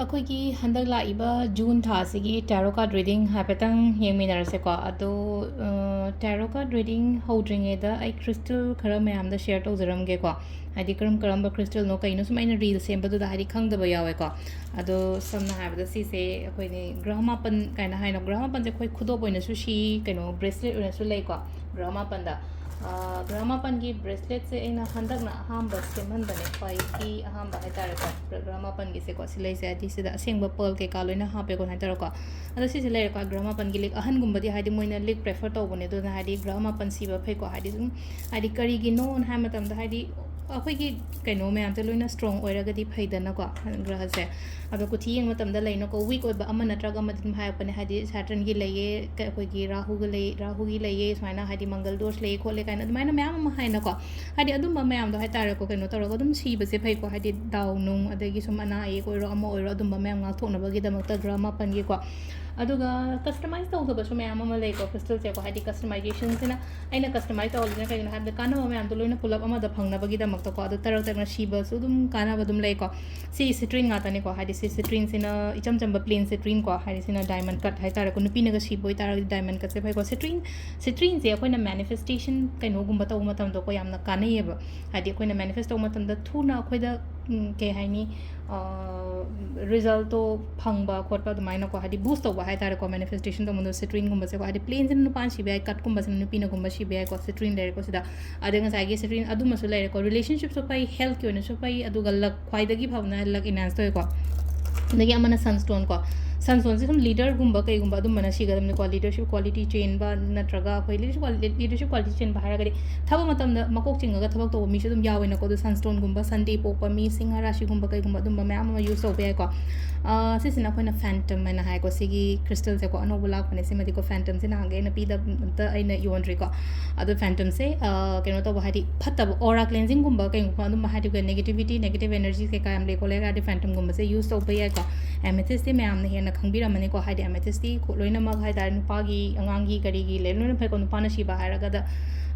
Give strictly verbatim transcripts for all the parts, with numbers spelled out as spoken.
ꯑꯩꯈꯣꯏꯒꯤ ꯍꯟꯗꯛ ꯂꯥꯛꯏꯕ ꯖꯨꯟ ꯊꯥꯁꯤꯒꯤ tarot card reading ꯍꯥꯏꯐꯦꯠꯇꯪ ꯌꯦꯡꯃꯤꯟꯅꯔꯁꯦꯀꯣ꯫ ꯑꯗꯣ tarot card reading ꯍꯧꯗ꯭ꯔꯤꯉꯩꯗ ꯑꯩ crystal ꯈꯔ ꯃꯌꯥꯝꯗ share ꯇꯧꯖꯔꯝꯒꯦꯀꯣ꯫ ꯍꯥꯏꯗꯤ ꯀꯔꯝ ꯀꯔꯝꯕ crystalꯅꯣ ꯀꯩꯅꯣ ꯁꯨꯝ ꯑꯩꯅ reel ꯁꯦꯝꯕꯗꯨꯗ ꯍꯥꯏꯗꯤ ꯈꯪꯗꯕ ꯌꯥꯎꯋꯦꯀꯣ꯫ ꯑꯗꯣ ꯁꯝꯅ ꯍꯥꯏꯔꯕꯗ ꯁꯤꯁꯦ ꯑꯩꯈꯣꯏꯅꯤ ꯒ꯭ꯔꯍ ꯃꯥꯄꯟ ꯀꯥꯏꯅ ꯍꯥꯏꯅꯣ꯫ ꯒ꯭ꯔꯍ ꯃꯥꯄꯟꯁꯦ ꯑꯩꯈꯣꯏ ꯈꯨꯗꯣꯞ ꯑꯣꯏꯅꯁꯨ ꯁꯤ, ꯀꯩꯅꯣ, bracelet ꯑꯣꯏꯅꯁꯨ ꯂꯩꯀꯣ꯫ ꯒ꯭ꯔꯍ ꯃꯥꯄꯟꯗ ꯒ꯭ꯔꯍ ꯃꯥꯄꯟꯒꯤ braceletꯁꯦ ꯑꯩꯅ ꯍꯟꯗꯛꯅ ꯑꯍꯥꯟꯕ ꯁꯦꯝꯍꯟꯕꯅꯦ, ꯈ꯭ꯋꯥꯏꯒꯤ ꯑꯍꯥꯟꯕ ꯍꯥꯏꯇꯥꯔꯦꯀꯣ꯫ ꯒ꯭ꯔꯍ ꯃꯥꯄꯟꯒꯤꯁꯦꯀꯣ ꯁꯤ ꯂꯩꯁꯦ, ꯍꯥꯏꯗꯤ ꯁꯤꯗ ꯑꯁꯦꯡꯕ pearl ꯀꯩꯀꯥ ꯂꯣꯏꯅ ꯍꯥꯞꯄꯦꯀꯣ ꯍꯥꯏꯇꯥꯔꯦꯀꯣ꯫ ꯑꯗꯣ ꯁꯤꯁꯦ ꯂꯩꯔꯦꯀꯣ꯫ ꯒ꯭ꯔꯍ ꯃꯥꯄꯟꯒꯤ ꯂꯤꯛ ꯑꯍꯟꯒꯨꯝꯕꯗꯤ ꯍꯥꯏꯗꯤ ꯃꯣꯏꯅ ꯂꯤꯛ prefer ꯇꯧꯕꯅꯦ, ꯑꯗꯨꯅ ꯍꯥꯏꯗꯤ ꯒ꯭ꯔꯍ ꯃꯥꯄꯟ ꯁꯤꯕ ꯐꯩꯀꯣ꯫ ꯍꯥꯏꯗꯤ ꯁꯨꯝ ꯍꯥꯏꯗꯤ ꯀꯔꯤꯒꯤꯅꯣꯅ ꯍꯥꯏꯕ ꯃꯇꯝꯗ ꯍꯥꯏꯗꯤ ꯑꯩꯈꯣꯏꯒꯤ ꯀꯩꯅꯣ ꯃꯌꯥꯝꯁꯦ ꯂꯣꯏꯅ strong ꯑꯣꯏꯔꯒꯗꯤ ꯐꯩꯗꯅꯀꯣ ꯒ꯭ꯔꯍꯁꯦ꯫ ꯑꯗꯣ ꯀꯨꯊꯤ ꯌꯦꯡꯕ ꯃꯇꯝꯗ ꯂꯩꯅꯀꯣ, weak ꯑꯣꯏꯕ ꯑꯃ ꯅꯠꯇ꯭ꯔꯒ ꯑꯃꯗꯤ ꯑꯗꯨꯝ ꯍꯥꯏꯔꯛꯄꯅꯦ꯫ ꯍꯥꯏꯗꯤ Saturnꯒꯤ ꯂꯩꯌꯦ, ꯀ-, ꯑꯩꯈꯣꯏꯒꯤ ꯔꯥꯍꯨꯒ ꯂꯩ, ꯔꯥꯍꯨꯒꯤ ꯂꯩꯌꯦ, ꯁꯨꯃꯥꯏꯅ ꯍꯥꯏꯗꯤ ꯃꯪꯒꯜ ꯗꯣꯁ ꯂꯩꯌꯦ ꯈꯣꯠꯂꯦ ꯀꯥꯏꯅ ꯑꯗꯨꯃꯥꯏꯅ ꯃꯌꯥꯝ ꯑꯃ ꯍꯥꯏꯅꯀꯣ꯫ ꯍꯥꯏꯗꯤ ꯑꯗꯨꯝꯕ ꯃꯌꯥꯝꯗꯣ ꯍꯥꯏꯇꯥꯔꯦꯀꯣ, ꯀꯩꯅꯣ ꯇꯧꯔꯒ ꯑꯗꯨꯝ ꯁꯤꯕꯁꯦ ꯐꯩꯀꯣ꯫ ꯍꯥꯏꯗꯤ ꯗꯥꯎ ꯅꯨꯡ ꯑꯗꯒꯤ ꯁꯨꯝ ꯑꯅꯥ ꯑꯌꯦꯛ ꯑꯣꯏꯔꯣ ꯑꯃ ꯑꯣꯏꯔꯣ ꯑꯗꯨꯝꯕ ꯃꯌꯥꯝ ꯉꯥꯛꯊꯣꯛꯅꯕꯒꯤꯗꯃꯛꯇ ꯒ꯭ꯔꯍ ꯃꯥꯄꯟꯒꯤꯀꯣ꯫ ꯑꯗꯨꯒ customize ꯇꯧꯗꯕꯁꯨ ꯃꯌꯥꯝ ꯑꯃ ꯂꯩꯀꯣ crystalꯁꯦꯀꯣ꯫ ꯍꯥꯏꯗꯤ customizationꯁꯤꯅ ꯑꯩꯅ customize ꯇꯧꯍꯜꯂꯤꯁꯤꯅ ꯀꯩꯒꯤꯅꯣ ꯍꯥꯏꯕꯗ ꯀꯥꯟꯅꯕ ꯃꯌꯥꯝꯗꯣ ꯂꯣꯏꯅ ꯄꯨꯂꯞ ꯑꯃꯗ ꯐꯪꯅꯕꯒꯤꯗꯃꯛꯇꯀꯣ꯫ ꯑꯗꯣ ꯇꯔꯛ ꯇꯔꯛꯅ ꯁꯤꯕꯁꯨ ꯑꯗꯨꯝ ꯀꯥꯟꯅꯕ ꯑꯗꯨꯝ ꯂꯩꯀꯣ꯫ ꯁꯤ citrine ꯉꯥꯛꯇꯅꯤꯀꯣ꯫ ꯍꯥꯏꯗꯤ ꯁꯤ citrineꯁꯤꯅ ꯏꯆꯝ ꯆꯝꯕ plain citrineꯀꯣ꯫ ꯍꯥꯏꯗꯤ ꯁꯤꯅ diamond cut ꯍꯥꯏꯇꯥꯔꯦꯀꯣ꯫ ꯅꯨꯄꯤꯅꯒ ꯁꯤꯕ ꯑꯣꯏꯇꯥꯔꯒꯗꯤ diamond cutꯁꯦ ꯐꯩꯀꯣ꯫ Citrine, citrineꯁꯦ ꯑꯩꯈꯣꯏꯅ manifestation ꯀꯩꯅꯣꯒꯨꯝꯕ ꯇꯧꯕ ꯃꯇꯝꯗꯀꯣ ꯌꯥꯝꯅ ꯀꯥꯟꯅꯩꯌꯦꯕ꯫ ꯍꯥꯏꯗꯤ ꯑꯩꯈꯣꯏꯅ manifest ꯇꯧꯕ ꯃꯇꯝꯗ ꯊꯨꯅ ꯑꯩꯈꯣꯏꯗ, ꯎꯝ, ꯀꯩ ꯍꯥꯏꯅꯤ, resultꯇꯣ ꯐꯪꯕ ꯈꯣꯠꯄ ꯑꯗꯨꯃꯥꯏꯅꯀꯣ, ꯍꯥꯏꯗꯤ boost ꯇꯧꯕ ꯍꯥꯏꯇꯥꯔꯦꯀꯣ꯫ Manifestationꯗꯧꯕꯗꯣ citrineꯒꯨꯝꯕꯁꯦꯀꯣ, ꯍꯥꯏꯗꯤ plainꯁꯤꯅ ꯅꯨꯄꯥꯅ ꯁꯤꯕ ꯌꯥꯏ, cutꯀꯨꯝꯕꯁꯤꯅ ꯅꯨꯄꯤꯅꯒꯨꯝꯕ ꯁꯤꯕ ꯌꯥꯏꯀꯣ꯫ Citrine ꯂꯩꯔꯦꯀꯣ ꯁꯤꯗ꯫ ꯑꯗꯩ ꯉꯁꯥꯏꯒꯤ citrine ꯑꯗꯨꯃꯁꯨ ꯂꯩꯔꯦꯀꯣ, relationshipꯁꯨ ꯐꯩ, healthꯀꯤ ꯑꯣꯏꯅꯁꯨ ꯐꯩ, ꯑꯗꯨꯒ luck, ꯈ꯭ꯋꯥꯏꯗꯒꯤ ꯐꯕꯅ luck enhance ꯇꯧꯋꯦꯀꯣ꯫ ꯑꯗꯒꯤ ꯑꯃꯅ sunstoneꯀꯣ꯫ Sunstoneꯁꯦ ꯁꯨꯝ leaderꯒꯨꯝꯕ ꯀꯩꯒꯨꯝꯕ ꯑꯗꯨꯝꯕꯅ ꯁꯤꯒꯗꯕꯅꯤꯀꯣ꯫ Leadership quality ꯆꯦꯟꯕ ꯅꯠꯇ꯭ꯔꯒ ꯑꯩꯈꯣꯏ leadership quali-, leadership quality ꯆꯦꯟꯕ ꯍꯥꯏꯔꯒꯗꯤ ꯊꯕꯛ ꯃꯇꯝꯗ ꯃꯀꯣꯛ ꯆꯤꯡꯉꯒ ꯊꯕꯛ ꯇꯧꯕ ꯃꯤꯁꯨ ꯑꯗꯨꯝ ꯌꯥꯎꯋꯦꯅꯀꯣ꯫ ꯑꯗꯣ sunstoneꯒꯨꯝꯕ, ꯁꯟꯗꯦ ꯄꯣꯛꯄ ꯃꯤ, ꯁꯤꯡꯍ ꯔꯥꯁꯤꯒꯨꯝꯕ ꯀꯩꯒꯨꯝꯕ ꯑꯗꯨꯝꯕ ꯃꯌꯥꯝ ꯑꯃ use ꯇꯧꯕ ꯌꯥꯏꯀꯣ꯫ ꯑꯥ, ꯁꯤꯁꯤꯅ ꯑꯩꯈꯣꯏꯅ phantom ꯍꯥꯏꯅ ꯍꯥꯏꯀꯣ꯫ ꯁꯤꯒꯤ crystalꯁꯦꯀꯣ ꯑꯅꯧꯕ ꯂꯥꯛꯄꯅꯦ꯫ ꯁꯤꯃꯗꯤꯀꯣ phantomꯁꯦ ꯅꯍꯥꯟꯒꯩ ꯑꯩꯅ ꯄꯤꯗꯕ, ꯑꯝꯇ ꯑꯩꯅ ꯌꯣꯟꯗ꯭ꯔꯤꯀꯣ꯫ ꯑꯗꯣ phantomꯁꯦ, ꯑꯥ, ꯀꯩꯅꯣ ꯇꯧꯕ, ꯍꯥꯏꯗꯤ ꯐꯠꯇꯕ aura cleansingꯒꯨꯝꯕ ꯀꯩꯒꯨꯝꯕ ꯑꯗꯨꯝꯕ, ꯍꯥꯏꯗꯤ negativity, negative energy ꯀꯩꯀꯥ ꯌꯥꯝ ꯂꯩ ꯈꯣꯠꯂꯦ ꯍꯥꯏꯔꯗꯤ phantomꯒꯨꯝꯕꯁꯦ use ꯇꯧꯕ ꯌꯥꯏꯀꯣ꯫ Amethystꯇꯤ ꯃꯌꯥꯝꯅ ꯍꯦꯟꯅ ꯈꯪꯕꯤꯔꯝꯃꯅꯤꯀꯣ꯫ ꯍꯥꯏꯗꯤ amethystꯇꯤ ꯈꯨ-, ꯂꯣꯏꯅꯃꯛ ꯍꯥꯏꯇꯥꯔꯦ, ꯅꯨꯄꯥꯒꯤ, ꯑꯉꯥꯡꯒꯤ, ꯀꯔꯤꯒꯤ ꯂꯩ ꯂꯣꯏꯅ ꯐꯩꯀꯣ꯫ ꯅꯨꯄꯥꯅ ꯁꯤꯕ ꯍꯥꯏꯔꯒꯗ,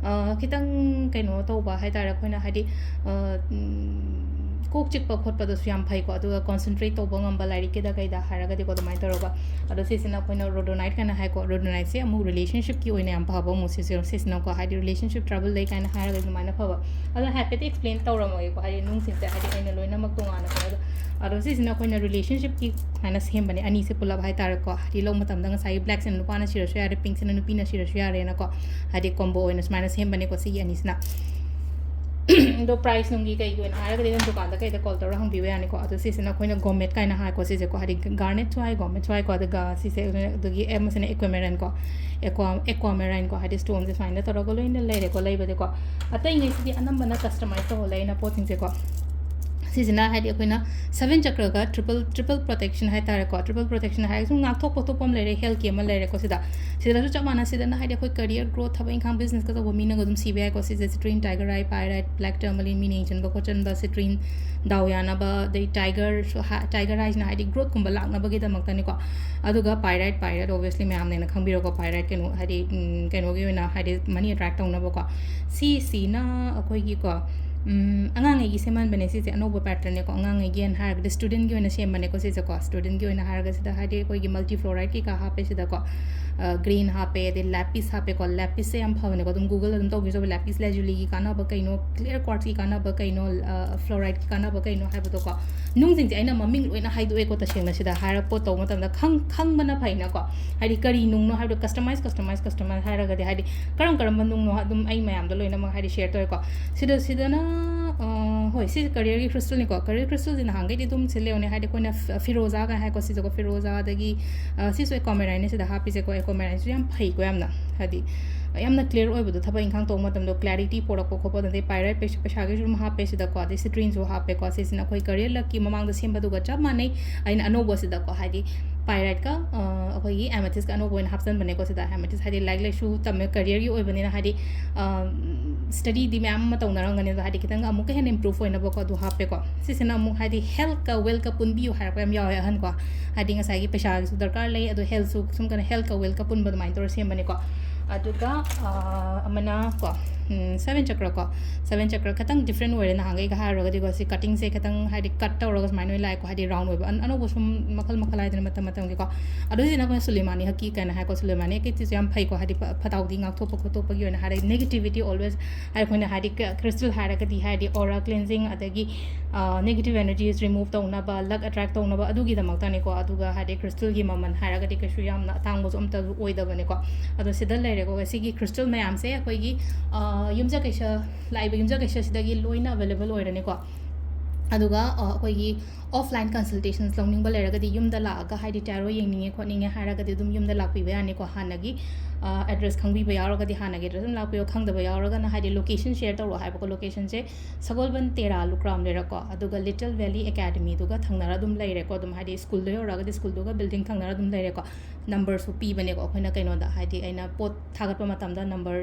ꯑꯥ, ꯈꯤꯇꯪ ꯀꯩꯅꯣ ꯇꯧꯕ ꯍꯥꯏꯇꯥꯔꯦ, ꯑꯩꯈꯣꯏꯅ ꯍꯥꯏꯗꯤ, ꯑꯥ, ꯎꯝ, ꯀꯣꯛ ꯆꯤꯛꯄ ꯈꯣꯠꯄꯗꯁꯨ ꯌꯥꯝ ꯐꯩꯀꯣ, ꯑꯗꯨꯒ concentrate ꯇꯧꯕ ꯉꯝꯕ ꯂꯥꯏꯔꯤꯛꯀꯤꯗ ꯀꯩꯗ ꯍꯥꯏꯔꯒꯗꯤꯀꯣ, ꯑꯗꯨꯃꯥꯏꯅ ꯇꯧꯔꯒ꯫ ꯑꯗꯣ ꯁꯤꯁꯤꯅ ꯑꯩꯈꯣꯏꯅ Rhodonite ꯀꯥꯏꯅ ꯍꯥꯏꯀꯣ, Rhodoniteꯁꯦ ꯑꯃꯨꯛ relationshipꯀꯤ ꯑꯣꯏꯅ ꯌꯥꯝ ꯐꯕ ꯑꯃꯨꯛ ꯁꯤꯁꯦ, ꯁꯤꯁꯤꯅꯀꯣ, ꯍꯥꯏꯗꯤ relationship trouble ꯂꯩ ꯀꯥꯏꯅ ꯍꯥꯏꯔꯒꯗꯤ ꯑꯗꯨꯃꯥꯏꯅ ꯐꯕ꯫ ꯑꯗꯣ ꯍꯥꯏꯐꯦꯠꯇꯤ explain ꯇꯧꯔꯝꯃꯒꯦꯀꯣ, ꯍꯥꯏꯗꯤ ꯅꯨꯡꯁꯤꯡꯁꯦ, ꯍꯥꯏꯗꯤ ꯑꯩꯅ ꯂꯣꯏꯅꯃꯛ ꯇꯣꯉꯥꯟꯅ ꯀꯩꯅꯣ꯫ ꯑꯗꯣ ꯁꯤꯁꯤꯅ ꯑꯩꯈꯣꯏꯅ relationshipꯀꯤ ꯁꯨꯃꯥꯏꯅ ꯁꯦꯝꯕꯅꯦ, ꯑꯅꯤꯁꯦ ꯄꯨꯂꯞ ꯍꯥꯏꯇꯥꯔꯦꯀꯣ, ꯍꯥꯏꯗꯤ ꯂꯧꯕ ꯃꯇꯝꯗ ꯉꯁꯥꯏꯒꯤ blackꯁꯤꯅ ꯅꯨꯄꯥꯅ ꯁꯤꯔꯁꯨ ꯌꯥꯔꯦ, pinkꯁꯤꯅ ꯅꯨꯄꯤꯅ ꯁꯤꯔꯁꯨ ꯌꯥꯔꯦꯅꯀꯣ, ꯍꯥꯏꯗꯤ combo ꯑꯣꯏꯅ ꯁꯨꯃꯥꯏꯅ ꯁꯦꯝꯕꯅꯦꯀꯣ ꯁꯤꯒꯤ ꯑꯅꯤꯁꯤꯅ꯫ ꯑꯗꯣ price ꯅꯨꯡꯒꯤ ꯀꯩꯒꯤ ꯑꯣꯏꯅ ꯍꯥꯏꯔꯒꯗꯤ ꯑꯗꯨꯝ ꯗꯨꯀꯥꯟꯗ ꯀꯩꯗ call ꯇꯧꯔꯒ ꯍꯪꯕꯤꯕ ꯌꯥꯅꯤꯀꯣ꯫ ꯑꯗꯣ ꯁꯤꯁꯤꯅ ꯑꯩꯈꯣꯏꯅ garnet ꯀꯥꯏꯅ ꯍꯥꯏꯀꯣ, ꯁꯤꯁꯦꯀꯣ, ꯍꯥꯏꯗꯤ garnetꯁꯨ ꯍꯥꯏ, garnetꯁꯨ ꯍꯥꯏꯀꯣ, ꯑꯗꯨꯒ ꯁꯤꯁꯦ, ꯑꯗꯨꯒꯤ ꯑꯃꯁꯤꯅ aquamarine ꯀꯣ, aqua-, aquamarine ꯀꯣ, ꯍꯥꯏꯗꯤ stoneꯁꯦ ꯁꯨꯃꯥꯏꯅ ꯇꯧꯔꯒ ꯂꯣꯏꯅ ꯂꯩꯔꯦꯀꯣ, ꯂꯩꯕꯗꯤꯀꯣ꯫ ꯑꯇꯩꯉꯩꯁꯤꯗꯤ ꯑꯅꯝꯕꯅ customize ꯇꯧꯍꯜꯂꯦ ꯑꯩꯅ ꯄꯣꯠꯁꯤꯡꯁꯦꯀꯣ꯫ ꯁꯤꯁꯤꯅ ꯍꯥꯏꯗꯤ ꯑꯩꯈꯣꯏꯅ seven ꯆꯀ꯭ꯔꯒ triple, triple protection ꯍꯥꯏꯇꯥꯔꯦꯀꯣ, triple protection ꯍꯥꯏꯔꯒ ꯁꯨꯝ ꯉꯥꯛꯊꯣꯛ ꯈꯣꯠꯇꯣꯛꯄ ꯑꯃ ꯂꯩꯔꯦ, healthꯀꯤ ꯑꯃ ꯂꯩꯔꯦꯀꯣ꯫ ꯁꯤꯗ, ꯁꯤꯗꯁꯨ ꯆꯞ ꯃꯥꯟꯅ, ꯁꯤꯗꯅ ꯍꯥꯏꯗꯤ ꯑꯩꯈꯣꯏ career growth, ꯊꯕꯛ ꯏꯪꯈꯥꯡ businessꯀ ꯇꯧꯕ ꯃꯤꯅꯒ ꯑꯗꯨꯝ ꯁꯤꯕ ꯌꯥꯏꯀꯣ꯫ ꯁꯤꯁꯦ citrine, tiger eye, pyrite, black tourmaline, ꯃꯤꯅ ꯌꯦꯡꯁꯤꯟꯕ ꯈꯣꯠꯆꯟꯕ, citrine, ꯗꯥꯎ ꯌꯥꯅꯕ, ꯑꯗꯩ tigerꯁꯨ ꯍꯥ-, tiger eyeꯁꯤꯅ ꯍꯥꯏꯗꯤ growthꯀꯨꯝꯕ ꯂꯥꯛꯅꯕꯒꯤꯗꯃꯛꯇꯅꯤꯀꯣ꯫ ꯑꯗꯨꯒ pyrite, pyrite obviously ꯃꯌꯥꯝꯅ ꯍꯦꯟꯅ ꯈꯪꯕꯤꯔꯣꯀꯣ, pyrite ꯀꯩꯅꯣ ꯍꯥꯏꯗꯤ, ꯎꯝ, ꯀꯩꯅꯣꯒꯤ ꯑꯣꯏꯅ ꯍꯥꯏꯗꯤ money attract ꯇꯧꯅꯕꯀꯣ꯫ ꯁꯤꯁꯤꯅ ꯑꯩꯈꯣꯏꯒꯤꯀꯣ, ꯎꯝ, ꯑꯉꯥꯡꯉꯩꯒꯤ ꯁꯦꯝꯍꯟꯕꯅꯦ ꯁꯤꯁꯦ, ꯑꯅꯧꯕ patternꯅꯦꯀꯣ, ꯑꯉꯥꯡꯉꯩꯒꯤ ꯍꯥꯏꯅ ꯍꯥꯏꯔꯒꯗꯤ studentꯀꯤ ꯑꯣꯏꯅ ꯁꯦꯝꯕꯅꯦꯀꯣ ꯁꯤꯁꯦꯀꯣ꯫ Studentꯀꯤ ꯑꯣꯏꯅ ꯍꯥꯏꯔꯒ ꯁꯤꯗ ꯍꯥꯏꯗꯤ ꯑꯩꯈꯣꯏꯒꯤ multi fluoride ꯀꯩꯀꯥ ꯍꯥꯞꯄꯦ ꯁꯤꯗꯀꯣ, ꯑ, green ꯍꯥꯞꯄꯦ, ꯑꯗꯩ lapis ꯍꯥꯞꯄꯦꯀꯣ꯫ Lapisꯁꯦ ꯌꯥꯝ ꯐꯕꯅꯦꯀꯣ, ꯑꯗꯨꯝ Google ꯑꯗꯨꯝ ꯇꯧꯒꯦꯁꯨ ꯌꯥꯕ, lapis lazulꯤꯒꯤ ꯀꯥꯟꯅꯕ ꯀꯩꯅꯣ, clear quartzꯀꯤ ꯀꯥꯟꯅꯕ ꯀꯩꯅꯣ, ꯑ, fluorideꯀꯤ ꯀꯥꯟꯅꯕ ꯀꯩꯅꯣ ꯍꯥꯏꯕꯗꯣꯀꯣ꯫ ꯅꯨꯡꯁꯤꯡꯁꯦ ꯑꯩꯅ ꯃꯃꯤꯡ ꯂꯣꯏꯅ ꯍꯥꯏꯗꯣꯛꯑꯦꯀꯣ, ꯇꯁꯦꯡꯅ ꯁꯤꯗ ꯍꯥꯏꯔ ꯄꯣꯠ ꯇꯧꯕ ꯃꯇꯝꯗ ꯈꯪ-, ꯈꯪꯕꯅ ꯐꯩꯅꯀꯣ꯫ ꯍꯥꯏꯗꯤ ꯀꯔꯤ ꯅꯨꯡꯅꯣ ꯍꯥꯏꯕꯗꯣ customize, customize, customize ꯍꯥꯏꯔꯒꯗꯤ ꯍꯥꯏꯗꯤ ꯀꯔꯝ ꯀꯔꯝꯕ ꯅꯨꯡꯅꯣ ꯑꯗꯨꯝ ꯑꯩ ꯃꯌꯥꯝꯗ ꯂꯣꯏꯅꯃꯛ ꯍꯥꯏꯗꯤ share ꯇꯧꯋꯦꯀꯣ꯫ ꯁꯤꯗ, ꯁꯤꯗꯅ, ꯑ, ꯍꯣꯏ, ꯁꯤꯁꯦ careerꯒꯤ crystalꯅꯤꯀꯣ꯫ Career crystalꯁꯦ ꯅꯍꯥꯟꯈꯩꯗꯤ ꯑꯗꯨꯝ ꯁꯤ ꯂꯩꯔꯝꯅꯦ, ꯍꯥꯏꯗꯤ ꯑꯩꯈꯣꯏꯅ ꯐ-, ꯐꯤꯔꯣꯖꯥꯒ ꯍꯥꯏꯀꯣ, ꯁꯤꯁꯦꯀꯣ, ꯐꯤꯔꯣꯖꯥ, ꯑꯗꯒꯤ, ꯑ, ꯁꯤꯁꯨ aquamarineꯅꯦ ꯁꯤꯗ ꯍꯥꯞꯄꯤꯁꯦꯀꯣ꯫ Aquamarineꯁꯨ ꯌꯥꯝ ꯐꯩꯀꯣ, ꯌꯥꯝꯅ, ꯍꯥꯏꯗꯤ ꯌꯥꯝꯅ clear ꯑꯣꯏꯕꯗꯣ, ꯊꯕꯛ ꯏꯪꯈꯥꯡ ꯇꯧꯕ ꯃꯇꯝꯗ clarity ꯄꯣꯔꯛꯄ ꯈꯣꯠꯄ, ꯑꯗꯩ pyrite ꯄꯩꯁꯥ-, ꯄꯩꯁꯥꯒꯤꯁꯨ ꯑꯗꯨꯝ ꯍꯥꯞꯄꯦ ꯁꯤꯗꯀꯣ, ꯑꯗꯩ citrineꯁꯨ ꯍꯥꯞꯄꯦꯀꯣ꯫ ꯁꯤꯁꯤꯅ ꯑꯩꯈꯣꯏ career luckꯀꯤ ꯃꯃꯥꯡꯗ ꯁꯦꯝꯕꯗꯨꯒ ꯆꯞ ꯃꯥꯟꯅꯩ꯫ ꯑꯩꯅ ꯑꯅꯧꯕꯁꯤꯗꯀꯣ, ꯍꯥꯏꯗꯤ pyriteꯀ, ꯑ, ꯑꯩꯈꯣꯏꯒꯤ amethystꯀ ꯑꯅꯧꯕ ꯑꯣꯏꯅ ꯍꯥꯞꯆꯟꯕꯅꯦꯀꯣ ꯁꯤꯗ꯫ Amethyst ꯍꯥꯏꯗꯤ ꯂꯥꯏꯔꯤꯛ ꯂꯥꯏꯁꯨ ꯇꯝꯃꯦ, careerꯒꯤ ꯑꯣꯏꯕꯅꯤꯅ, ꯍꯥꯏꯗꯤ, ꯑ, studyꯗꯤ ꯃꯌꯥꯝ ꯑꯃ ꯇꯧꯅꯔꯝꯒꯅꯤ, ꯑꯗꯣ ꯍꯥꯏꯗꯤ ꯈꯤꯇꯪ ꯑꯃꯨꯛꯀ ꯍꯦꯟꯅ improve ꯑꯣꯏꯅꯕꯀꯣ ꯑꯗꯨ ꯍꯥꯞꯄꯦꯀꯣ꯫ ꯁꯤꯁꯤꯅ ꯑꯃꯨꯛ ꯍꯥꯏꯗꯤ healthꯀ wealthꯀ ꯄꯨꯟꯕꯤꯌꯨ ꯍꯥꯏꯔꯛꯄ ꯌꯥꯝ ꯌꯥꯎꯋꯦ ꯑꯍꯟꯀꯣ꯫ ꯍꯥꯏꯗꯤ ꯉꯁꯥꯏꯒꯤ ꯄꯩꯁꯥꯒꯤꯁꯨ ꯗꯔꯀꯥꯔ ꯂꯩ, ꯑꯗꯣ healthꯁꯨ ꯁꯨꯝ ꯀꯩꯅꯣ healthꯀ wealthꯀ ꯄꯨꯟꯕ ꯑꯗꯨꯃꯥꯏꯅ ꯇꯧꯔ ꯁꯦꯝꯕꯅꯤꯀꯣ꯫ ꯑꯗꯨꯒ ꯑꯃꯅ ꯀꯣ, ꯁꯚꯦꯟ ꯆꯀ꯭ꯔ ꯀꯣ, ꯁꯚꯦꯟ ꯆꯀ꯭ꯔ ꯈꯤꯇꯪ ꯗꯤꯐ꯭ꯔꯦꯟ ꯑꯣꯏꯔꯦ ꯅꯍꯥꯟꯈꯩꯒ ꯍꯥꯏꯔꯨꯔꯒꯗꯤꯀꯣ꯫ ꯁꯤ ꯀꯠꯇꯤꯡꯁꯦ ꯈꯤꯇꯪ ꯍꯥꯏꯗꯤ ꯀꯠ ꯇꯧꯔꯒ ꯁꯨꯃꯥꯏꯅ ꯑꯣꯏꯅ ꯂꯥꯛꯑꯦꯀꯣ, ꯍꯥꯏꯗꯤ ꯔꯥꯎꯟ ꯑꯣꯏꯕ꯫ ꯑꯅꯧꯕ ꯁꯨꯝ ꯃꯈꯜ ꯃꯈꯜ ꯍꯥꯏꯗꯅ ꯃꯇꯝ ꯃꯇꯝꯒꯤꯀꯣ꯫ ꯑꯗꯨꯁꯤꯅ ꯑꯩꯈꯣꯏꯅ ꯁꯨꯂꯦꯃꯥꯅꯤ ꯍꯛꯀꯤ ꯀꯥꯏꯅ ꯍꯥꯏꯀꯣ꯫ ꯁꯨꯂꯦꯃꯥꯅꯤ ꯍꯛꯀꯤꯁꯤꯁꯨ ꯌꯥꯝ ꯐꯩꯀꯣ, ꯍꯥꯏꯗꯤ ꯐ- ꯐꯠꯇ ꯍꯥꯎꯗꯤ ꯉꯥꯛꯊꯣꯛꯄ ꯈꯣꯠꯇꯣꯛꯄꯒꯤ ꯑꯣꯏꯅ ꯍꯥꯏꯔꯒ negativity always ꯍꯥꯏꯗꯤ ꯑꯩꯈꯣꯏꯅ ꯍꯥꯏꯗꯤ ꯀ꯭ꯔꯤꯁꯇꯜ ꯍꯥꯏꯔꯒꯗꯤ ꯍꯥꯏꯗꯤ aura cleansing, ꯑꯗꯒꯤ negative energies remove ꯇꯧꯅꯕ, luck attract ꯇꯧꯅꯕ ꯑꯗꯨꯒꯤꯗꯃꯛꯇꯅꯤꯀꯣ꯫ ꯑꯗꯨꯒ ꯍꯥꯏꯗꯤ ꯀ꯭ꯔꯤꯁꯇꯜꯒꯤ ꯃꯃꯜ ꯍꯥꯏꯔꯒꯗꯤ ꯀꯩꯁꯨ ꯌꯥꯝꯅ ꯑꯇꯥꯡꯕꯁꯨ ꯑꯝꯇ ꯑꯣꯏꯗꯕꯅꯤꯀꯣ꯫ ꯑꯗꯣ ꯁꯤꯗ ꯂꯩꯔꯦꯀꯣ, ꯁꯤꯒꯤ ꯀ꯭ꯔꯤꯁꯇꯜ ꯃꯌꯥꯝꯁꯦ ꯑꯩꯈꯣꯏꯒꯤ ꯌꯨꯝꯖꯀꯩꯁ ꯂꯥꯛꯏꯕ ꯌꯨꯝꯖꯀꯩꯁꯁꯤꯗꯒꯤ ꯂꯣꯏꯅ available ꯑꯣꯏꯔꯅꯤꯀꯣ꯫ ꯑꯗꯨꯒ ꯑꯩꯈꯣꯏꯒꯤ offline consultations ꯂꯧꯅꯤꯡꯕ ꯂꯩꯔꯒꯗꯤ, ꯌꯨꯝꯗ ꯂꯥꯛꯑꯒ ꯍꯥꯏꯗꯤ ꯇꯦꯔꯣ ꯌꯦꯡꯅꯤꯡꯉꯦ ꯈꯣꯠꯅꯤꯡꯉꯦ ꯍꯥꯏꯔꯒꯗꯤ ꯑꯗꯨꯝ ꯌꯨꯝꯗ ꯂꯥꯛꯄꯤꯕ ꯌꯥꯅꯤꯀꯣ꯫ ꯍꯥꯟꯅꯒꯤ address ꯈꯪꯕꯤꯕ ꯌꯥꯎꯔꯒꯗꯤ ꯍꯥꯟꯅꯒꯤ address ꯑꯗꯨꯝ ꯂꯥꯛꯄꯤꯌꯣ꯫ ꯈꯪꯗꯕ ꯌꯥꯎꯔꯒꯅ ꯍꯥꯏꯗꯤ location share ꯇꯧꯔꯛꯑꯣ ꯍꯥꯏꯕꯀꯣ꯫ Locationꯁꯦ ꯁꯒꯣꯜꯕꯟ ꯇꯦꯔꯥ ꯂꯨꯀ꯭ꯔꯥꯝ ꯂꯩꯔꯛꯀꯣ, ꯑꯗꯨꯒ Little Valley Academyꯗꯨꯒ ꯊꯪꯅꯔ ꯑꯗꯨꯝ ꯂꯩꯔꯦꯀꯣ꯫ ꯑꯗꯨꯝ ꯍꯥꯏꯗꯤ ꯁ꯭ꯀꯨꯜꯗ ꯌꯧꯔꯛꯑꯒꯗꯤ ꯁ꯭ꯀꯨꯜꯗꯨꯒ building ꯊꯪꯅꯔ ꯑꯗꯨꯝ ꯂꯩꯔꯦꯀꯣ꯫ Numberꯁꯨ ꯄꯤꯕꯅꯦꯀꯣ ꯑꯩꯈꯣꯏꯅ ꯀꯩꯅꯣꯗ, ꯍꯥꯏꯗꯤ ꯑꯩꯅ ꯄꯣꯠ ꯊꯥꯒꯠꯄ ꯃꯇꯝꯗ number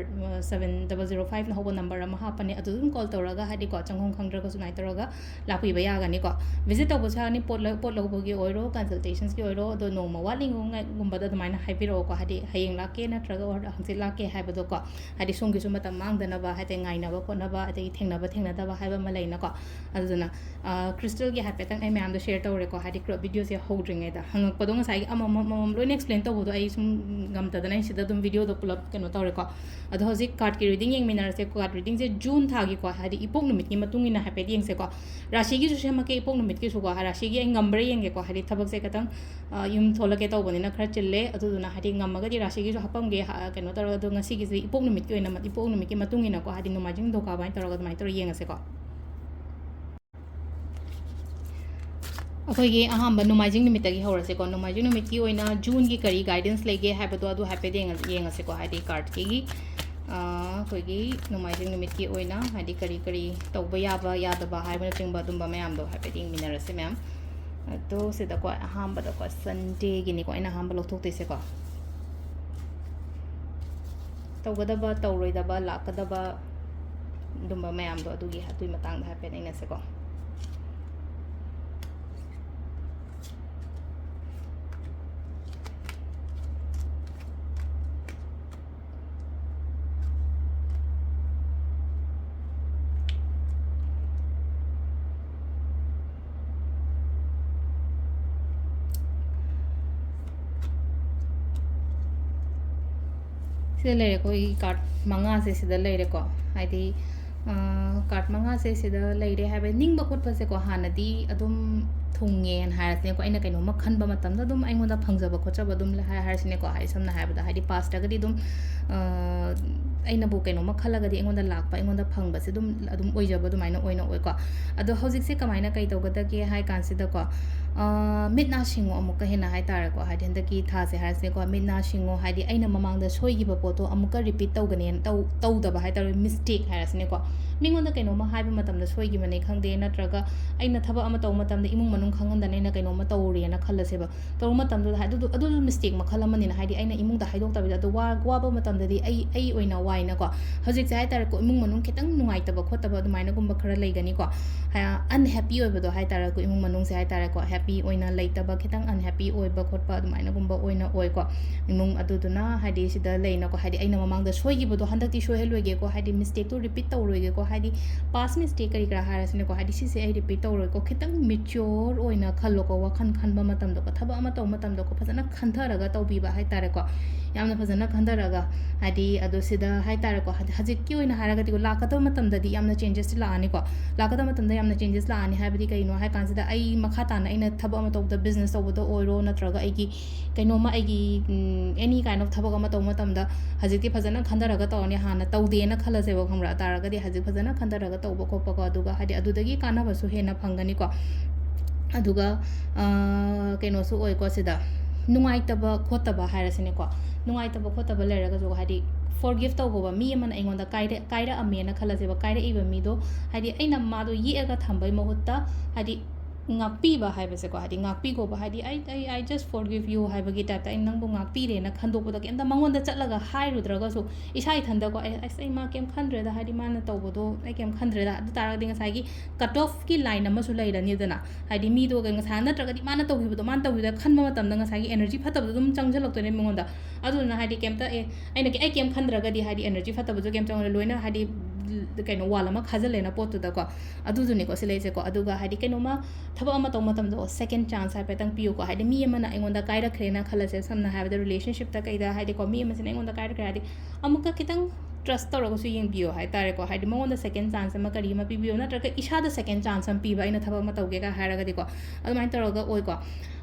seven double zero fiveꯅ ꯍꯧꯕ number ꯑꯃ ꯍꯥꯞꯄꯅꯦ꯫ ꯑꯗꯨ ꯑꯗꯨꯝ call ꯇꯧꯔꯒ ꯍꯥꯏꯗꯤꯀꯣ, ꯆꯪꯐꯝ ꯈꯪꯗ꯭ꯔꯒꯁꯨ ꯑꯗꯨꯃꯥꯏꯅ ꯇꯧꯔꯒ ꯂꯥꯛꯄꯤꯕ ꯌꯥꯒꯅꯤꯀꯣ꯫ Visit ꯇꯧꯕꯁꯨ ꯌꯥꯅꯤ, ꯄꯣꯠ ꯂ- ꯄꯣꯠ ꯂꯧꯕꯒꯤ ꯑꯣꯏꯔꯣ, consultationꯒꯤ ꯑꯣꯏꯔꯣ꯫ ꯑꯗꯣ ꯅꯣꯡꯃ ꯋꯥꯠꯂꯤꯉꯩꯒꯨꯝꯕꯗ ꯑꯗꯨꯃꯥꯏꯅ ꯍꯥꯏꯕꯤꯔꯛꯑꯣꯀꯣ, ꯍꯥꯏꯗꯤ ꯍꯌꯦꯡ ꯂꯥꯛꯀꯦ ꯅꯠꯇ꯭ꯔꯒ or ꯍꯪꯆꯤꯠ ꯂꯥꯛꯀꯦ ꯍꯥꯏꯕꯗꯣꯀꯣ꯫ ꯍꯥꯏꯗꯤ ꯁꯣꯝꯒꯤꯁꯨ ꯃꯇꯝ ꯃꯥꯡꯗꯅꯕ, ꯍꯥꯏꯗꯤ ꯉꯥꯏꯅꯕ ꯈꯣꯠꯅꯕ, ꯑꯗꯒꯤ ꯊꯦꯡꯅꯕ ꯊꯦꯡꯅꯗꯕ ꯍꯥꯏꯕ ꯑꯃ ꯂꯩꯅꯀꯣ꯫ ꯑꯗꯨꯗꯨꯅ ꯀ꯭ꯔꯤꯁꯇꯜꯒꯤ ꯍꯥꯏꯐꯦꯠꯇꯪ ꯑꯩ ꯃꯌꯥꯝꯗꯣ share ꯇꯧꯔꯦꯀꯣ, ꯍꯥꯏꯗꯤ videoꯁꯦ ꯍꯧꯗ꯭ꯔꯤꯉꯩꯗ꯫ ꯍꯪꯉꯛꯄꯗꯣ ꯉꯁꯥꯏꯒꯤ ꯑꯃꯃꯝ ꯑꯃꯃꯝ ꯂꯣꯏꯅ explain ꯇꯧꯕꯗꯣ ꯑꯩ ꯁꯨꯝ ꯉꯝꯗꯗꯅ ꯑꯩ ꯁꯤꯗ ꯑꯗꯨꯝ videoꯗꯣ ꯄꯨꯂꯞ ꯀꯩꯅꯣ ꯇꯧꯔꯦꯀꯣ꯫ ꯑꯗꯣ ꯍꯧꯖꯤꯛ cardꯀꯤ reading ꯌꯦꯡꯃꯤꯟꯅꯔꯁꯦ꯫ Card readingꯁꯦ June ꯊꯥꯒꯤꯀꯣ, ꯍꯥꯏꯗꯤ ꯏꯄꯣꯛ ꯅꯨꯃꯤꯠꯀꯤ ꯃꯇꯨꯡ ꯏꯟꯅ ꯍꯥꯏꯐꯦꯠ ꯌꯦꯡꯁꯦꯀꯣ꯫ ꯔꯥꯁꯤꯒꯤꯁꯨ ꯁꯦꯝꯃꯛꯀꯦ, ꯏꯄꯣꯛ ꯅꯨꯃꯤꯠꯀꯤꯁꯨꯀꯣ꯫ ꯔꯥꯁꯤꯒꯤ ꯑꯩ ꯉꯝꯕ꯭ꯔꯥ ꯌꯦꯡꯒꯦꯀꯣ, ꯍꯥꯏꯗꯤ ꯊꯕꯛꯁꯦ ꯈꯤꯇꯪ ꯌꯨꯝ ꯊꯣꯛꯂꯛꯀꯦ ꯇꯧꯕꯅꯤꯅ ꯈꯔ ꯆꯤꯜꯂꯦ꯫ ꯑꯗꯨꯗꯨꯅ ꯍꯥꯏꯗꯤ ꯉꯝꯃꯒꯗꯤ ꯔꯥꯁꯤꯒꯤꯁꯨ ꯍꯥꯞꯄꯝꯒꯦ꯫ ꯀꯩꯅꯣ ꯇꯧꯔꯒ꯫ ꯑꯗꯣ ꯉꯁꯤꯒꯤꯁꯦ ꯏꯄꯣꯛ ꯅꯨꯃꯤꯠꯀꯤ ꯑꯣꯏꯅ, ꯏꯄꯣꯛ ꯅꯨꯃꯤꯠꯀꯤ ꯃꯇꯨꯡ ꯏꯟꯅꯀꯣ, ꯍꯥꯏꯗꯤ ꯅꯣꯡꯃꯥꯏꯖꯤꯡ ꯅꯤꯡꯊꯧꯀꯥꯕ ꯍꯥꯏꯅ ꯇꯧꯔꯒ ꯑꯗꯨꯃꯥꯏꯅ ꯇꯧꯔꯒ ꯌꯦꯡꯉꯁꯦꯀꯣ꯫ ꯑꯩꯈꯣꯏꯒꯤ ꯑꯍꯥꯟꯕ ꯅꯣꯡꯃꯥꯏꯖꯤꯡ ꯅꯨꯃꯤꯠꯇꯒꯤ ꯍꯧꯔꯁꯦꯀꯣ꯫ ꯅꯣꯡꯃꯥꯏꯖꯤꯡ ꯅꯨꯃꯤꯠꯀꯤ ꯑꯣꯏꯅ Juneꯒꯤ ꯀꯔꯤ guidance ꯂꯩꯒꯦ ꯍꯥꯏꯕꯗꯣ ꯑꯗꯨ ꯍꯥꯏꯐꯦꯠ ꯌꯦꯡꯉ- ꯌꯦꯡꯉꯁꯦꯀꯣ, ꯍꯥꯏꯗꯤ cardꯀꯤ ꯑꯩꯈꯣꯏꯒꯤ ꯅꯣꯡꯃꯥꯏꯖꯤꯡ ꯅꯨꯃꯤꯠꯀꯤ ꯑꯣꯏꯅ ꯍꯥꯏꯗꯤ ꯀꯔꯤ ꯀꯔꯤ ꯇꯧꯕ ꯌꯥꯕ ꯌꯥꯗꯕ ꯍꯥꯏꯕꯅꯆꯤꯡꯕ ꯑꯗꯨꯝꯕ ꯃꯌꯥꯝꯗꯣ ꯍꯥꯏꯐꯦꯠ ꯌꯦꯡꯃꯤꯟꯅꯔꯁꯦ ꯃꯌꯥꯝ꯫ ꯑꯗꯣ ꯁꯤꯗꯀꯣ ꯑꯍꯥꯟꯕꯗꯀꯣ Sundayꯒꯤꯅꯤꯀꯣ ꯑꯩꯅ ꯑꯍꯥꯟꯕ ꯂꯧꯊꯣꯛꯇꯣꯏꯁꯦꯀꯣ꯫ ꯇꯧꯒꯗꯕ, ꯇꯧꯔꯣꯏꯗꯕ, ꯂꯥꯛꯀꯗꯕ ꯑꯗꯨꯝꯕ ꯃꯌꯥꯝꯗꯣ ꯑꯗꯨꯒꯤ, ꯑꯗꯨꯒꯤ ꯃꯇꯥꯡꯗ ꯍꯥꯏꯐꯦꯠ ꯅꯩꯅꯁꯦꯀꯣ꯫ ꯁꯤꯗ ꯂꯩꯔꯦꯀꯣ, ꯑꯩꯒꯤ ꯀꯥꯔꯠ ꯃꯉꯥꯁꯦ ꯁꯤꯗ ꯂꯩꯔꯦꯀꯣ꯫ ꯍꯥꯏꯗꯤ, ꯑ, ꯀꯥꯔꯠ ꯃꯉꯥꯁꯦ ꯁꯤꯗ ꯂꯩꯔꯦ ꯍꯥꯏꯕ ꯅꯤꯡꯕ ꯈꯣꯠꯄꯁꯦꯀꯣ, ꯍꯥꯟꯅꯗꯤ ꯑꯗꯨꯝ ꯊꯨꯡꯉꯦꯅ ꯍꯥꯏꯔꯁꯤꯅꯦꯀꯣ, ꯑꯩꯅ ꯀꯩꯅꯣꯝꯃ ꯈꯟꯕ ꯃꯇꯝꯗ ꯑꯗꯨꯝ ꯑꯩꯉꯣꯟꯗ ꯐꯪꯖꯕ ꯈꯣꯠꯆꯕ ꯑꯗꯨꯝ ꯂꯩ ꯍꯥꯏ-, ꯍꯥꯏꯔꯁꯤꯅꯦꯀꯣ꯫ ꯍꯥꯏꯗꯤ ꯁꯝꯅ ꯍꯥꯏꯔꯕꯗ, ꯍꯥꯏꯗꯤ past-ꯇꯒꯗꯤ ꯑꯗꯨꯝ, ꯑ, ꯑꯩꯅꯕꯨ ꯀꯩꯅꯣꯝꯃ ꯈꯜꯂꯒꯗꯤ ꯑꯩꯉꯣꯟꯗ ꯂꯥꯛꯄ, ꯑꯩꯉꯣꯟꯗ ꯐꯪꯕꯁꯦ ꯑꯗꯨꯝ, ꯑꯗꯨꯝ ꯑꯣꯏꯖꯕ ꯑꯗꯨꯃꯥꯏꯅ ꯑꯣꯏꯅ ꯑꯣꯏꯀꯣ꯫ ꯑꯗꯣ ꯍꯧꯖꯤꯛꯁꯦ ꯀꯃꯥꯏꯅ ꯀꯩ ꯇꯧꯒꯗꯒꯦ ꯍꯥꯏ ꯀꯥꯟꯁꯤꯗꯀꯣ, ꯑ, ꯃꯤꯠ ꯅꯥ ꯁꯤꯡꯉꯣ ꯑꯃꯨꯛꯀ ꯍꯦꯟꯅ ꯍꯥꯏ ꯇꯥꯔꯦꯀꯣ, ꯍꯥꯏꯗꯤ ꯍꯟꯗꯛꯀꯤ ꯊꯥꯁꯦ ꯍꯥꯏꯔꯁꯤꯅꯦꯀꯣ, ꯃꯤꯠ ꯅꯥ ꯁꯤꯡꯉꯣ, ꯍꯥꯏꯗꯤ ꯑꯩꯅ ꯃꯃꯥꯡꯗ ꯁꯣꯏꯈꯤꯕ ꯄꯣꯠꯇꯣ ꯑꯃꯨꯛꯀ repeat ꯇꯧꯒꯅꯦꯅ ꯇꯧ-, ꯇꯧꯗꯕ ꯍꯥꯏ ꯇꯥꯔꯦ, mistake ꯍꯥꯏꯔꯁꯤꯅꯦꯀꯣ꯫ ꯃꯤꯉꯣꯟꯗ ꯀꯩꯅꯣꯝꯃ ꯍꯥꯏꯕ ꯃꯇꯝꯗ ꯁꯣꯏꯈꯤꯕꯅꯦ ꯈꯪꯗꯦ, ꯅꯠꯇ꯭ꯔꯒ ꯑꯩꯅ ꯊꯕꯛ ꯑꯃ ꯇꯧꯕ ꯃꯇꯝꯗ ꯏꯃꯨꯡ ꯃꯅꯨꯡ ꯈꯪꯍꯟꯗꯅ ꯑꯩꯅ ꯀꯩꯅꯣꯝꯃ ꯇꯧꯔꯨꯔꯦꯅ ꯈꯜꯂꯁꯦꯕ꯫ ꯇꯧꯕ ꯃꯇꯝꯗꯨꯗ ꯍꯥꯏ-, ꯑꯗꯨꯗꯣ, ꯑꯗꯨꯁꯨ mistake ꯃꯈꯜ ꯑꯃꯅꯤꯅ, ꯍꯥꯏꯗꯤ ꯑꯩꯅ ꯏꯃꯨꯡꯗ ꯍꯥꯏꯗꯣꯛꯇꯕꯤꯗ, ꯑꯗꯣ ꯋꯥ-, ꯋꯥꯕ ꯃꯇꯝꯗꯗꯤ ꯑꯩ, ꯑꯩ ꯑꯣꯏꯅ ꯋꯥꯏꯅꯀꯣ꯫ ꯍꯧꯖꯤꯛꯁꯦ ꯍꯥꯏ ꯇꯥꯔꯦꯀꯣ, ꯏꯃꯨꯡ ꯃꯅꯨꯡ ꯈꯤꯇꯪ ꯅꯨꯡꯉꯥꯏꯇꯕ ꯈꯣꯠꯇꯕ ꯑꯗꯨꯃꯥꯏꯅꯒꯨꯝꯕ ꯈꯔ ꯂꯩꯒꯅꯤꯀꯣ꯫ ꯍꯥ-, unhappy ꯑꯣꯏꯕꯗꯣ ꯍꯥꯏ ꯇꯥꯔꯦꯀꯣ, ꯏꯃꯨꯡ ꯃꯅꯨꯡꯁꯦ ꯍꯥꯏ ꯇꯥꯔꯦꯀꯣ, happy ꯑꯣꯏꯅ ꯂꯩꯇꯕ, ꯈꯤꯇꯪ unhappy ꯑꯣꯏꯕ ꯈꯣꯠꯄ ꯑꯗꯨꯃꯥꯏꯅꯒꯨꯝꯕ ꯑꯣꯏꯅ ꯑꯣꯏꯀꯣ꯫ ꯏꯃꯨꯡ ꯑꯗꯨꯗꯨꯅ ꯍꯥꯏꯗꯤ ꯁꯤꯗ ꯂꯩꯅꯀꯣ, ꯍꯥꯏꯗꯤ ꯑꯩꯅ ꯃꯃꯥꯡꯗ ꯁꯣꯏꯈꯤꯕꯗꯣ ꯍꯟꯗꯛꯇꯤ ꯁꯣꯏꯍꯜꯂꯣꯏꯒꯦꯀꯣ, ꯍꯥꯏꯗꯤ mistake-ꯇꯣ repeat ꯇꯧꯔꯣꯏꯒꯦꯀꯣ, ꯍꯥꯏꯗꯤ past mistake ꯀꯔꯤ ꯀꯔꯥ ꯍꯥꯏꯔꯁꯤꯅꯀꯣ, ꯍꯥꯏꯗꯤ ꯁꯤꯁꯦ ꯑꯩ repeat ꯇꯧꯔꯣꯏꯀꯣ, ꯈꯤꯇꯪ mature ꯑꯣꯏꯅ ꯈꯜꯂꯣꯀꯣ, ꯋꯥꯈꯜ ꯈꯟꯕ ꯃꯇꯝꯗꯀꯣ, ꯊꯕꯛ ꯑꯃ ꯇꯧꯕ ꯃꯇꯝꯗꯀꯣ, ꯐꯖꯅ ꯈꯟꯊꯔꯒ ꯇꯧꯕꯤꯕ ꯍꯥꯏ ꯇꯥꯔꯦꯀꯣ, ꯌꯥꯝꯅ ꯐꯖꯅ ꯈꯟꯊꯔꯒ, ꯍꯥꯏꯗꯤ ꯑꯗꯣ ꯁꯤꯗ ꯍꯥꯏ ꯇꯥꯔꯦꯀꯣ, ꯍꯥꯏꯗꯤ ꯍꯧꯖꯤꯛꯀꯤ ꯑꯣꯏꯅ ꯍꯥꯏꯔꯒꯗꯤꯀꯣ, ꯂꯥꯛꯀꯗꯕ ꯃꯇꯝꯗꯗꯤ ꯌꯥꯝꯅ changes-ꯇꯤ ꯂꯥꯛꯑꯅꯤꯀꯣ꯫ ꯂꯥꯛꯀꯗꯕ ꯃꯇꯝꯗ ꯌꯥꯝꯅ changes ꯂꯥꯛꯑꯅꯤ ꯍꯥꯏꯕꯗꯤ ꯀꯩꯅꯣ ꯍꯥꯏ ꯀꯥꯟꯁꯤꯗ, ꯑꯩ ꯃꯈꯥ ꯇꯥꯅ ꯑꯩꯅ ꯊꯕꯛ ꯑꯃ ꯇꯧꯕꯗ, business ꯇꯧꯕꯗ ꯑꯣꯏꯔꯣ, ꯅꯠꯇ꯭ꯔꯒ ꯑꯩꯒꯤ ꯀꯩꯅꯣꯝꯃ, ꯑꯩꯒꯤ, ꯎꯝ, any kind of ꯊꯕꯛ ꯑꯃ ꯇꯧꯕ ꯃꯇꯝꯗ, ꯍꯧꯖꯤꯛꯇꯤ ꯐꯖꯅ ꯈꯟꯊꯔꯒ ꯇꯧꯔꯅꯤ꯫ ꯍꯥꯟꯅ ꯇꯧꯗꯦꯅ ꯈꯜꯂꯁꯦꯕ, ꯈꯪꯕ꯭ꯔꯥ? ꯇꯥꯔꯒꯗꯤ ꯍꯧꯖꯤꯛ ꯐꯖꯅ ꯈꯟꯊꯔꯒ ꯇꯧꯕ ꯈꯣꯠꯄꯀꯣ, ꯑꯗꯨꯒ ꯍꯥꯏꯗꯤ ꯑꯗꯨꯗꯒꯤ ꯀꯥꯟꯅꯕꯁꯨ ꯍꯦꯟꯅ ꯐꯪꯒꯅꯤꯀꯣ꯫ ꯑꯗꯨꯒ, ꯑ, ꯀꯩꯅꯣꯁꯨ ꯑꯣꯏꯀꯣ, ꯁꯤꯗ ꯅꯨꯡꯉꯥꯏꯇꯕ ꯈꯣꯠꯇꯕ ꯍꯥꯏꯔꯁꯤꯅꯦꯀꯣ, ꯅꯨꯡꯉꯥꯏꯇꯕ ꯈꯣꯠꯇꯕ ꯂꯩꯔꯒꯁꯨ, ꯍꯥꯏꯗꯤ forgive ꯇꯧꯕ, ꯃꯤ ꯑꯃꯅ ꯑꯩꯉꯣꯟꯗ ꯀꯥꯏꯔ-, ꯀꯥꯏꯔꯛꯑꯝꯃꯦꯅ ꯈꯜꯂꯁꯦꯕ, ꯀꯥꯏꯔꯛꯏꯕ ꯃꯤꯗꯣ, ꯍꯥꯏꯗꯤ ꯑꯩꯅ ꯃꯥꯗꯣ ꯌꯦꯛꯑꯒ ꯊꯝꯕꯩ ꯃꯍꯨꯠꯇ, ꯍꯥꯏꯗꯤ ꯉꯥꯛꯄꯤꯕ ꯍꯥꯏꯕꯁꯦꯀꯣ, ꯍꯥꯏꯗꯤ ꯉꯥꯛꯄꯤꯈꯣꯕ, ꯍꯥꯏꯗꯤ "I, I, I just forgive you" ꯍꯥꯏꯕꯒꯤ type-ꯇ, "ꯑꯩ ꯅꯪꯕꯨ ꯉꯥꯛꯄꯤꯔꯦꯅ" ꯈꯟꯗꯣꯛꯄꯗꯣ, ꯀꯩꯝꯇ ꯃꯉꯣꯟꯗ ꯆꯠꯂꯒ ꯍꯥꯏꯔꯨꯗ꯭ꯔꯒꯁꯨ ꯏꯁꯥ ꯏꯊꯟꯗꯀꯣ, "ꯑꯩ, ꯑꯁ, ꯑꯩ ꯃꯥ ꯀꯩꯝ ꯈꯟꯗ꯭ꯔꯦꯗ, ꯍꯥꯏꯗꯤ ꯃꯥꯅ ꯇꯧꯕꯗꯣ ꯑꯩ ꯀꯩꯝ ꯈꯟꯗ꯭ꯔꯦꯗ", ꯑꯗꯨ ꯇꯥꯔꯒꯗꯤ ꯉꯁꯥꯏꯒꯤ cut off-ꯀꯤ line ꯑꯃꯁꯨ ꯂꯩꯔꯅꯤꯗꯅ, ꯍꯥꯏꯗꯤ ꯃꯤꯗꯣ ꯉꯁꯥꯏ ꯅꯠꯇ꯭ꯔꯒꯗꯤ ꯃꯥꯅ ꯇꯧꯈꯤꯕꯗꯣ, ꯃꯥꯅ ꯇꯧꯈꯤꯕꯗ ꯈꯟꯕ ꯃꯇꯝꯗ ꯉꯁꯥꯏꯒꯤ energy ꯐꯠꯇꯕꯗꯣ ꯑꯗꯨꯝ ꯆꯪꯁꯤꯜꯂꯛꯇꯣꯏꯅꯦ ꯃꯉꯣꯟꯗ꯫ ꯑꯗꯨꯗꯨꯅ ꯍꯥꯏꯗꯤ ꯀꯩꯝꯇ, ꯑꯦ, ꯑꯩꯅ ꯀꯩ-, ꯑꯩ ꯀꯩꯝ ꯈꯟꯗ꯭ꯔꯒꯗꯤ ꯍꯥꯏꯗꯤ energy ꯐꯠꯇꯕꯁꯨ ꯀꯩꯝ ꯆꯪꯉꯔꯣꯏ, ꯂꯣꯏꯅ ꯍꯥꯏꯗꯤ ꯀꯩꯅꯣ, wall ꯑꯃ ꯈꯥꯖꯤꯜꯂꯦꯅ ꯄꯣꯠꯇꯨꯗꯀꯣ꯫ ꯑꯗꯨꯗꯨꯅꯤꯀꯣ ꯁꯤ ꯂꯩꯁꯦꯀꯣ꯫ ꯑꯗꯨꯒ ꯍꯥꯏꯗꯤ ꯀꯩꯅꯣꯝꯃ ꯊꯕꯛ ꯑꯃ ꯇꯧꯕ ꯃꯇꯝꯗ second chance ꯍꯥꯏꯐꯦꯠꯇꯪ ꯄꯤꯌꯨꯀꯣ꯫ ꯍꯥꯏꯗꯤ ꯃꯤ ꯑꯃꯅ ꯑꯩꯉꯣꯟꯗ ꯀꯥꯏꯔꯛꯈ꯭ꯔꯦꯅ ꯈꯜꯂꯁꯦ, ꯁꯝꯅ ꯍꯥꯏꯔꯕꯗ relationshipꯇ ꯀꯩꯗ ꯍꯥꯏꯗꯤꯀꯣ, ꯃꯤ ꯑꯃꯁꯤꯅ ꯑꯩꯉꯣꯟꯗ ꯀꯥꯏꯔꯛꯈ꯭ꯔꯦ ꯍꯥꯏꯗꯤ ꯑꯃꯨꯛꯀ ꯈꯤꯇꯪ trust ꯇꯧꯔꯒꯁꯨ ꯌꯦꯡꯕꯤꯌꯣ ꯍꯥꯏꯇꯥꯔꯦꯀꯣ꯫ ꯍꯥꯏꯗꯤ ꯃꯉꯣꯟꯗ second chance ꯑꯃ ꯀꯔꯤ ꯑꯃ ꯄꯤꯕꯤꯌꯣ, ꯅꯠꯇ꯭ꯔꯒ ꯏꯁꯥꯗ second chance ꯑꯃ ꯄꯤꯕ, ꯑꯩꯅ ꯊꯕꯛ ꯑꯃ ꯇꯧꯒꯦꯒ ꯍꯥꯏꯔꯒꯗꯤꯀꯣ꯫ ꯑꯗꯨꯃꯥꯏꯅ ꯇꯧꯔꯒ ꯑꯣꯏꯀꯣ꯫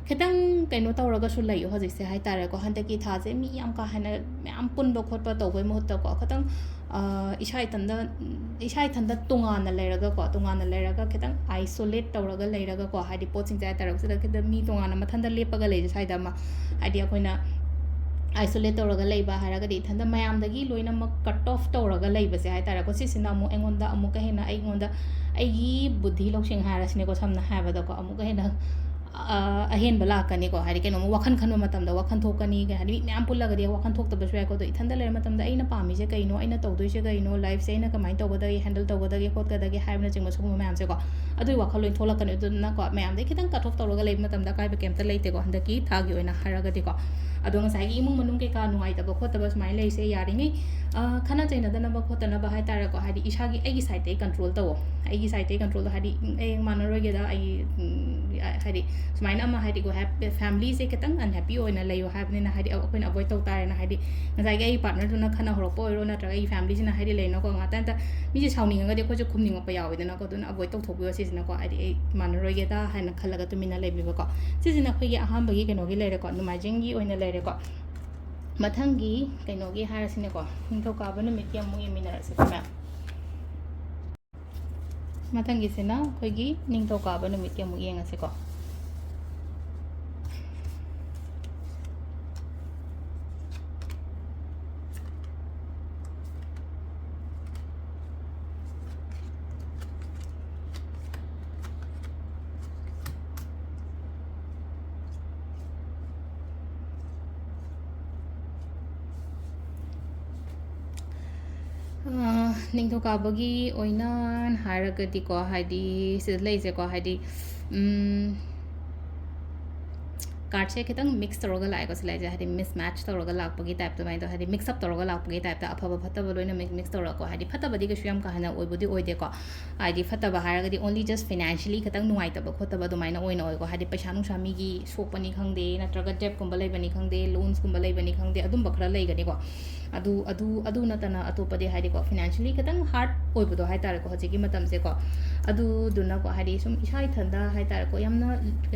ꯈꯤꯇꯪ ꯀꯩꯅꯣ ꯇꯧꯔꯒꯁꯨ ꯂꯩꯌꯣ ꯍꯧꯖꯤꯛꯁꯦ ꯍꯥꯏꯇꯥꯔꯦꯀꯣ꯫ ꯍꯟꯗꯛꯀꯤ ꯊꯥꯁꯦ ꯃꯤ ꯌꯥꯝ ꯀꯥ ꯍꯦꯟꯅ ꯃꯌꯥꯝ ꯄꯨꯟꯕ ꯈꯣꯠꯄ ꯇꯧꯕꯩ ꯃꯍꯨꯠꯇꯀꯣ, ꯈꯤꯇꯪ, ꯑ, ꯏꯁꯥ ꯏꯊꯟꯗ, ꯏꯁꯥ ꯏꯊꯟꯗ ꯇꯣꯉꯥꯟꯅ ꯂꯩꯔꯒꯀꯣ, ꯇꯣꯉꯥꯟꯅ ꯂꯩꯔꯒ ꯈꯤꯇꯪ isolate ꯇꯧꯔꯒ ꯂꯩꯔꯒꯀꯣ, ꯍꯥꯏꯗꯤ ꯄꯣꯠꯁꯤꯡꯁꯦ ꯍꯥꯏꯇꯥꯔꯦ, ꯁꯤꯗ ꯈꯤꯇꯪ ꯃꯤ ꯇꯣꯉꯥꯟꯅ ꯃꯊꯟꯇ ꯂꯦꯞꯄꯒ ꯂꯩꯁꯦ ꯁ꯭ꯋꯥꯏꯗ ꯑꯃ, ꯍꯥꯏꯗꯤ ꯑꯩꯈꯣꯏꯅ isolate ꯇꯧꯔꯒ ꯂꯩꯕ ꯍꯥꯏꯔꯒꯗꯤ ꯏꯊꯟꯗ ꯃꯌꯥꯝꯗꯒꯤ ꯂꯣꯏꯅꯃꯛ cut off ꯇꯧꯔꯒ ꯂꯩꯕꯁꯦ ꯍꯥꯏꯇꯥꯔꯦꯀꯣ꯫ ꯁꯤꯁꯤꯅ ꯑꯃꯨꯛ ꯑꯩꯉꯣꯟꯗ ꯑꯃꯨꯛꯀ ꯍꯦꯟꯅ, ꯑꯩꯉꯣꯟꯗ ꯑꯩꯒꯤ ꯕꯨꯙꯤ ꯂꯧꯁꯤꯡ ꯍꯥꯏꯔꯁꯤꯅꯦꯀꯣ, ꯁꯝꯅ ꯍꯥꯏꯔꯕꯗꯀꯣ, ꯑꯃꯨꯛꯀ ꯍꯦꯟꯅ, ꯑ, ꯑꯍꯦꯟꯕ ꯂꯥꯛꯀꯅꯤꯀꯣ꯫ ꯍꯥꯏꯗꯤ ꯀꯩꯅꯣꯝꯃ ꯋꯥꯈꯜ ꯈꯟꯕ ꯃꯇꯝꯗ ꯋꯥꯈꯜ ꯊꯣꯛꯀꯅꯤ, ꯍꯥꯏꯗꯤ ꯃꯤ ꯃꯌꯥꯝ ꯄꯨꯜꯂꯒꯗꯤ ꯋꯥꯈꯜ ꯊꯣꯛꯇꯕꯁꯨ ꯌꯥꯏꯀꯣ꯫ ꯑꯗꯣ ꯏꯊꯟꯗ ꯂꯩꯔ ꯃꯇꯝꯗ ꯑꯩꯅ ꯄꯥꯝꯃꯤꯁꯦ ꯀꯩꯅꯣ, ꯑꯩꯅ ꯇꯧꯗꯣꯏꯁꯦ ꯀꯩꯅꯣ, lifeꯁꯦ ꯑꯩꯅ ꯀꯃꯥꯏꯅ ꯇꯧꯒꯗꯒꯦ, handle ꯇꯧꯒꯗꯒꯦ ꯈꯣꯠꯀꯗꯒꯦ ꯍꯥꯏꯕꯅꯆꯤꯡꯕ ꯁꯤꯒꯨꯝꯕ ꯃꯌꯥꯝꯁꯦꯀꯣ꯫ ꯑꯗꯨꯒꯤ ꯋꯥꯈꯜ ꯂꯣꯏ ꯊꯣꯛꯂꯛꯀꯅꯤ꯫ ꯑꯗꯨꯗꯨꯅꯀꯣ, ꯃꯌꯥꯝꯗꯒꯤ ꯈꯤꯇꯪ cut off ꯇꯧꯔꯒ ꯂꯩꯕ ꯃꯇꯝꯗ ꯑꯀꯥꯏꯕ ꯀꯩꯝꯇ ꯂꯩꯇꯦꯀꯣ, ꯍꯟꯗꯛꯀꯤ ꯊꯥꯒꯤ ꯑꯣꯏꯅ ꯍꯥꯏꯔꯒꯗꯤꯀꯣ꯫ ꯑꯗꯣ ꯉꯁꯥꯏꯒꯤ ꯏꯃꯨꯡ ꯃꯅꯨꯡ ꯀꯩꯀꯥ ꯅꯨꯡꯉꯥꯏꯇꯕ ꯈꯣꯠꯇꯕ ꯁꯨꯃꯥꯏꯅ ꯂꯩꯔꯤꯁꯦ, ꯌꯥꯔꯤꯉꯩ, ꯑ, ꯈꯠꯅ ꯆꯩꯅꯗꯅꯕ ꯈꯣꯠꯇꯅꯕ ꯍꯥꯏꯇꯥꯔꯦꯀꯣ, ꯍꯥꯏꯗꯤ ꯏꯁꯥꯒꯤ, ꯑꯩꯒꯤ sideꯇꯒꯤ control ꯇꯧꯋꯣ꯫ ꯑꯩꯒꯤ sideꯇꯒꯤ control, ꯍꯥꯏꯗꯤ, ꯎꯝ, ꯑꯩ ꯃꯥꯟꯅꯔꯣꯏꯒꯦꯗ, ꯑꯩ, ꯎꯝ, ꯍꯥꯏꯗꯤ ꯁꯨꯃꯥꯏꯅ ꯑꯃ, ꯍꯥꯏꯗꯤꯀꯣ, ꯍꯦꯞ-, familyꯁꯦ ꯈꯤꯇꯪ unhappy ꯑꯣꯏꯅ ꯂꯩꯌꯣ ꯍꯥꯏꯕꯅꯤꯅ, ꯍꯥꯏꯗꯤ ꯑꯩꯈꯣꯏꯅ avoid ꯇꯧ ꯇꯥꯔꯦꯅ, ꯍꯥꯏꯗꯤ ꯉꯁꯥꯏꯒꯤ ꯑꯩ partnerꯗꯨꯅ ꯈꯠꯅ ꯍꯧꯔꯛꯄ ꯑꯣꯏꯔꯣ, ꯅꯠꯇ꯭ꯔꯒ ꯑꯩꯒꯤ familyꯁꯤꯅ, ꯍꯥꯏꯗꯤ ꯂꯩꯅꯀꯣ, ꯉꯥꯛꯇ ꯃꯤꯁꯦ ꯁꯥꯎꯅꯤꯡꯉꯒꯗꯤ ꯑꯩꯈꯣꯏꯁꯨ ꯈꯨꯝꯅꯤꯡꯉꯛꯄ ꯌꯥꯎꯋꯤꯗꯅꯀꯣ꯫ ꯑꯗꯨꯅ avoid ꯇꯧꯊꯣꯛꯄꯤꯌꯣ ꯁꯤꯁꯤꯅꯀꯣ, ꯍꯥꯏꯗꯤ ꯑꯩ ꯃꯥꯟꯅꯔꯣꯏꯒꯦꯗ ꯍꯥꯏꯅ ꯈꯜꯂꯒ ꯇꯨꯃꯤꯟꯅ ꯂꯩꯕꯤꯕꯀꯣ꯫ ꯁꯤꯁꯤꯅ ꯑꯩꯈꯣꯏꯒꯤ ꯑꯍꯥꯟꯕꯒꯤ ꯀꯩꯅꯣꯒꯤ ꯂꯩꯔꯦꯀꯣ, ꯅꯣꯡꯃꯥꯏꯖꯤꯡꯒꯤ ꯑꯣꯏꯅ ꯂꯩꯔꯦꯀꯣ꯫ ꯃꯊꯪꯒꯤ ꯀꯩꯅꯣꯒꯤ ꯍꯥꯏꯔꯁꯤꯅꯦꯀꯣ, ꯅꯤꯡꯊꯧꯀꯥꯕ ꯅꯨꯃꯤꯠꯀꯤ ꯑꯃꯨꯛ ꯌꯦꯡꯃꯤꯟꯅꯔꯁꯤꯀꯣ ꯃꯌꯥꯝ꯫ ꯃꯊꯪꯒꯤꯁꯤꯅ ꯑꯩꯈꯣꯏꯒꯤ ꯅꯤꯡꯊꯧꯀꯥꯕ ꯅꯨꯃꯤꯠꯀꯤ ꯑꯃꯨꯛ ꯌꯦꯡꯉꯁꯤꯀꯣ꯫ ꯑ, ꯅꯤꯡꯊꯧꯀꯥꯕꯒꯤ ꯑꯣꯏꯅ ꯍꯥꯏꯔꯒꯗꯤꯀꯣ, ꯍꯥꯏꯗꯤ ꯁꯤꯗ ꯂꯩꯁꯦꯀꯣ, ꯍꯥꯏꯗꯤ, ꯎꯝ, ꯀꯥꯔꯠꯁꯦ ꯈꯤꯇꯪ ꯃꯤꯛꯁ ꯇꯧꯔꯒ ꯂꯥꯛꯑꯦꯀꯣ, ꯁꯤ ꯂꯥꯏꯁꯦ ꯍꯥꯏꯗꯤ ꯃꯤꯁ ꯃꯦꯠꯆ ꯇꯧꯔꯒ ꯂꯥꯛꯄꯒꯤ ꯇꯥꯏꯞꯇ, ꯑꯗꯨꯃꯥꯏꯅ ꯇꯧ, ꯍꯥꯏꯗꯤ ꯃꯤꯛꯁ ꯑꯞ ꯇꯧꯔꯒ ꯂꯥꯛꯄꯒꯤ ꯇꯥꯏꯞꯇ, ꯑꯐꯕ ꯐꯠꯇꯕ ꯂꯣꯏꯅ ꯃꯤꯛꯁ ꯇꯧꯔꯒꯀꯣ, ꯍꯥꯏꯗꯤ ꯐꯠꯇꯕꯗꯤ ꯀꯩꯁꯨ ꯌꯥꯝ ꯀꯥ ꯍꯦꯟꯅ ꯑꯣꯏꯕꯨꯗꯤ ꯑꯣꯏꯗꯦꯀꯣ, ꯍꯥꯏꯗꯤ ꯐꯠꯇꯕ ꯍꯥꯏꯔꯒꯗꯤ only just financially ꯈꯤꯇꯪ ꯅꯨꯡꯉꯥꯏꯇꯕ ꯈꯣꯠꯇꯕ ꯑꯗꯨꯃꯥꯏꯅ ꯑꯣꯏꯅ ꯑꯣꯏꯀꯣ, ꯍꯥꯏꯗꯤ ꯄꯩꯁꯥ ꯅꯨꯡꯁꯥ ꯃꯤꯒꯤ ꯁꯣꯛꯄꯅꯤ ꯈꯪꯗꯦ, ꯅꯠꯇ꯭ꯔꯒ ꯗꯦꯞꯀꯨꯝꯕ ꯂꯩꯕꯅꯤ ꯈꯪꯗꯦ, ꯂꯣꯟꯁꯀꯨꯝꯕ ꯂꯩꯕꯅꯤ ꯈꯪꯗꯦ, ꯑꯗꯨꯝꯕ ꯈꯔ ꯂꯩꯒꯅꯤꯀꯣ, ꯑꯗꯨ ꯑꯗꯨ ꯑꯗꯨ ꯅꯠꯇꯅ ꯑꯇꯣꯞꯄꯗꯤ ꯍꯥꯏꯗꯤꯀꯣ, ꯐꯤꯅꯥꯟꯁꯤꯌꯦꯜꯂꯤ ꯈꯤꯇꯪ ꯍꯥꯔꯠ ꯑꯣꯏꯕꯗꯣ ꯍꯥꯏ ꯇꯥꯔꯦꯀꯣ ꯍꯧꯖꯤꯛꯀꯤ ꯃꯇꯝꯁꯦꯀꯣ, ꯑꯗꯨꯗꯨꯅꯀꯣ ꯍꯥꯏꯗꯤ ꯁꯨꯝ ꯏꯁꯥ ꯏꯊꯟꯗ ꯍꯥꯏ ꯇꯥꯔꯦꯀꯣ, ꯌꯥꯝꯅ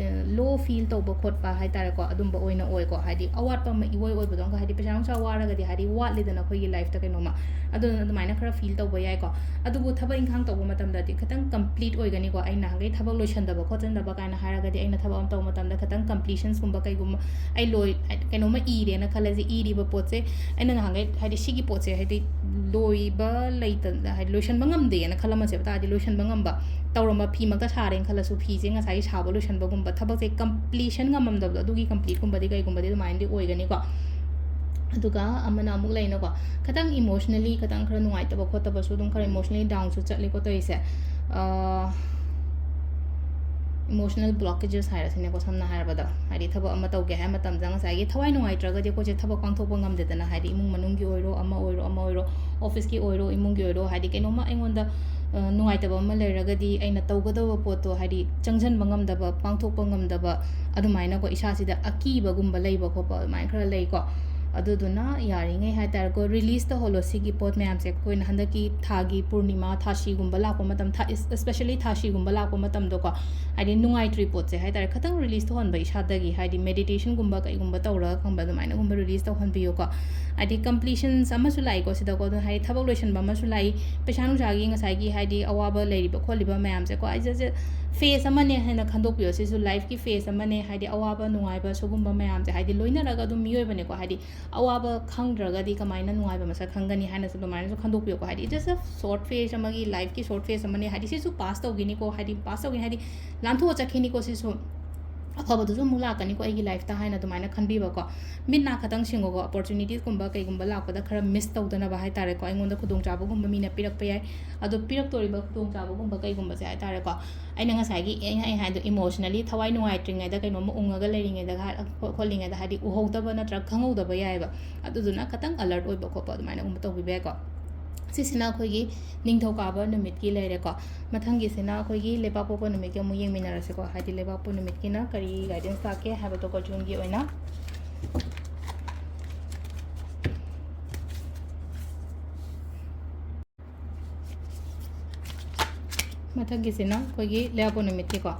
ꯂꯣ ꯐꯤꯜ ꯇꯧꯕ ꯈꯣꯠꯄ ꯍꯥꯏ ꯇꯥꯔꯦꯀꯣ, ꯑꯗꯨꯝꯕ ꯑꯣꯏꯅ ꯑꯣꯏꯀꯣ, ꯍꯥꯏꯗꯤ ꯑꯋꯥꯠꯄ ꯑꯃ ꯏꯋꯣꯏ ꯑꯣꯏꯕꯗꯣ, ꯍꯥꯏꯗꯤ ꯄꯩꯁꯥ ꯅꯨꯡꯁꯥ ꯋꯥꯔꯒꯗꯤ ꯍꯥꯏꯗꯤ ꯋꯥꯠꯂꯤꯗꯅ ꯑꯩꯈꯣꯏꯒꯤ ꯂꯥꯏꯐꯇ ꯀꯩꯅꯣꯝꯃ, ꯑꯗꯨꯗꯨꯅ ꯑꯗꯨꯃꯥꯏꯅ ꯈꯔ ꯐꯤꯜ ꯇꯧꯕ ꯌꯥꯏꯀꯣ꯫ ꯑꯗꯨꯕꯨ ꯊꯕꯛ ꯏꯪꯈꯥꯡ ꯇꯧꯕ ꯃꯇꯝꯗꯗꯤ ꯈꯤꯇꯪ ꯀꯝꯄ꯭ꯂꯤꯠ ꯑꯣꯏꯒꯅꯤꯀꯣ꯫ ꯑꯩ ꯅꯍꯥꯟꯈꯩ ꯊꯕꯛ ꯂꯣꯏꯁꯟꯗꯕ ꯈꯣꯠꯆꯟꯗꯕ ꯀꯥꯏꯅ ꯍꯥꯏꯔꯒꯗꯤ, ꯑꯩꯅ ꯊꯕꯛ ꯑꯃ ꯇꯧꯕ ꯃꯇꯝꯗ ꯈꯤꯇꯪ ꯀꯝꯄ꯭ꯂꯤꯁꯟꯁꯀꯨꯝꯕ ꯀꯩꯒꯨꯝꯕ, ꯑꯩ ꯂꯣꯏ ꯀꯩꯅꯣꯝꯃ ꯏꯔꯦꯅ ꯈꯜꯂꯁꯤ, ꯏꯔꯤꯕ ꯄꯣꯠꯁꯦ ꯑꯩꯅ ꯅꯍꯥꯟꯈꯩ ꯍꯥꯏꯗꯤ ꯁꯤꯒꯤ ꯄꯣꯠꯁꯦ ꯍꯥꯏꯗꯤ ꯂꯣꯏꯕ ꯂꯩꯇ ꯍꯥꯏꯗꯤ ꯂꯣꯏꯁꯟꯕ ꯉꯝꯗꯦꯅ ꯈꯜꯂꯝꯃꯁꯦꯕ ꯇꯥꯔꯗꯤ, ꯂꯣꯏꯁꯟꯕ ꯉꯝꯕ, ꯇꯧꯔꯝꯕ ꯐꯤꯃꯛꯇ ꯁꯥꯔꯦꯅ ꯈꯜꯂꯁꯨ, ꯐꯤꯁꯦ ꯉꯁꯥꯏꯒꯤ ꯁꯥꯕ ꯂꯣꯏꯁꯟꯕꯒꯨꯝꯕ, ꯊꯕꯛꯁꯦ ꯀꯝꯄ꯭ꯂꯤꯁꯟ ꯉꯝꯃꯝꯗꯕꯗꯣ, ꯑꯗꯨꯒꯤ ꯀꯝꯄ꯭ꯂꯤꯠꯀꯨꯝꯕꯗꯤ ꯀꯩꯒꯨꯝꯕꯗꯤ ꯑꯗꯨꯃꯥꯏꯅꯗꯤ ꯑꯣꯏꯒꯅꯤꯀꯣ꯫ ꯑꯗꯨꯒ ꯑꯃꯅ ꯑꯃꯨꯛ ꯂꯩꯅꯀꯣ, ꯈꯤꯇꯪ ꯏꯃꯣꯁꯅꯦꯜꯂꯤ ꯈꯤꯇꯪ ꯈꯔ ꯅꯨꯡꯉꯥꯏꯇꯕ ꯈꯣꯠꯇꯕꯁꯨ ꯑꯗꯨꯝ ꯈꯔ ꯏꯃꯣꯁꯅꯦꯜꯂꯤ ꯗꯥꯎꯟꯁꯨ ꯆꯠꯂꯤꯀꯣ ꯇꯧꯔꯤꯁꯦ꯫ ꯏꯃꯣꯁꯅꯦꯜ ꯕ꯭ꯂꯣꯀꯦꯖꯦꯁ ꯍꯥꯏꯔꯁꯤꯅꯦꯀꯣ, ꯁꯝꯅ ꯍꯥꯏꯔꯕꯗ ꯍꯥꯏꯗꯤ ꯊꯕꯛ ꯑꯃ ꯇꯧꯒꯦ ꯍꯥꯏꯕ ꯃꯇꯝꯗ ꯉꯁꯥꯏꯒꯤ ꯊꯋꯥꯏ ꯅꯨꯡꯉꯥꯏꯇ꯭ꯔꯒꯗꯤ ꯑꯩꯈꯣꯏꯁꯦ ꯊꯕꯛ ꯄꯥꯡꯊꯣꯛꯄ ꯉꯝꯗꯦꯗꯅ, ꯍꯥꯏꯗꯤ ꯏꯃꯨꯡ ꯃꯅꯨꯡꯒꯤ ꯑꯣꯏꯔꯣ, ꯑꯃ ꯑꯣꯏꯔꯣ, ꯑꯃ ꯑꯣꯏꯔꯣ, ꯑꯣꯐꯤꯁꯀꯤ ꯑꯣꯏꯔꯣ, ꯏꯃꯨꯡꯒꯤ ꯑꯣꯏꯔꯣ, ꯍꯥꯏꯗꯤ ꯀꯩꯅꯣꯝꯃ ꯑꯩꯉꯣꯟꯗ ꯅꯨꯡꯉꯥꯏꯇꯕ ꯑꯃ ꯂꯩꯔꯒꯗꯤ ꯑꯩꯅ ꯇꯧꯒꯗꯕ ꯄꯣꯠꯇꯣ ꯍꯥꯏꯗꯤ ꯆꯪꯁꯤꯟꯕ ꯉꯝꯗꯕ, ꯄꯥꯡꯊꯣꯛꯄ ꯉꯝꯗꯕ, ꯑꯗꯨꯃꯥꯏꯅꯀꯣ ꯏꯁꯥꯁꯤꯗ ꯑꯀꯤꯕꯒꯨꯝꯕ ꯂꯩꯕ ꯈꯣꯠꯄ ꯑꯗꯨꯃꯥꯏꯅ ꯈꯔ ꯂꯩꯀꯣ꯫ ꯑꯗꯨꯗꯨꯅ ꯌꯥꯔꯤꯉꯩ ꯍꯥꯏ ꯇꯥꯔꯦꯀꯣ, ꯔꯤꯂꯤꯁ ꯇꯧꯍꯜꯂꯣ ꯁꯤꯒꯤ ꯄꯣꯠ ꯃꯌꯥꯝꯁꯦ꯫ ꯑꯩꯈꯣꯏꯅ ꯍꯟꯗꯛꯀꯤ ꯊꯥꯒꯤ ꯄꯨꯔꯅꯤꯃꯥ, ꯊꯥꯁꯤꯒꯨꯝꯕ ꯂꯥꯛꯄ ꯃꯇꯝ, ꯊꯥ especially ꯊꯥꯁꯤꯒꯨꯝꯕ ꯂꯥꯛꯄ ꯃꯇꯝꯗꯀꯣ, ꯍꯥꯏꯗꯤ ꯅꯨꯡꯉꯥꯏꯇ꯭ꯔꯤ ꯄꯣꯠꯁꯦ ꯍꯥꯏ ꯇꯥꯔꯦ, ꯈꯤꯇꯪ ꯔꯤꯂꯤꯁ ꯇꯧꯍꯟꯕ ꯏꯁꯥꯗꯒꯤ, ꯍꯥꯏꯗꯤ ꯃꯦꯗꯤꯇꯦꯁꯟꯒꯨꯝꯕ ꯀꯩꯒꯨꯝꯕ ꯇꯧꯔꯒ ꯈꯪꯕ ꯑꯗꯨꯃꯥꯏꯅꯒꯨꯝꯕ ꯔꯤꯂꯤꯁ ꯇꯧꯍꯟꯕꯤꯌꯨꯀꯣ꯫ ꯍꯥꯏꯗꯤ ꯀꯝꯄ꯭ꯂꯤꯁꯟꯁ ꯑꯃꯁꯨ ꯂꯥꯛꯏꯀꯣ ꯁꯤꯗꯀꯣ, ꯑꯗꯨꯅ ꯍꯥꯏꯗꯤ ꯊꯕꯛ ꯂꯣꯏꯁꯟꯕ ꯑꯃꯁꯨ ꯂꯥꯛꯏ, ꯄꯩꯁꯥ ꯅꯨꯡꯁꯥꯒꯤ ꯉꯁꯥꯏꯒꯤ ꯍꯥꯏꯗꯤ ꯑꯋꯥꯕ ꯂꯩꯔꯤꯕ ꯈꯣꯠꯂꯤꯕ ꯃꯌꯥꯝꯁꯦꯀꯣ, ꯑꯩꯁꯦ ꯐꯦꯁ ꯑꯃꯅꯦ ꯍꯥꯏꯅ ꯈꯟꯗꯣꯛꯄꯤꯌꯣ꯫ ꯁꯤꯁꯨ ꯂꯥꯏꯐꯀꯤ ꯐꯦꯁ ꯑꯃꯅꯦ, ꯍꯥꯏꯗꯤ ꯑꯋꯥꯕ ꯅꯨꯡꯉꯥꯏꯕ ꯁꯤꯒꯨꯝꯕ ꯃꯌꯥꯝꯁꯦ ꯍꯥꯏꯗꯤ ꯂꯣꯏꯅꯔꯒ ꯑꯗꯨꯝ ꯃꯤꯑꯣꯏꯕꯅꯦꯀꯣ, ꯍꯥꯏꯗꯤ ꯑꯋꯥꯕ ꯈꯪꯗ꯭ꯔꯒꯗꯤ ꯀꯃꯥꯏꯅ ꯅꯨꯡꯉꯥꯏꯕ ꯃꯁꯛ ꯈꯪꯒꯅꯤ ꯍꯥꯏꯅꯁꯨ ꯑꯗꯨꯃꯥꯏꯅꯁꯨ ꯈꯟꯗꯣꯛꯄꯤꯌꯣꯀꯣ꯫ ꯍꯥꯏꯗꯤ just a short phase ꯑꯃꯒꯤ, ꯂꯥꯏꯐꯀꯤ ꯁꯣꯔꯠ ꯐꯦꯁ ꯑꯃꯅꯦ, ꯍꯥꯏꯗꯤ ꯁꯤꯁꯨ ꯄꯥꯁ ꯇꯧꯈꯤꯅꯤꯀꯣ, ꯍꯥꯏꯗꯤ ꯄꯥꯁ ꯇꯧꯈꯤꯅꯤ, ꯍꯥꯏꯗꯤ ꯂꯥꯟꯊꯣꯛꯑ ꯆꯠꯈꯤꯅꯤꯀꯣ ꯁꯤꯁꯨ꯫ ꯑꯐꯕꯗꯨꯁꯨ ꯑꯃꯨꯛ ꯂꯥꯛꯀꯅꯤꯀꯣ ꯑꯩꯒꯤ ꯂꯥꯏꯐꯇ ꯍꯥꯏꯅ ꯑꯗꯨꯃꯥꯏꯅ ꯈꯟꯕꯤꯕꯀꯣ꯫ ꯃꯤꯠ ꯅꯥ ꯈꯇꯪ ꯁꯤꯡꯉꯣꯀꯣ, ꯑꯣꯄꯣꯔꯆꯨꯅꯤꯇꯤꯁꯀꯨꯝꯕ ꯀꯩꯒꯨꯝꯕ ꯂꯥꯛꯄꯗ ꯈꯔ ꯃꯤꯁ ꯇꯧꯗꯅꯕ ꯍꯥꯏ ꯇꯥꯔꯦꯀꯣ꯫ ꯑꯩꯉꯣꯟꯗ ꯈꯨꯗꯣꯡꯆꯥꯕꯒꯨꯝꯕ ꯃꯤꯅ ꯄꯤꯔꯛꯄ ꯌꯥꯏ꯫ ꯑꯗꯣ ꯄꯤꯔꯛꯇꯣꯔꯤꯕ ꯈꯨꯗꯣꯡꯆꯥꯕꯒꯨꯝꯕ ꯀꯩꯒꯨꯝꯕꯁꯦ ꯍꯥꯏ ꯇꯥꯔꯦꯀꯣ, ꯑꯩꯅ ꯉꯁꯥꯏꯒꯤ ꯑꯩꯅ ꯑꯩ ꯍꯥꯏꯗꯣ ꯏꯃꯣꯁꯅꯦꯜꯂꯤ ꯊꯋꯥꯏ ꯅꯨꯡꯉꯥꯏꯇ꯭ꯔꯤꯉꯩꯗ, ꯀꯩꯅꯣꯝꯃ ꯎꯪꯉꯒ ꯂꯩꯔꯤꯉꯩꯗ ꯍꯥꯏ-, ꯈꯣꯠꯂꯤꯉꯩꯗ ꯍꯥꯏꯗꯤ ꯎꯍꯧꯗꯕ ꯅꯠꯇ꯭ꯔꯒ ꯈꯪꯍꯧꯗꯕ ꯌꯥꯏꯑꯕ꯫ ꯑꯗꯨꯗꯨꯅ ꯈꯇꯪ ꯑꯂꯔꯠ ꯑꯣꯏꯕ ꯈꯣꯠꯄ ꯑꯗꯨꯃꯥꯏꯅꯒꯨꯝꯕ ꯇꯧꯕꯤꯕ ꯌꯥꯏꯀꯣ꯫ ꯁꯤꯁꯤꯅ ꯑꯩꯈꯣꯏꯒꯤ ꯅꯤꯡꯊꯧꯀꯥꯕ ꯅꯨꯃꯤꯠꯀꯤ ꯂꯩꯔꯦꯀꯣ꯫ ꯃꯊꯪꯒꯤꯁꯤꯅ ꯑꯩꯈꯣꯏꯒꯤ ꯂꯩꯕꯥꯛꯄꯣꯛꯄ ꯅꯨꯃꯤꯠꯀꯤ ꯑꯃꯨꯛ ꯌꯦꯡꯃꯤꯟꯅꯔꯁꯤꯀꯣ꯫ ꯍꯥꯏꯗꯤ ꯂꯩꯕꯥꯛꯄꯣꯛꯄ ꯅꯨꯃꯤꯠꯀꯤꯅ ꯀꯔꯤ ꯒꯥꯏꯗꯦꯟꯁ ꯂꯥꯛꯀꯦ ꯍꯥꯏꯕꯗꯣꯀꯣ, ꯖꯨꯟꯒꯤ ꯑꯣꯏꯅ꯫ ꯃꯊꯪꯒꯤꯁꯤꯅ ꯑꯩꯈꯣꯏꯒꯤ ꯂꯩꯕꯥꯛꯄꯣꯛꯄ ꯅꯨꯃꯤꯠꯀꯤꯀꯣ꯫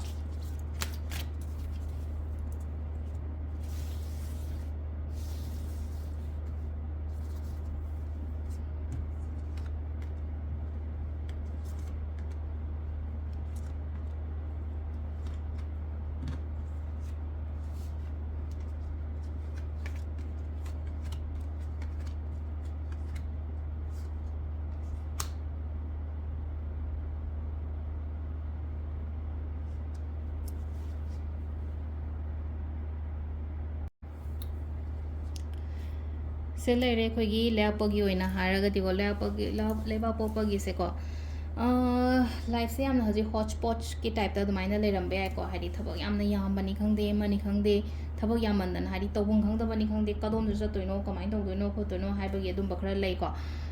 ꯁꯤ ꯂꯩꯔꯦ ꯑꯩꯈꯣꯏꯒꯤ ꯂꯩꯕꯥꯛꯄꯣꯛꯄꯒꯤ ꯑꯣꯏꯅ ꯍꯥꯏꯔꯒꯗꯤꯀꯣ, ꯂꯩꯕꯥꯛꯄꯣꯛꯄꯒꯤ, ꯂꯩꯕꯥꯛ-, ꯂꯩꯕꯥꯛꯄꯣꯛꯄꯒꯤꯁꯦꯀꯣ, ꯑ, ꯂꯥꯏꯐꯁꯦ ꯌꯥꯝꯅ ꯍꯧꯖꯤꯛ ꯍꯣꯠꯆ ꯄꯣꯠꯆꯀꯤ ꯇꯥꯏꯞꯇ ꯑꯗꯨꯃꯥꯏꯅ ꯂꯩꯔꯝꯕ ꯌꯥꯏꯀꯣ꯫ ꯍꯥꯏꯗꯤ ꯊꯕꯛ ꯌꯥꯝꯅ ꯌꯥꯝꯕꯅꯤ ꯈꯪꯗꯦ, ꯑꯃꯅꯤ ꯈꯪꯗꯦ, ꯊꯕꯛ ꯌꯥꯝꯃꯟꯗꯅ ꯍꯥꯏꯗꯤ ꯇꯧꯐꯝ ꯈꯪꯗꯕꯅꯤ ꯈꯪꯗꯦ, ꯀꯗꯣꯝꯗ ꯆꯠꯇꯣꯏꯅꯣ, ꯀꯃꯥꯏꯅ ꯇꯧꯗꯣꯏꯅꯣ ꯈꯣꯠꯇꯣꯏꯅꯣ ꯍꯥꯏꯕꯒꯤ ꯑꯗꯨꯝꯕ ꯈꯔ ꯂꯩꯀꯣ꯫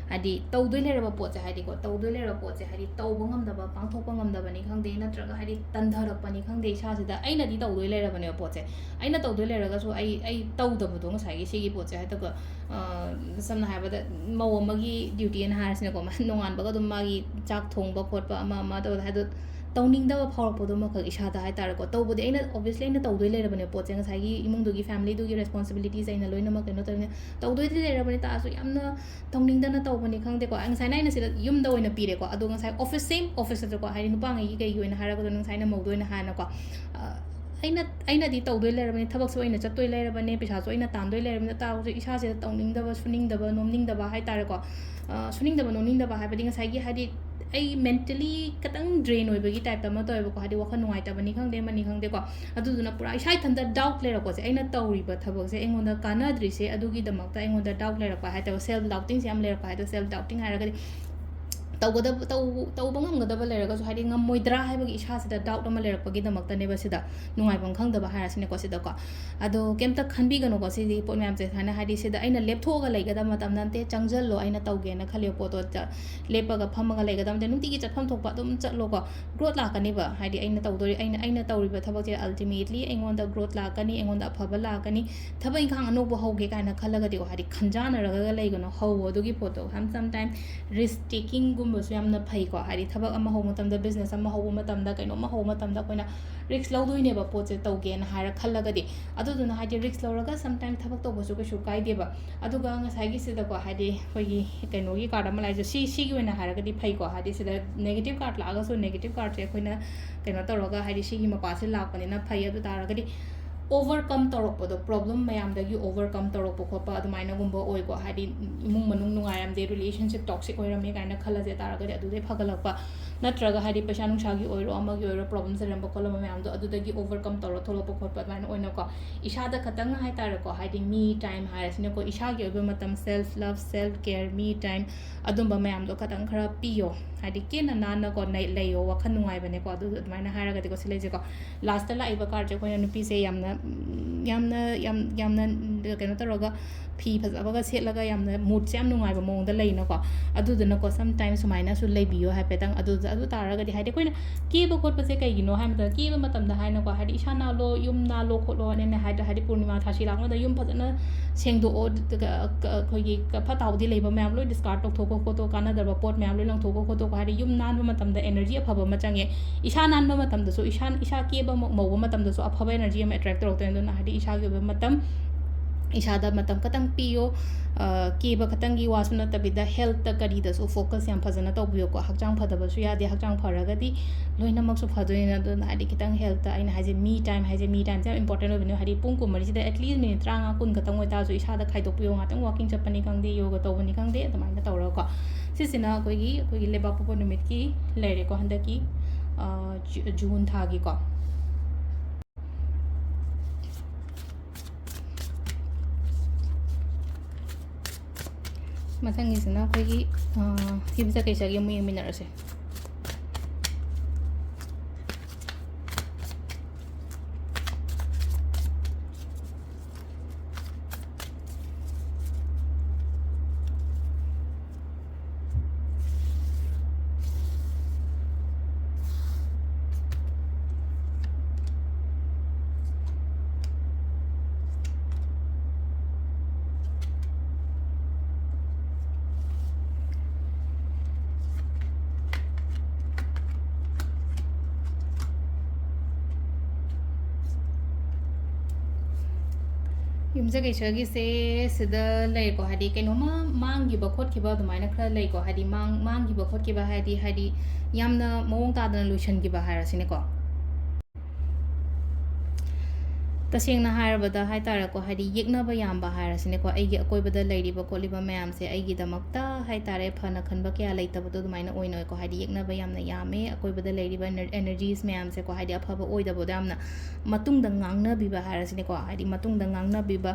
ꯍꯥꯏꯗꯤ ꯇꯧꯗꯣꯏ ꯂꯩꯔꯕ ꯄꯣꯠꯁꯦ, ꯍꯥꯏꯗꯤꯀꯣ, ꯇꯧꯗꯣꯏ ꯂꯩꯔꯕ ꯄꯣꯠꯁꯦ ꯍꯥꯏꯗꯤ ꯇꯧꯕ ꯉꯝꯗꯕ, ꯄꯥꯡꯊꯣꯛꯄ ꯉꯝꯗꯕꯅꯤ ꯈꯪꯗꯦ, ꯅꯠꯇ꯭ꯔꯒ ꯍꯥꯏꯗꯤ ꯇꯟꯊꯔꯛꯄꯅꯤ ꯈꯪꯗꯦ, ꯏꯁꯥꯁꯤꯗ ꯑꯩꯅꯗꯤ ꯇꯧꯗꯣꯏ ꯂꯩꯔꯕꯅꯦꯕ ꯄꯣꯠꯁꯦ꯫ ꯑꯩꯅ ꯇꯧꯗꯣꯏ ꯂꯩꯔꯒꯁꯨ ꯑꯩ, ꯑꯩ ꯇꯧꯗꯕꯗꯣ ꯉꯁꯥꯏꯒꯤ ꯁꯤꯒꯤ ꯄꯣꯠꯁꯦ ꯍꯥꯏꯗꯤ, ꯑ, ꯁꯝꯅ ꯍꯥꯏꯔꯕꯗ ꯃꯧ ꯑꯃꯒꯤ ꯗ꯭ꯌꯨꯇꯤꯅ ꯍꯥꯏꯔꯁꯤꯅꯦꯀꯣ, ꯃꯥ ꯅꯣꯡꯉꯥꯟꯕꯒ ꯑꯗꯨꯝ ꯃꯥꯒꯤ ꯆꯥꯛ ꯊꯣꯡꯕ ꯈꯣꯠꯄ ꯑꯃ ꯑꯃ ꯇꯧꯕꯗ ꯍꯥꯏꯗꯣ ꯇꯧꯅꯤꯡꯗꯕ ꯐꯥꯎꯔꯛꯄꯗꯣ ꯑꯃꯈꯛ ꯏꯁꯥꯗ ꯍꯥꯏ ꯇꯥꯔꯦꯀꯣ꯫ ꯇꯧꯕꯗꯤ ꯑꯩꯅ, obviously ꯑꯩꯅ ꯇꯧꯗꯣꯏ ꯂꯩꯔꯕꯅꯦ ꯄꯣꯠꯁꯦ, ꯉꯁꯥꯏꯒꯤ ꯏꯃꯨꯡꯗꯨꯒꯤ, familyꯗꯨꯒꯤ responsibilities ꯑꯩꯅ ꯂꯣꯏꯅꯃꯛ ꯀꯩꯅꯣ ꯇꯧꯔꯤꯅꯦ, ꯇꯧꯗꯣꯏꯗꯤ ꯂꯩꯔꯕꯅꯦ, ꯇꯥꯔꯁꯨ ꯌꯥꯝꯅ ꯇꯧꯅꯤꯡꯗꯅ ꯇꯧꯕꯅꯤ ꯈꯪꯗꯦꯀꯣ꯫ ꯉꯁꯥꯏꯅ ꯑꯩꯅ ꯁꯤꯗ ꯌꯨꯝꯗ ꯑꯣꯏꯅ ꯄꯤꯔꯦꯀꯣ, ꯑꯗꯣ ꯉꯁꯥꯏ office, same officeꯇꯀꯣ, ꯍꯥꯏꯗꯤ ꯅꯨꯄꯥꯉꯩꯒꯤ ꯀꯩꯒꯤ ꯑꯣꯏꯅ ꯍꯥꯏꯔꯒꯗꯣ, ꯉꯁꯥꯏꯅ ꯃꯧꯗ ꯑꯣꯏꯅ ꯍꯥꯏꯅꯀꯣ, ꯑ, ꯑꯩꯅ, ꯑꯩꯅꯗꯤ ꯇꯧꯗꯣꯏ ꯂꯩꯔꯕꯅꯤ, ꯊꯕꯛꯁꯨ ꯑꯩꯅ ꯆꯠꯇꯣꯏ ꯂꯩꯔꯕꯅꯦ, ꯄꯩꯁꯥꯁꯨ ꯑꯩꯅ ꯇꯥꯟꯗꯣꯏ ꯂꯩꯔꯕꯅꯤꯅ, ꯇꯥꯔꯁꯨ ꯏꯁꯥꯁꯤꯗ ꯇꯧꯅꯤꯡꯗꯕ, ꯁꯨꯅꯤꯡꯗꯕ, ꯅꯣꯝꯅꯤꯡꯗꯕ ꯍꯥꯏ ꯇꯥꯔꯦꯀꯣ꯫ ꯑ, ꯁꯨꯅꯤꯡꯗꯕ, ꯅꯣꯝꯅꯤꯡꯗꯕ ꯍꯥꯏꯕꯗꯤ ꯉꯁꯥꯏꯒꯤ, ꯍꯥꯏꯗꯤ, ꯑꯩ mentally ꯈꯤꯇꯪ drain ꯑꯣꯏꯕꯒꯤ type ꯑꯃ ꯇꯧꯋꯦꯕꯀꯣ, ꯍꯥꯏꯗꯤ ꯋꯥꯈꯜ ꯅꯨꯡꯉꯥꯏꯇꯕꯅꯤ ꯈꯪꯗꯦ, ꯑꯃꯅꯤ ꯈꯪꯗꯦꯀꯣ꯫ ꯑꯗꯨꯗꯨꯅ ꯄꯨꯔꯥ ꯏꯁꯥ ꯏꯊꯟꯇ doubt ꯂꯩꯔꯛꯄꯁꯦ, ꯑꯩꯅ ꯇꯧꯔꯤꯕ ꯊꯕꯛꯁꯦ ꯑꯩꯉꯣꯟꯗ ꯀꯥꯟꯅꯗ꯭ꯔꯤꯁꯦ ꯑꯗꯨꯒꯤꯗꯃꯛꯇ ꯑꯩꯉꯣꯟꯗ doubt ꯂꯩꯔꯛꯄ ꯍꯥꯏꯇꯥꯔꯦ, self doubtingꯁꯦ ꯌꯥꯝ ꯂꯩꯔꯛꯄ ꯍꯥꯏꯇꯥꯔꯦ꯫ Self doubting ꯍꯥꯏꯔꯒꯗꯤ ꯇꯧꯒꯗꯕ, ꯇꯧ-, ꯇꯧꯕ ꯉꯝꯒꯗꯕ ꯂꯩꯔꯒꯁꯨ, ꯍꯥꯏꯗꯤ ꯉꯝꯃꯣꯏꯗ꯭ꯔꯥ ꯍꯥꯏꯕꯒꯤ ꯏꯁꯥꯁꯤꯗ doubt ꯑꯃ ꯂꯩꯔꯛꯄꯒꯤꯗꯃꯛꯇꯅꯦꯕ ꯁꯤꯗ ꯅꯨꯡꯉꯥꯏꯐꯝ ꯈꯪꯗꯕ ꯍꯥꯏꯔꯁꯤꯅꯦꯀꯣ ꯁꯤꯗꯀꯣ꯫ ꯑꯗꯣ ꯀꯩꯝꯇ ꯈꯟꯕꯤꯒꯅꯨꯀꯣ ꯁꯤꯗꯤ, ꯄꯣꯠ ꯃꯌꯥꯝꯁꯦ ꯁꯨꯃꯥꯏꯅ, ꯍꯥꯏꯗꯤ ꯁꯤꯗ ꯑꯩꯅ ꯂꯦꯞꯊꯣꯛꯑꯒ ꯂꯩꯒꯗꯕ ꯃꯇꯝ ꯅꯠꯇꯦ, ꯆꯪꯁꯤꯜꯂꯣ, ꯑꯩꯅ ꯇꯧꯒꯦꯅ ꯈꯜꯂꯤꯕ ꯄꯣꯠꯇꯣ ꯆ-, ꯂꯦꯞꯄꯒ ꯐꯝꯃꯒ ꯂꯩꯒꯗꯕ ꯅꯠꯇꯦ, ꯅꯨꯡꯇꯤꯒꯤ ꯆꯠꯐꯝ ꯊꯣꯛꯄ ꯑꯗꯨꯝ ꯆꯠꯂꯣꯀꯣ꯫ Growth ꯂꯥꯛꯀꯅꯤꯕ, ꯍꯥꯏꯗꯤ ꯑꯩꯅ ꯇꯧꯗꯣꯔꯤ, ꯑꯩꯅ, ꯑꯩꯅ ꯇꯧꯔꯤꯕ ꯊꯕꯛꯁꯦ ultimately ꯑꯩꯉꯣꯟꯗ growth ꯂꯥꯛꯀꯅꯤ, ꯑꯩꯉꯣꯟꯗ ꯑꯐꯕ ꯂꯥꯛꯀꯅꯤ, ꯊꯕꯛ ꯏꯪꯈꯥꯡ ꯑꯅꯧꯕ ꯍꯧꯒꯦ ꯀꯥꯏꯅ ꯈꯜꯂꯒꯗꯤꯀꯣ, ꯍꯥꯏꯗꯤ ꯈꯟꯖꯥꯟꯅꯔꯒ ꯂꯩꯒꯅꯣ, ꯍꯧꯋꯣ ꯑꯗꯨꯒꯤ ꯄꯣꯠꯇꯣ꯫ Some, sometime risk takingꯒꯨꯝꯕꯁꯨ ꯌꯥꯝꯅ ꯐꯩꯀꯣ, ꯍꯥꯏꯗꯤ ꯊꯕꯛ ꯑꯃ ꯍꯧꯕ ꯃꯇꯝꯗ, business ꯑꯃ ꯍꯧꯕ ꯃꯇꯝꯗ, ꯀꯩꯅꯣꯝ ꯑꯃ ꯍꯧꯕ ꯃꯇꯝꯗ ꯑꯩꯈꯣꯏꯅ risk ꯂꯧꯗꯣꯏꯅꯦꯕ ꯄꯣꯠꯁꯦ ꯇꯧꯒꯦꯅ ꯍꯥꯏꯔ ꯈꯜꯂꯒꯗꯤ꯫ ꯑꯗꯨꯗꯨꯅ ꯍꯥꯏꯗꯤ risk ꯂꯧꯔꯒ sometime ꯊꯕꯛ ꯇꯧꯕꯁꯨ ꯀꯩꯁꯨ ꯀꯥꯏꯗꯦꯕ꯫ ꯑꯗꯨꯒ ꯉꯁꯥꯏꯒꯤꯁꯤꯗꯀꯣ, ꯍꯥꯏꯗꯤ ꯑꯩꯈꯣꯏꯒꯤ ꯀꯩꯅꯣꯒꯤ card ꯑꯃ ꯂꯥꯛꯏꯁꯦ, ꯁꯤ, ꯁꯤꯒꯤ ꯑꯣꯏꯅ ꯍꯥꯏꯔꯒꯗꯤ ꯐꯩꯀꯣ, ꯍꯥꯏꯗꯤ ꯁꯤꯗ negative card ꯂꯥꯛꯑꯒꯁꯨ negative cardꯁꯦ ꯑꯩꯈꯣꯏꯅ ꯀꯩꯅꯣ ꯇꯧꯔꯒ, ꯍꯥꯏꯗꯤ ꯁꯤꯒꯤ ꯃꯄꯥꯁꯦ ꯂꯥꯛꯄꯅꯤꯅ ꯐꯩ꯫ ꯑꯗꯨ ꯇꯥꯔꯒꯗꯤ overcome ꯇꯧꯔꯛꯄꯗꯣ, problem ꯃꯌꯥꯝꯗꯒꯤ overcome ꯇꯧꯔꯛꯄ ꯈꯣꯠꯄ ꯑꯗꯨꯃꯥꯏꯅꯒꯨꯝꯕ ꯑꯣꯏꯀꯣ, ꯍꯥꯏꯗꯤ ꯏꯃꯨꯡ ꯃꯅꯨꯡ ꯅꯨꯡꯉꯥꯏꯔꯝꯗꯦ, relationship toxic ꯑꯣꯏꯔꯝꯃꯦ ꯀꯥꯏꯅ ꯈꯜꯂꯁꯦ ꯇꯥꯔꯒꯗꯤ, ꯑꯗꯨꯗꯩ ꯐꯒꯠꯂꯛꯄ, ꯅꯠꯇ꯭ꯔꯒ ꯍꯥꯏꯗꯤ ꯄꯩꯁꯥ ꯅꯨꯡꯁꯥꯒꯤ ꯑꯣꯏꯔꯣ, ꯑꯃꯒꯤ ꯑꯣꯏꯔꯣ, problems ꯂꯩꯔꯝꯕ ꯈꯣꯠꯂꯝꯕ ꯃꯌꯥꯝꯗꯣ ꯑꯗꯨꯗꯒꯤ overcome ꯇꯧꯔ ꯊꯣꯛꯂꯛꯄ ꯈꯣꯠꯄ ꯑꯗꯨꯃꯥꯏꯅ ꯑꯣꯏꯅꯀꯣ, ꯏꯁꯥꯗ ꯈꯇꯪ ꯍꯥꯏꯇꯥꯔꯦꯀꯣ, ꯍꯥꯏꯗꯤ me time ꯍꯥꯏꯔꯁꯤꯅꯀꯣ, ꯏꯁꯥꯒꯤ ꯑꯣꯏꯕ ꯃꯇꯝ, self love, self care, me time, ꯑꯗꯨꯝꯕ ꯃꯌꯥꯝꯗꯣ ꯈꯇꯪ ꯈꯔ ꯄꯤꯌꯣ꯫ ꯍꯥꯏꯗꯤ ꯀꯦꯅ ꯅꯥꯟꯅꯀꯣ ꯅꯩ-, ꯂꯩꯌꯣ, ꯋꯥꯈꯜ ꯅꯨꯡꯉꯥꯏꯕꯅꯦꯀꯣ꯫ ꯑꯗꯨ ꯑꯗꯨꯃꯥꯏꯅ ꯍꯥꯏꯔꯒꯗꯤꯀꯣ, ꯁꯤ ꯂꯩꯁꯦꯀꯣ, lastꯇ ꯂꯥꯛꯏꯕ cardꯁꯦ ꯑꯩꯈꯣꯏꯅ ꯅꯨꯄꯤꯁꯦ ꯌꯥꯝꯅ, ꯎꯝ, ꯌꯥꯝꯅ, ꯌꯥꯝ, ꯌꯥꯝꯅ ꯀꯩꯅꯣ ꯇꯧꯔꯒ, ꯐꯤ ꯐꯖꯕꯒ ꯁꯦꯠꯂꯒ ꯌꯥꯝꯅ moodꯁꯦ ꯌꯥꯝ ꯅꯨꯡꯉꯥꯏꯕ ꯃꯑꯣꯡꯗ ꯂꯩꯅꯀꯣ꯫ ꯑꯗꯨꯗꯨꯅꯀꯣ, sometime ꯁꯨꯃꯥꯏꯅꯁꯨ ꯂꯩꯕꯤꯌꯣ ꯍꯥꯏꯐꯦꯠꯇꯪ꯫ ꯑꯗꯨꯗ, ꯑꯗꯨ ꯇꯥꯔꯒꯗꯤ, ꯍꯥꯏꯗꯤ ꯑꯩꯈꯣꯏꯅ ꯀꯦꯕ ꯈꯣꯠꯄꯁꯦ ꯀꯩꯒꯤꯅꯣ ꯍꯥꯏ ꯃꯇꯝꯗ, ꯀꯦꯕ ꯃꯇꯝꯗ ꯍꯥꯏꯅꯀꯣ, ꯍꯥꯏꯗꯤ ꯏꯁꯥ ꯅꯥꯜꯂꯣ, ꯌꯨꯝ ꯅꯥꯜꯂꯣ ꯈꯣꯠꯂꯣ ꯍꯥꯏꯅ ꯍꯥꯏꯗ, ꯍꯥꯏꯗꯤ ꯄꯨꯔꯅꯤꯃꯥ ꯊꯥꯁꯤ ꯂꯥꯛꯄꯗ ꯌꯨꯝ ꯐꯖꯅ ꯁꯦꯡꯗꯣꯛꯑꯣ, ꯀ-, ꯀ-, ꯑꯩꯈꯣꯏꯒꯤ ꯀ-, ꯐꯠꯇ ꯍꯥꯎꯗꯤ ꯂꯩꯕ ꯃꯌꯥꯝ ꯂꯣꯏ discard ꯇꯧꯊꯣꯛꯈꯣ ꯈꯣꯠꯇꯣ, ꯀꯥꯟꯅꯗꯕ ꯄꯣꯠ ꯃꯌꯥꯝ ꯂꯣꯏ ꯂꯪꯊꯣꯛꯈꯣ ꯈꯣꯠꯇꯣꯛꯈꯣ, ꯍꯥꯏꯗꯤ ꯌꯨꯝ ꯅꯥꯟꯕ ꯃꯇꯝꯗ energy ꯑꯐꯕ ꯑꯃ ꯆꯪꯉꯦ꯫ ꯏꯁꯥ ꯅꯥꯟꯕ ꯃꯇꯝꯗꯁꯨ, ꯏꯁꯥ, ꯏꯁꯥ ꯀꯦꯕ ꯃ-, ꯃꯧꯕ ꯃꯇꯝꯗꯁꯨ ꯑꯐꯕ energy ꯑꯃ attract ꯇꯧꯔꯛꯇꯣꯏꯅꯦ꯫ ꯑꯗꯨꯅ ꯍꯥꯏꯗꯤ ꯏꯁꯥꯒꯤ ꯑꯣꯏꯕ ꯃꯇꯝ, ꯏꯁꯥꯗ ꯃꯇꯝ ꯈꯛꯇꯪ ꯄꯤꯌꯣ꯫ ꯀꯦꯕ ꯈꯛꯇꯪꯒꯤ ꯋꯥꯁꯨ ꯅꯠꯇꯕꯤꯗ healthꯇ ꯀꯔꯤꯗꯁꯨ focus ꯌꯥꯝ ꯐꯖꯅ ꯇꯧꯕꯤꯌꯨꯀꯣ꯫ ꯍꯛꯆꯥꯡ ꯐꯗꯕꯁꯨ ꯌꯥꯗꯦ, ꯍꯛꯆꯥꯡ ꯐꯔꯒꯗꯤ ꯂꯣꯏꯅꯃꯛꯁꯨ ꯐꯗꯣꯏꯅꯤꯅ꯫ ꯑꯗꯨꯅ ꯍꯥꯏꯗꯤ ꯈꯤꯇꯪ healthꯇ ꯑꯩꯅ ꯍꯥꯏꯁꯦ, me time ꯍꯥꯏꯁꯦ, me timeꯁꯦ ꯌꯥꯝ important ꯑꯣꯏꯕꯅꯦ꯫ ꯍꯥꯏꯗꯤ ꯄꯨꯡ ꯀꯨꯟꯃꯔꯤꯁꯤꯗ at least minute ꯇꯔꯥꯃꯉꯥ ꯀꯨꯟ ꯈꯛꯇꯪ ꯑꯣꯏꯇꯥꯔꯁꯨ ꯏꯁꯥꯗ ꯈꯥꯏꯗꯣꯛꯄꯤꯌꯣ꯫ ꯉꯥꯛꯇꯪ walking ꯆꯠꯄꯅꯤ ꯈꯪꯗꯦ, yoga ꯇꯧꯕꯅꯤ ꯈꯪꯗꯦ, ꯑꯗꯨꯃꯥꯏꯅ ꯇꯧꯔꯒꯀꯣ꯫ ꯁꯤꯁꯤꯅ ꯑꯩꯈꯣꯏꯒꯤ, ꯑꯩꯈꯣꯏꯒꯤ ꯂꯩꯕꯥꯛꯄꯣꯛꯄ ꯅꯨꯃꯤꯠꯀꯤ ꯂꯩꯔꯦꯀꯣ, ꯍꯟꯗꯛꯀꯤ ꯖꯨꯟ ꯊꯥꯒꯤꯀꯣ꯫ ꯃꯊꯪꯒꯤꯁꯤꯅ ꯑꯩꯈꯣꯏꯒꯤ ꯌꯨꯝꯁꯀꯩꯁꯒꯤ ꯑꯃꯨꯛ ꯌꯦꯡꯃꯤꯟꯅꯔꯁꯦ꯫ ꯌꯨꯝꯁꯀꯩꯁꯒꯤꯁꯦ ꯁꯤꯗ ꯂꯩꯀꯣ, ꯍꯥꯏꯗꯤ ꯀꯩꯅꯣꯝꯃ ꯃꯥꯡꯈꯤꯕ ꯈꯣꯠꯈꯤꯕ ꯑꯗꯨꯃꯥꯏꯅ ꯈꯔ ꯂꯩꯀꯣ, ꯍꯥꯏꯗꯤ ꯃꯥꯡ-, ꯃꯥꯡꯈꯤꯕ ꯈꯣꯠꯈꯤꯕ ꯍꯥꯏꯗꯤ, ꯍꯥꯏꯗꯤ ꯌꯥꯝꯅ ꯃꯑꯣꯡ ꯇꯥꯗꯅ ꯂꯣꯏꯁꯤꯟꯈꯤꯕ ꯍꯥꯏꯔꯁꯤꯅꯦꯀꯣ꯫ ꯇꯁꯦꯡꯅ ꯍꯥꯏꯔꯕꯗ ꯍꯥꯏ ꯇꯥꯔꯦꯀꯣ, ꯍꯥꯏꯗꯤ ꯌꯦꯛꯅꯕ ꯌꯥꯝꯕ ꯍꯥꯏꯔꯁꯤꯅꯦꯀꯣ, ꯑꯩꯒꯤ ꯑꯀꯣꯏꯕꯗ ꯂꯩꯔꯤꯕ ꯈꯣꯠꯂꯤꯕ ꯃꯌꯥꯝꯁꯦ ꯑꯩꯒꯤꯗꯃꯛꯇ ꯍꯥꯏ ꯇꯥꯔꯦ ꯐꯅ ꯈꯟꯕ ꯀꯌꯥ ꯂꯩꯇꯕꯗꯣ ꯑꯗꯨꯃꯥꯏꯅ ꯑꯣꯏꯅ ꯑꯣꯏꯀꯣ꯫ ꯍꯥꯏꯗꯤ ꯌꯦꯛꯅꯕ ꯌꯥꯝꯅ ꯌꯥꯝꯃꯦ, ꯑꯀꯣꯏꯕꯗ ꯂꯩꯔꯤꯕ ener-, energies ꯃꯌꯥꯝꯁꯦꯀꯣ, ꯍꯥꯏꯗꯤ ꯑꯐꯕ ꯑꯣꯏꯗꯕꯗꯣ ꯌꯥꯝꯅ ꯃꯇꯨꯡꯗ ꯉꯥꯡꯅꯕꯤꯕ ꯍꯥꯏꯔꯁꯤꯅꯦꯀꯣ, ꯍꯥꯏꯗꯤ ꯃꯇꯨꯡꯗ ꯉꯥꯡꯅꯕꯤꯕ,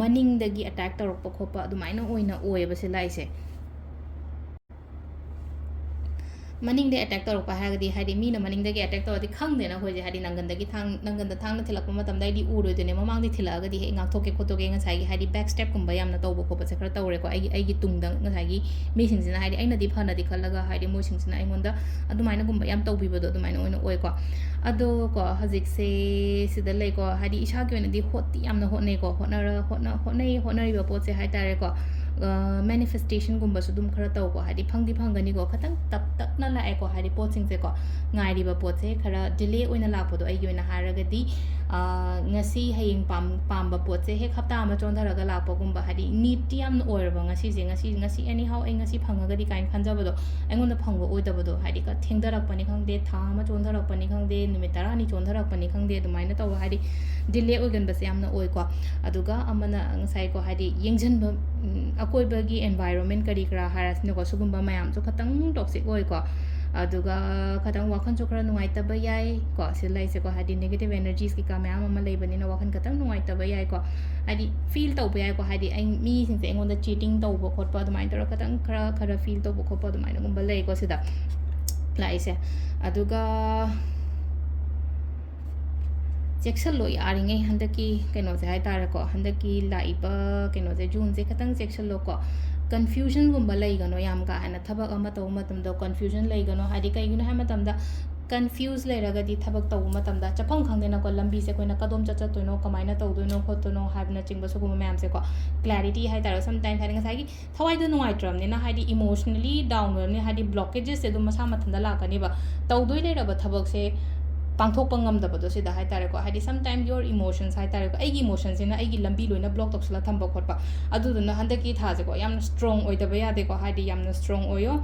ꯃꯅꯤꯡꯗꯒꯤ attack ꯇꯧꯔꯛꯄ ꯈꯣꯠꯄ ꯑꯗꯨꯃꯥꯏꯅ ꯑꯣꯏꯅ ꯑꯣꯏꯌꯦꯕ ꯁꯤ ꯂꯥꯏꯁꯦ꯫ ꯃꯅꯤꯡꯗ attack ꯇꯧꯔꯛꯄ ꯍꯥꯏꯔꯒꯗꯤ, ꯍꯥꯏꯗꯤ ꯃꯤꯅ ꯃꯅꯤꯡꯗꯒꯤ attack ꯇꯧꯔꯗꯤ ꯈꯪꯗꯦꯅ ꯑꯩꯈꯣꯏꯁꯦ, ꯍꯥꯏꯗꯤ ꯅꯪꯒꯟꯗꯒꯤ ꯊꯥꯡ-, ꯅꯪꯒꯟꯗ ꯊꯥꯡꯅ ꯊꯤꯜꯂꯛꯄ ꯃꯇꯝꯗ ꯑꯩꯗꯤ ꯎꯔꯣꯏꯗꯣꯏꯅꯦ, ꯃꯃꯥꯡꯗꯤ ꯊꯤꯜꯂꯛꯑꯒꯗꯤ ꯍꯦꯛ ꯉꯥꯛꯊꯣꯛꯀꯦ ꯈꯣꯠꯇꯣꯛꯀꯦ, ꯉꯁꯥꯏꯒꯤ ꯍꯥꯏꯗꯤ back stepꯀꯨꯝꯕ ꯌꯥꯝꯅ ꯇꯧꯕ ꯈꯣꯠꯄꯁꯦ ꯈꯔ ꯇꯧꯔꯦꯀꯣ꯫ ꯑꯩꯒꯤ, ꯑꯩꯒꯤ ꯇꯨꯡꯗ ꯉꯁꯥꯏꯒꯤ ꯃꯤꯁꯤꯡꯁꯤꯅ ꯍꯥꯏꯗꯤ ꯑꯩꯅꯗꯤ ꯐꯅꯗꯤ ꯈꯜꯂꯒ ꯍꯥꯏꯗꯤ ꯃꯣꯏꯁꯤꯡꯁꯤꯅ ꯑꯩꯉꯣꯟꯗ ꯑꯗꯨꯃꯥꯏꯅꯒꯨꯝꯕ ꯌꯥꯝ ꯇꯧꯕꯤꯕꯗꯣ ꯑꯗꯨꯃꯥꯏꯅ ꯑꯣꯏꯅ ꯑꯣꯏꯀꯣ꯫ ꯑꯗꯣ ꯀꯣ ꯍꯧꯖꯤꯛꯁꯦ ꯁꯤꯗ ꯂꯩꯀꯣ, ꯍꯥꯏꯗꯤ ꯏꯁꯥꯒꯤ ꯑꯣꯏꯅꯗꯤ ꯍꯣꯠꯇꯤ ꯌꯥꯝꯅ ꯍꯣꯠꯅꯩꯀꯣ, ꯍꯣꯠꯅꯔ-, ꯍꯣꯠꯅ-, ꯍꯣꯠꯅꯩ, ꯍꯣꯠꯅꯔꯤꯕ ꯄꯣꯠꯁꯦ ꯍꯥꯏ ꯇꯥꯔꯦꯀꯣ꯫ ꯃꯦꯅꯤꯐꯦꯁꯇꯦꯁꯟꯒꯨꯝꯕꯁꯨ ꯑꯗꯨꯝ ꯈꯔ ꯇꯧꯀꯣ, ꯍꯥꯏꯗꯤ ꯐꯪꯗꯤ ꯐꯪꯒꯅꯤꯀꯣ, ꯈꯇꯪ ꯇꯞ ꯇꯞꯅ ꯂꯥꯛꯑꯦꯀꯣ, ꯍꯥꯏꯗꯤ ꯄꯣꯠꯁꯤꯡꯁꯦꯀꯣ, ꯉꯥꯏꯔꯤꯕ ꯄꯣꯠꯁꯦ ꯈꯔ ꯗꯤꯂꯦ ꯑꯣꯏꯅ ꯂꯥꯛꯄꯗꯣ꯫ ꯑꯩꯒꯤ ꯑꯣꯏꯅ ꯍꯥꯏꯔꯒꯗꯤ ꯉꯁꯤ ꯍꯌꯦꯡ ꯄꯥꯝ ꯄꯥꯝꯕ ꯄꯣꯠꯁꯦ ꯍꯦꯛ ꯍꯞꯇꯥ ꯑꯃ ꯆꯣꯟꯊꯔꯒ ꯂꯥꯛꯄꯒꯨꯝꯕ, ꯍꯥꯏꯗꯤ ꯅꯤꯠꯇꯤ ꯌꯥꯝꯅ ꯑꯣꯏꯔꯕ, ꯉꯁꯤꯁꯦ, ꯉꯁꯤ ꯉꯁꯤ ꯑꯦꯅꯤ ꯍꯥꯎ ꯑꯩ ꯉꯁꯤ ꯐꯪꯉꯒꯗꯤ ꯀꯥꯏꯅ ꯈꯟꯖꯕꯗꯣ, ꯑꯩꯉꯣꯟꯗ ꯐꯪꯕ ꯑꯣꯏꯗꯕꯗꯣ, ꯍꯥꯏꯗꯤ ꯈꯔ ꯊꯦꯡꯊꯔꯛꯄꯅꯤ ꯈꯪꯗꯦ, ꯊꯥ ꯑꯃ ꯆꯣꯟꯊꯔꯛꯄꯅꯤ ꯈꯪꯗꯦ, ꯅꯨꯃꯤꯠ ꯇꯔꯥꯅꯤ ꯆꯣꯟꯊꯔꯛꯄꯅꯤ ꯈꯪꯗꯦ, ꯑꯗꯨꯃꯥꯏꯅ ꯇꯧꯕ, ꯍꯥꯏꯗꯤ ꯗꯤꯂꯦ ꯑꯣꯏꯒꯟꯕꯁꯦ ꯌꯥꯝꯅ ꯑꯣꯏꯀꯣ꯫ ꯑꯗꯨꯒ ꯑꯃꯅ ꯉꯁꯥꯏꯀꯣ, ꯍꯥꯏꯗꯤ ꯌꯦꯡꯁꯤꯟꯕ, ꯎꯝ, ꯑꯀꯣꯏꯕꯒꯤ ꯑꯦꯟꯚꯥꯏꯔꯣꯟꯃꯦꯟ ꯀꯔꯤ ꯀꯔꯥ ꯍꯥꯏꯔꯁꯤꯅꯀꯣ, ꯁꯤꯒꯨꯝꯕ ꯃꯌꯥꯝꯁꯨ ꯈꯇꯪ ꯇꯣꯛꯁꯤꯛ ꯑꯣꯏꯀꯣ꯫ ꯑꯗꯨꯒ ꯈꯇꯪ ꯋꯥꯈꯜꯁꯨ ꯈꯔ ꯅꯨꯡꯉꯥꯏꯇꯕ ꯌꯥꯏꯀꯣ, ꯁꯤ ꯂꯩꯁꯦꯀꯣ, ꯍꯥꯏꯗꯤ ꯅꯦꯒꯦꯇꯤꯞ ꯑꯦꯅꯔꯖꯤꯁ ꯀꯩꯀꯥ ꯃꯌꯥꯝ ꯑꯃ ꯂꯩꯕꯅꯤꯅ ꯋꯥꯈꯜ ꯈꯇꯪ ꯅꯨꯡꯉꯥꯏꯇꯕ ꯌꯥꯏꯀꯣ, ꯍꯥꯏꯗꯤ ꯐꯤꯜ ꯇꯧꯕ ꯌꯥꯏꯀꯣ, ꯍꯥꯏꯗꯤ ꯑꯩ ꯃꯤꯁꯤꯡꯁꯦ ꯑꯩꯉꯣꯟꯗ ꯆꯤꯇꯤꯡ ꯇꯧꯕ ꯈꯣꯠꯄ ꯑꯗꯨꯃꯥꯏꯅ ꯇꯧꯔꯒ ꯈꯇꯪ ꯈꯔ ꯈꯔ ꯐꯤꯜ ꯇꯧꯕ ꯈꯣꯠꯄ ꯑꯗꯨꯃꯥꯏꯅꯒꯨꯝꯕ ꯂꯩꯀꯣ ꯁꯤꯗ ꯂꯥꯛꯏꯁꯦ꯫ ꯑꯗꯨꯒ ꯆꯦꯛꯁꯤꯜꯂꯣ ꯌꯥꯔꯤꯉꯩ ꯍꯟꯗꯛꯀꯤ ꯀꯩꯅꯣꯁꯦ ꯍꯥꯏꯇꯥꯔꯦꯀꯣ, ꯍꯟꯗꯛꯀꯤ ꯂꯥꯛꯏꯕ ꯀꯩꯅꯣꯁꯦ, ꯖꯨꯟꯁꯦ ꯈꯇꯪ ꯆꯦꯛꯁꯤꯜꯂꯣꯀꯣ꯫ ꯀꯟꯐ꯭ꯌꯨꯖꯟꯒꯨꯝꯕ ꯂꯩꯒꯅꯣ, ꯌꯥꯝ ꯀꯥ ꯍꯦꯟꯅ ꯊꯕꯛ ꯑꯃ ꯇꯧꯕ ꯃꯇꯝꯗ ꯀꯟꯐ꯭ꯌꯨꯖꯟ ꯂꯩꯒꯅꯣ, ꯍꯥꯏꯗꯤ ꯀꯩꯒꯤꯅꯣ ꯍꯥꯏꯕ ꯃꯇꯝꯗ ꯀꯟꯐ꯭ꯌꯨꯁ ꯂꯩꯔꯒꯗꯤ ꯊꯕꯛ ꯇꯧꯕ ꯃꯇꯝꯗ ꯆꯠꯐꯝ ꯈꯪꯗꯦꯅꯀꯣ, ꯂꯝꯕꯤꯁꯦ ꯑꯩꯈꯣꯏꯅ ꯀꯗꯣꯝ ꯆꯠ ꯆꯠꯇꯣꯏꯅꯣ, ꯀꯃꯥꯏꯅ ꯇꯧꯗꯣꯏꯅꯣ ꯈꯣꯠꯇꯣꯏꯅꯣ ꯍꯥꯏꯕꯅꯆꯤꯡꯕ ꯁꯤꯒꯨꯝꯕ ꯃꯌꯥꯝꯁꯦꯀꯣ, ꯀ꯭ꯂꯦꯔꯤꯇꯤ ꯍꯥꯏꯇꯥꯔꯦ, ꯁꯝꯇꯥꯏꯝꯁ ꯍꯥꯏꯗꯤ ꯉꯁꯥꯏꯒꯤ ꯊꯋꯥꯏꯗꯣ ꯅꯨꯡꯉꯥꯏꯇ꯭ꯔꯕꯅꯤꯅ, ꯍꯥꯏꯗꯤ ꯏꯃꯣꯁꯅꯦꯂꯤ ꯗꯥꯎꯟ ꯑꯣꯏꯔꯕꯅꯤꯅ, ꯍꯥꯏꯗꯤ ꯕ꯭ꯂꯣꯀꯦꯖꯦꯁꯁꯦ ꯑꯗꯨꯝ ꯃꯁꯥ ꯃꯊꯟꯇ ꯂꯥꯛꯀꯅꯦꯕ꯫ ꯇꯧꯗꯣꯏ ꯂꯩꯔꯕ ꯊꯕꯛꯁꯦ ꯄꯥꯡꯊꯣꯛꯄ ꯉꯝꯗꯕꯗꯣ ꯁꯤꯗ ꯍꯥꯏꯇꯥꯔꯦꯀꯣ, ꯍꯥꯏꯗꯤ ꯁꯝꯇꯥꯏꯝ ꯌꯣꯔ ꯏꯃꯣꯁꯟꯁ ꯍꯥꯏꯇꯥꯔꯦꯀꯣ, ꯑꯩꯒꯤ ꯏꯃꯣꯁꯟꯁꯤꯅ ꯑꯩꯒꯤ ꯂꯝꯕꯤ ꯂꯣꯏꯅ ꯕ꯭ꯂꯣꯛ ꯇꯧꯁꯤꯜꯂ ꯊꯝꯕ ꯈꯣꯠꯄ, ꯑꯗꯨꯗꯨꯅ ꯍꯟꯗꯛꯀꯤ ꯊꯥꯁꯦꯀꯣ ꯌꯥꯝꯅ ꯁ꯭ꯇ꯭ꯔꯣꯡ ꯑꯣꯏꯗꯕ ꯌꯥꯗꯦꯀꯣ, ꯍꯥꯏꯗꯤ ꯌꯥꯝꯅ ꯁ꯭ꯇ꯭ꯔꯣꯡ ꯑꯣꯏꯌꯣ꯫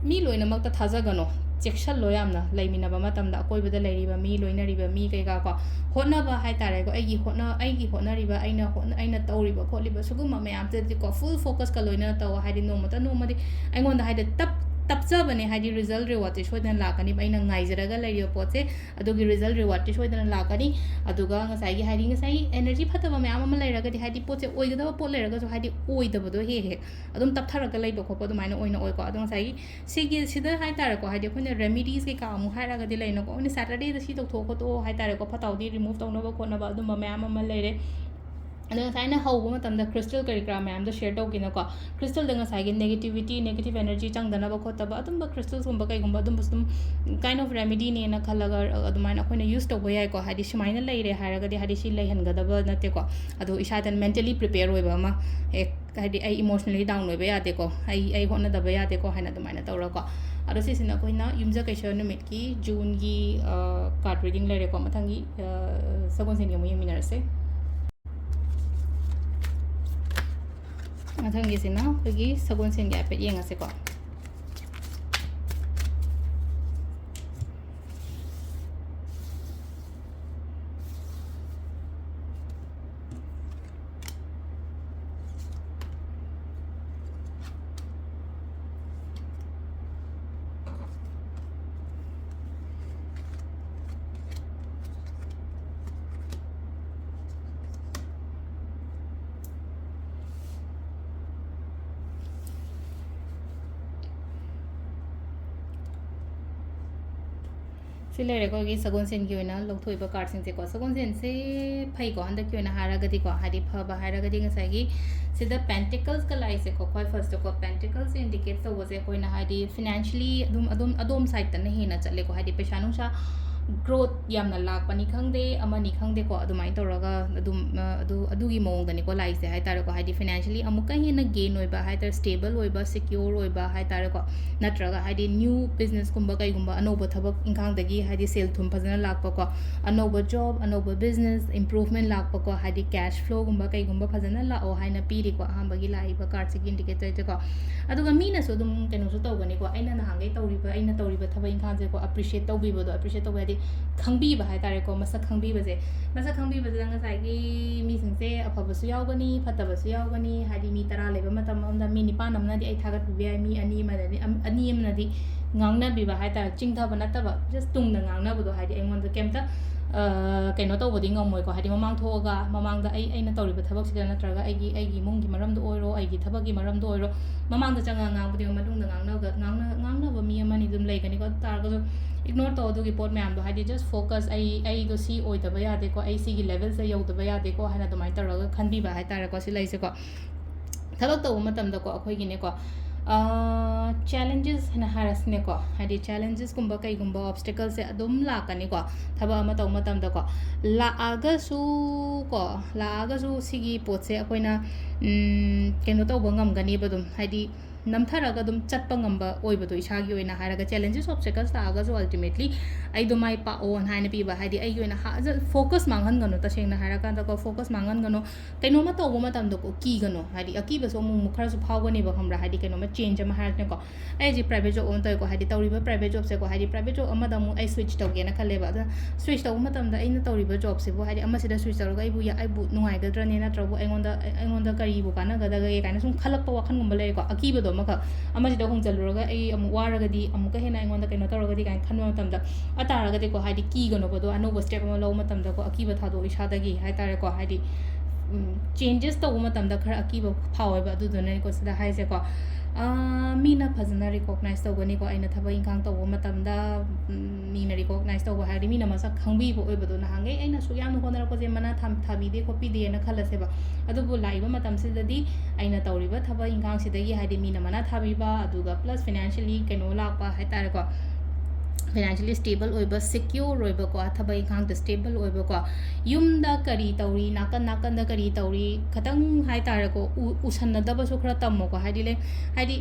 ꯃꯤ ꯂꯣꯏꯅꯃꯛꯇ ꯊꯥꯖꯒꯅꯣ, ꯆꯦꯛꯁꯜꯂꯣ ꯌꯥꯝꯅ꯫ ꯂꯩꯃꯤꯟꯅꯕ ꯃꯇꯝꯗ ꯑꯀꯣꯏꯕꯗ ꯂꯩꯔꯤꯕ ꯃꯤ, ꯂꯣꯏꯅꯔꯤꯕ ꯃꯤ ꯀꯩꯀꯥ ꯀꯣ, ꯍꯣꯠꯅꯕ ꯍꯥꯏꯇꯥꯔꯦꯀꯣ, ꯑꯩꯒꯤ ꯍꯣꯠꯅ-, ꯑꯩꯒꯤ ꯍꯣꯠꯅꯔꯤꯕ, ꯑꯩꯅ ꯍꯣꯠꯅ-, ꯑꯩꯅ ꯇꯧꯔꯤꯕ ꯈꯣꯠꯂꯤꯕ ꯁꯤꯒꯨꯝꯕ ꯃꯌꯥꯝꯁꯤꯗꯗꯤꯀꯣ ꯐꯨꯜ ꯐꯣꯀꯁꯀ ꯂꯣꯏꯅꯅ ꯇꯧ, ꯍꯥꯏꯗꯤ ꯅꯣꯡꯃꯇ ꯅꯣꯡꯃꯗꯤ ꯑꯩꯉꯣꯟꯗ ꯍꯥꯏꯗꯤ ꯇꯞ-, ꯇꯞꯆꯕꯅꯦ, ꯍꯥꯏꯗꯤ ꯔꯤꯖꯜ ꯔꯤꯋꯥꯔꯗꯁꯦ ꯁꯣꯏꯗꯅ ꯂꯥꯛꯀꯅꯤꯕ, ꯑꯩꯅ ꯉꯥꯏꯖꯔꯒ ꯂꯩꯔꯤꯕ ꯄꯣꯠꯁꯦ, ꯑꯗꯨꯒꯤ ꯔꯤꯖꯜ ꯔꯤꯋꯥꯔꯗꯇꯤ ꯁꯣꯏꯗꯅ ꯂꯥꯛꯀꯅꯤ꯫ ꯑꯗꯨꯒ ꯉꯁꯥꯏꯒꯤ, ꯍꯥꯏꯗꯤ ꯉꯁꯥꯏꯒꯤ ꯑꯦꯅꯔꯖꯤ ꯐꯠꯇꯕ ꯃꯌꯥꯝ ꯑꯃ ꯂꯩꯔꯒꯗꯤ, ꯍꯥꯏꯗꯤ ꯄꯣꯠꯁꯦ ꯑꯣꯏꯒꯗꯕ ꯄꯣꯠ ꯂꯩꯔꯒꯁꯨ, ꯍꯥꯏꯗꯤ ꯑꯣꯏꯗꯕꯗꯣ ꯍꯦꯛ ꯍꯦꯛ ꯑꯗꯨꯝ ꯇꯞꯊꯔꯒ ꯂꯩꯕ ꯈꯣꯠꯄ ꯑꯗꯨꯃꯥꯏꯅ ꯑꯣꯏꯅ ꯑꯣꯏꯀꯣ꯫ ꯑꯗꯣ ꯉꯁꯥꯏꯒꯤ ꯁꯤꯒꯤ, ꯁꯤꯗ ꯍꯥꯏꯇꯥꯔꯦꯀꯣ, ꯍꯥꯏꯗꯤ ꯑꯩꯈꯣꯏꯅ ꯔꯦꯃꯤꯗꯤꯁ ꯀꯩꯀꯥ ꯑꯃꯨꯛ ꯍꯥꯏꯔꯒꯗꯤ ꯂꯩꯅꯀꯣ, ꯑꯩꯈꯣꯏꯅ ꯁꯦꯇꯔꯗꯦꯗ ꯁꯤ ꯇꯧꯊꯣꯛꯑꯣ ꯈꯣꯠꯇꯣꯛꯑꯣ ꯍꯥꯏꯇꯥꯔꯦꯀꯣ, ꯐꯠꯇ ꯍꯥꯎꯗꯤ ꯔꯤꯃꯨꯚ ꯇꯧꯅꯕ ꯈꯣꯠꯅꯕ ꯑꯗꯨꯝꯕ ꯃꯌꯥꯝ ꯑꯃ ꯂꯩꯔꯦ꯫ ꯑꯗꯣ ꯉꯁꯥꯏ ꯑꯩꯅ ꯍꯧꯕ ꯃꯇꯝꯗ crystal ꯀꯔꯤ ꯀꯔꯥ ꯃꯌꯥꯝꯗꯣ share ꯇꯧꯒꯦꯅꯀꯣ, crystalꯗ ꯉꯁꯥꯏꯒꯤ negativity, negative energy ꯆꯪꯗꯅꯕ ꯈꯣꯠꯇꯕ ꯑꯗꯨꯝꯕ crystalꯁꯀꯨꯝꯕ ꯀꯩꯒꯨꯝꯕ ꯑꯗꯨꯝꯕꯁꯨ ꯑꯗꯨꯝ kind of remedyꯅꯦꯅ ꯈꯜꯂꯒ ꯑꯗꯨꯃꯥꯏꯅ ꯑꯩꯈꯣꯏꯅ use ꯇꯧꯕ ꯌꯥꯏꯀꯣ꯫ ꯍꯥꯏꯗꯤ ꯁꯨꯃꯥꯏꯅ ꯂꯩꯔꯦ ꯍꯥꯏꯔꯒꯗꯤ ꯍꯥꯏꯗꯤ ꯁꯤ ꯂꯩꯍꯟꯒꯗꯕ ꯅꯠꯇꯦꯀꯣ꯫ ꯑꯗꯣ ꯏꯁꯥꯗ mentally prepare ꯑꯣꯏꯕ ꯑꯃ, ꯑꯦ, ꯍꯥꯏꯗꯤ ꯑꯩ emotionally down ꯑꯣꯏꯕ ꯌꯥꯗꯦꯀꯣ, ꯑꯩ ꯑꯩ ꯍꯣꯠꯅꯗꯕ ꯌꯥꯗꯦꯀꯣ ꯍꯥꯏꯅ ꯑꯗꯨꯃꯥꯏꯅ ꯇꯧꯔꯒꯀꯣ꯫ ꯑꯗꯣ ꯁꯤꯁꯤꯅ ꯑꯩꯈꯣꯏꯅ ꯌꯨꯝꯖꯀꯩꯁ ꯅꯨꯃꯤꯠꯀꯤ Juneꯒꯤ card reading ꯂꯩꯔꯦꯀꯣ꯫ ꯃꯊꯪꯒꯤ ꯁꯒꯣꯜꯁꯦꯟꯒꯤ ꯑꯃꯨꯛ ꯌꯦꯡꯃꯤꯟꯅꯔꯁꯦ꯫ ꯃꯊꯪꯒꯤꯁꯤꯅ ꯑꯩꯈꯣꯏꯒꯤ ꯁꯒꯣꯜꯁꯦꯟꯒꯤ ꯍꯥꯏꯐꯦꯠ ꯌꯦꯡꯉꯁꯤꯀꯣ꯫ ꯁꯤ ꯂꯩꯔꯦ ꯑꯩꯈꯣꯏꯒꯤ ꯁꯒꯣꯜꯁꯦꯟꯒꯤ ꯑꯣꯏꯅ ꯂꯧꯊꯣꯛꯏꯕ cardꯁꯤꯡꯁꯦꯀꯣ꯫ ꯁꯒꯣꯜꯁꯦꯟꯁꯦ ꯐꯩꯀꯣ, ꯍꯟꯗꯛꯀꯤ ꯑꯣꯏꯅ ꯍꯥꯏꯔꯒꯗꯤꯀꯣ, ꯍꯥꯏꯗꯤ ꯐꯕ ꯍꯥꯏꯔꯒꯗꯤ ꯉꯁꯥꯏꯒꯤ ꯁꯤꯗ pentaclesꯀ ꯂꯥꯛꯏꯁꯦꯀꯣ, ꯈ꯭ꯋꯥꯏ firstꯇꯀꯣ pentaclesꯁꯦ indicate ꯇꯧꯕꯁꯦ ꯑꯩꯈꯣꯏꯅ ꯍꯥꯏꯗꯤ financially ꯑꯗꯨꯝ ꯑꯗꯨꯝ ꯑꯗꯣꯝ sideꯇꯅ ꯍꯦꯟꯅ ꯆꯠꯂꯦꯀꯣ꯫ ꯍꯥꯏꯗꯤ ꯄꯩꯁꯥ ꯅꯨꯡꯁꯥ growth ꯌꯥꯝꯅ ꯂꯥꯛꯄꯅꯤ ꯈꯪꯗꯦ, ꯑꯃꯅꯤ ꯈꯪꯗꯦꯀꯣ, ꯑꯗꯨꯃꯥꯏꯅ ꯇꯧꯔꯒ ꯑꯗꯨꯝ ꯑꯗꯨ ꯑꯗꯨꯒꯤ ꯃꯑꯣꯡꯗꯅꯤꯀꯣ ꯂꯥꯛꯏꯁꯦ ꯍꯥꯏ ꯇꯥꯔꯦꯀꯣ꯫ ꯍꯥꯏꯗꯤ financially ꯑꯃꯨꯛꯀ ꯍꯦꯟꯅ gain ꯑꯣꯏꯕ ꯍꯥꯏ ꯇꯥꯔꯦ, stable ꯑꯣꯏꯕ, secure ꯑꯣꯏꯕ ꯍꯥꯏ ꯇꯥꯔꯦꯀꯣ꯫ ꯅꯠꯇ꯭ꯔꯒ ꯍꯥꯏꯗꯤ new businessꯀꯨꯝꯕ ꯀꯩꯒꯨꯝꯕ ꯑꯅꯧꯕ ꯊꯕꯛ ꯏꯪꯈꯥꯡꯗꯒꯤ ꯍꯥꯏꯗꯤ ꯁꯦꯜ ꯊꯨꯝ ꯐꯖꯅ ꯂꯥꯛꯄꯀꯣ, ꯑꯅꯧꯕ job, ꯑꯅꯧꯕ business improvement ꯂꯥꯛꯄꯀꯣ, ꯍꯥꯏꯗꯤ cash flowꯒꯨꯝꯕ ꯀꯩꯒꯨꯝꯕ ꯐꯖꯅ ꯂꯥꯛꯑꯣ ꯍꯥꯏꯅ ꯄꯤꯔꯤꯀꯣ꯫ ꯑꯍꯥꯟꯕꯒꯤ ꯂꯥꯛꯏꯕ cardꯁꯤꯒꯤ indicatorꯁꯦꯀꯣ꯫ ꯑꯗꯨꯒ ꯃꯤꯅꯁꯨ ꯑꯗꯨꯝ ꯀꯩꯅꯣꯁꯨ ꯇꯧꯒꯅꯤꯀꯣ, ꯑꯩꯅ ꯅꯍꯥꯟꯈꯩ ꯇꯧꯔꯤꯕ, ꯑꯩꯅ ꯇꯧꯔꯤꯕ ꯊꯕꯛ ꯏꯪꯈꯥꯡꯁꯦꯀꯣ appreciate ꯇꯧꯕꯤꯕꯗꯣ, appreciate ꯇꯧꯕ ꯍꯥꯏꯗꯤ ꯈꯪꯕꯤꯕ ꯍꯥꯏ ꯇꯥꯔꯦꯀꯣ, ꯃꯁꯛ ꯈꯪꯕꯤꯕꯁꯦ꯫ ꯃꯁꯛ ꯈꯪꯕꯤꯕꯁꯤꯗ ꯉꯁꯥꯏꯒꯤ ꯃꯤꯁꯤꯡꯁꯦ ꯑꯐꯕꯁꯨ ꯌꯥꯎꯒꯅꯤ, ꯐꯠꯇꯕꯁꯨ ꯌꯥꯎꯒꯅꯤ꯫ ꯍꯥꯏꯗꯤ ꯃꯤ ꯇꯔꯥ ꯂꯩꯕ ꯃꯇꯝ ꯑꯃꯗ ꯃꯤ ꯅꯤꯄꯥꯟ ꯑꯃꯅꯗꯤ ꯑꯩ ꯊꯥꯒꯠꯄꯤꯕ ꯌꯥꯏ, ꯃꯤ ꯑꯅꯤ ꯑꯃꯅꯗꯤ ꯑꯅꯤ ꯑꯃꯅꯗꯤ ꯉꯥꯡꯅꯕꯤꯕ ꯍꯥꯏ ꯇꯥꯔꯦ, ꯆꯤꯡꯊꯕ ꯅꯠꯇꯕ, just ꯇꯨꯡꯗ ꯉꯥꯡꯅꯕꯗꯣ, ꯍꯥꯏꯗꯤ ꯑꯩꯉꯣꯟꯗ ꯀꯩꯝꯇ ꯀꯩꯅꯣ ꯇꯧꯕꯗꯤ ꯉꯝꯃꯣꯏꯀꯣ, ꯍꯥꯏꯗꯤ ꯃꯃꯥꯡ ꯊꯣꯛꯑꯒ ꯃꯃꯥꯡꯗ ꯑꯩ ꯑꯩꯅ ꯇꯧꯔꯤꯕ ꯊꯕꯛꯁꯤꯗ ꯅꯠꯇ꯭ꯔꯒ ꯑꯩꯒꯤ ꯑꯩꯒꯤ ꯏꯃꯨꯡꯒꯤ ꯃꯔꯝꯗ ꯑꯣꯏꯔꯣ, ꯑꯩꯒꯤ ꯊꯕꯛꯀꯤ ꯃꯔꯝꯗ ꯑꯣꯏꯔꯣ, ꯃꯃꯥꯡꯗ ꯆꯪꯉꯒ ꯉꯥꯡꯕꯗꯤ ꯃꯅꯨꯡꯗ ꯉꯥꯡꯅꯕ ꯃꯤ ꯑꯃꯅꯤ ꯑꯗꯨꯝ ꯂꯩꯒꯅꯤꯀꯣ꯫ ꯑꯗꯨ ꯇꯥꯔꯒꯁꯨ ꯏꯒꯅꯣꯔ ꯇꯧ ꯑꯗꯨꯒꯤ ꯄꯣꯠ ꯃꯌꯥꯝꯗꯣ, ꯍꯥꯏꯗꯤ just focus, ꯑꯩ ꯑꯩꯗꯣ ꯁꯤ ꯑꯣꯏꯗꯕ ꯌꯥꯗꯦꯀꯣ, ꯑꯩ ꯁꯤꯒꯤ ꯂꯦꯕꯦꯜꯁꯦ ꯌꯧꯗꯕ ꯌꯥꯗꯦꯀꯣ ꯍꯥꯏꯅ ꯑꯗꯨꯃꯥꯏꯅ ꯇꯧꯔꯒ ꯈꯟꯕꯤꯕ ꯍꯥꯏ ꯇꯥꯔꯦꯀꯣ꯫ ꯁꯤ ꯂꯩꯁꯦꯀꯣ, ꯊꯕꯛ ꯇꯧꯕ ꯃꯇꯝꯗꯀꯣ ꯑꯩꯈꯣꯏꯒꯤꯅꯦꯀꯣ, ꯆꯦꯂꯦꯟꯖꯦꯁ ꯍꯥꯏꯅ ꯍꯥꯏꯔꯁꯤꯅꯦꯀꯣ, ꯍꯥꯏꯗꯤ ꯆꯦꯂꯦꯟꯖꯦꯁꯀꯨꯝꯕ ꯀꯩꯒꯨꯝꯕ ꯑꯣꯕꯁꯇꯦꯀꯜꯁꯦ ꯑꯗꯨꯝ ꯂꯥꯛꯀꯅꯤꯀꯣ ꯊꯕꯛ ꯑꯃ ꯇꯧꯕ ꯃꯇꯝꯗꯀꯣ꯫ ꯂꯥꯛꯑꯒꯁꯨ ꯀꯣ, ꯂꯥꯛꯑꯒꯁꯨ ꯁꯤꯒꯤ ꯄꯣꯠꯁꯦ ꯑꯩꯈꯣꯏꯅ ꯀꯩꯅꯣ ꯇꯧꯕ ꯉꯝꯒꯅꯦꯕ, ꯑꯗꯨꯝ ꯍꯥꯏꯗꯤ ꯅꯝꯊꯔꯒ ꯑꯗꯨꯝ ꯆꯠꯄ ꯉꯝꯕ ꯑꯣꯏꯕꯗꯣ, ꯏꯁꯥꯒꯤ ꯑꯣꯏꯅ ꯍꯥꯏꯔꯒ ꯆꯦꯂꯦꯟꯖꯦꯁ ꯑꯣꯕꯁꯇꯦꯀꯜꯁ ꯂꯥꯛꯑꯒꯁꯨ ꯑꯜꯇꯤꯃꯦꯠꯂꯤ ꯑꯩꯗꯣ ꯃꯥꯏ ꯄꯥꯛꯑꯣꯅ ꯍꯥꯏꯅ ꯄꯤꯕ, ꯍꯥꯏꯗꯤ ꯑꯩꯒꯤ ꯑꯣꯏꯅ ꯐꯣꯀꯁ ꯃꯥꯡꯍꯟꯒꯅꯨ, ꯇꯁꯦꯡꯅ ꯍꯥꯏꯔꯀꯥꯟꯗꯀꯣ ꯐꯣꯀꯁ ꯃꯥꯡꯍꯟꯒꯅꯨ꯫ ꯀꯩꯅꯣꯝꯃ ꯇꯧꯕ ꯃꯇꯝꯗꯀꯣ ꯀꯤꯒꯅꯣ, ꯍꯥꯏꯗꯤ ꯑꯀꯤꯕꯁꯨ ꯑꯃꯨꯛ ꯑꯃꯨꯛ ꯈꯔꯁꯨ ꯐꯥꯎꯒꯅꯦꯕ, ꯈꯪꯕ꯭ꯔꯥ? ꯍꯥꯏꯗꯤ ꯀꯩꯅꯣꯝꯃ ꯆꯦꯟꯖ ꯑꯃ ꯍꯥꯏꯔꯁꯤꯅꯦꯀꯣ, ꯑꯩ ꯍꯧꯖꯤꯛ ꯄ꯭ꯔꯥꯏꯚꯦꯠ ꯖꯣꯕ ꯑꯃ ꯇꯧꯋꯦꯀꯣ, ꯍꯥꯏꯗꯤ ꯇꯧꯔꯤꯕ ꯄ꯭ꯔꯥꯏꯚꯦꯠ ꯖꯣꯕꯁꯦꯀꯣ, ꯍꯥꯏꯗꯤ ꯄ꯭ꯔꯥꯏꯚꯦꯠ ꯖꯣꯕ ꯑꯃꯗ ꯑꯃꯨꯛ ꯑꯩ ꯁ꯭ꯋꯤꯠꯆ ꯇꯧꯒꯦꯅ ꯈꯜꯂꯦꯕ꯫ ꯑꯗꯨꯅ ꯁ꯭ꯋꯤꯠꯆ ꯇꯧꯕ ꯃꯇꯝꯗ ꯑꯩꯅ ꯇꯧꯔꯤꯕ ꯖꯣꯕꯁꯤꯕꯨ, ꯍꯥꯏꯗꯤ ꯑꯃꯁꯤꯗ ꯁ꯭ꯋꯤꯠꯆ ꯇꯧꯔꯒ ꯑꯩꯕꯨ ꯑꯩꯕꯨ ꯅꯨꯡꯉꯥꯏꯒꯗ꯭ꯔꯅꯦ, ꯅꯠꯇ꯭ꯔꯒꯕꯨ ꯑꯩꯉꯣꯟꯗ ꯑꯩꯉꯣꯟꯗ ꯀꯔꯤꯕꯨ ꯀꯥꯟꯅꯒꯗꯒꯦ ꯀꯥꯏꯅ ꯁꯨꯝ ꯈꯜꯂꯛꯄ ꯋꯥꯈꯜꯒꯨꯝꯕ ꯂꯩꯔꯦꯀꯣ, ꯑꯀꯤꯕꯗꯣ ꯑꯃꯈꯛ꯫ ꯑꯃꯁꯤꯗ ꯍꯣꯡꯖꯤꯜꯂꯨꯔꯒ ꯑꯩ ꯑꯃꯨꯛ ꯋꯥꯔꯒꯗꯤ, ꯑꯃꯨꯛꯀ ꯍꯦꯟꯅ ꯑꯩꯉꯣꯟꯗ ꯀꯩꯅꯣ ꯇꯧꯔꯒꯗꯤ ꯀꯥꯏꯅ ꯈꯟꯕ ꯃꯇꯝꯗ, ꯑꯇꯥꯔꯒꯗꯤꯀꯣ, ꯍꯥꯏꯗꯤ ꯀꯤꯒꯅꯣꯕ꯫ ꯑꯗꯣ ꯑꯅꯧꯕ ꯁ꯭ꯇꯦꯞ ꯑꯃ ꯂꯧꯕ ꯃꯇꯝꯗꯀꯣ ꯑꯀꯤꯕ ꯊꯥꯗꯣꯛꯑꯣ ꯏꯁꯥꯗꯒꯤ ꯍꯥꯏ ꯇꯥꯔꯦꯀꯣ, ꯍꯥꯏꯗꯤ ꯆꯦꯟꯖꯦꯁ ꯇꯧꯕ ꯃꯇꯝꯗ ꯈꯔ ꯑꯀꯤꯕ ꯐꯥꯎꯋꯦꯕ꯫ ꯑꯗꯨꯗꯨꯅꯅꯦꯀꯣ ꯁꯤꯗ ꯍꯥꯏꯁꯦꯀꯣ, ꯃꯤꯅ ꯐꯖꯅ ꯔꯤꯀꯣꯛꯅꯥꯏꯁ ꯇꯧꯒꯅꯤꯀꯣ꯫ ꯑꯩꯅ ꯊꯕꯛ ꯏꯪꯈꯥꯡ ꯇꯧꯕ ꯃꯇꯝꯗ ꯃꯤꯅ ꯔꯤꯀꯣꯛꯅꯥꯏꯁ ꯇꯧꯕ ꯍꯥꯏꯔꯗꯤ ꯃꯤꯅ ꯃꯁꯛ ꯈꯪꯕꯤꯕ ꯑꯣꯏꯕꯗꯣ, ꯅꯍꯥꯟꯈꯩ ꯑꯩꯅ ꯑꯁꯨꯛ ꯌꯥꯝꯅ ꯍꯣꯠꯅꯔꯛꯄꯁꯦ ꯃꯅꯥ ꯊꯥꯕꯤꯗꯦ ꯈꯣꯠꯄꯤꯗꯦꯅ ꯈꯜꯂꯁꯦꯕ꯫ ꯑꯗꯨꯕꯨ ꯂꯥꯛꯏꯕ ꯃꯇꯝꯁꯤꯗꯗꯤ ꯑꯩꯅ ꯇꯧꯔꯤꯕ ꯊꯕꯛ ꯏꯪꯈꯥꯡꯁꯤꯗꯒꯤ, ꯍꯥꯏꯗꯤ ꯃꯤꯅ ꯃꯅꯥ ꯊꯥꯕꯤꯕ, ꯑꯗꯨꯒ ꯄ꯭ꯂꯁ ꯐꯥꯏꯅꯥꯟꯁꯤꯌꯦꯜꯂꯤ ꯀꯩꯅꯣ ꯂꯥꯛꯄ ꯍꯥꯏ ꯇꯥꯔꯦꯀꯣ, ꯐꯥꯏꯅꯥꯟꯁꯤꯌꯦꯜꯂꯤ ꯁ꯭ꯇꯦꯕꯜ ꯑꯣꯏꯕ, ꯁꯦꯀ꯭ꯌꯣꯔ ꯑꯣꯏꯕꯀꯣ, ꯊꯕꯛ ꯏꯪꯈꯥꯡꯗ ꯁ꯭ꯇꯦꯕꯜ ꯑꯣꯏꯕꯀꯣ, ꯌꯨꯝꯗ ꯀꯔꯤ ꯇꯧꯔꯤ, ꯅꯥꯀꯟ ꯅꯥꯀꯟꯗ ꯀꯔꯤ ꯇꯧꯔꯤ, ꯈꯤꯇꯪ ꯍꯥꯏ ꯇꯥꯔꯦꯀꯣ, ꯎꯁꯟꯅꯗꯕꯁꯨ ꯈꯔ ꯇꯝꯃꯣꯀꯣ꯫ ꯍꯥꯏꯗꯤ ꯂꯩ, ꯍꯥꯏꯗꯤ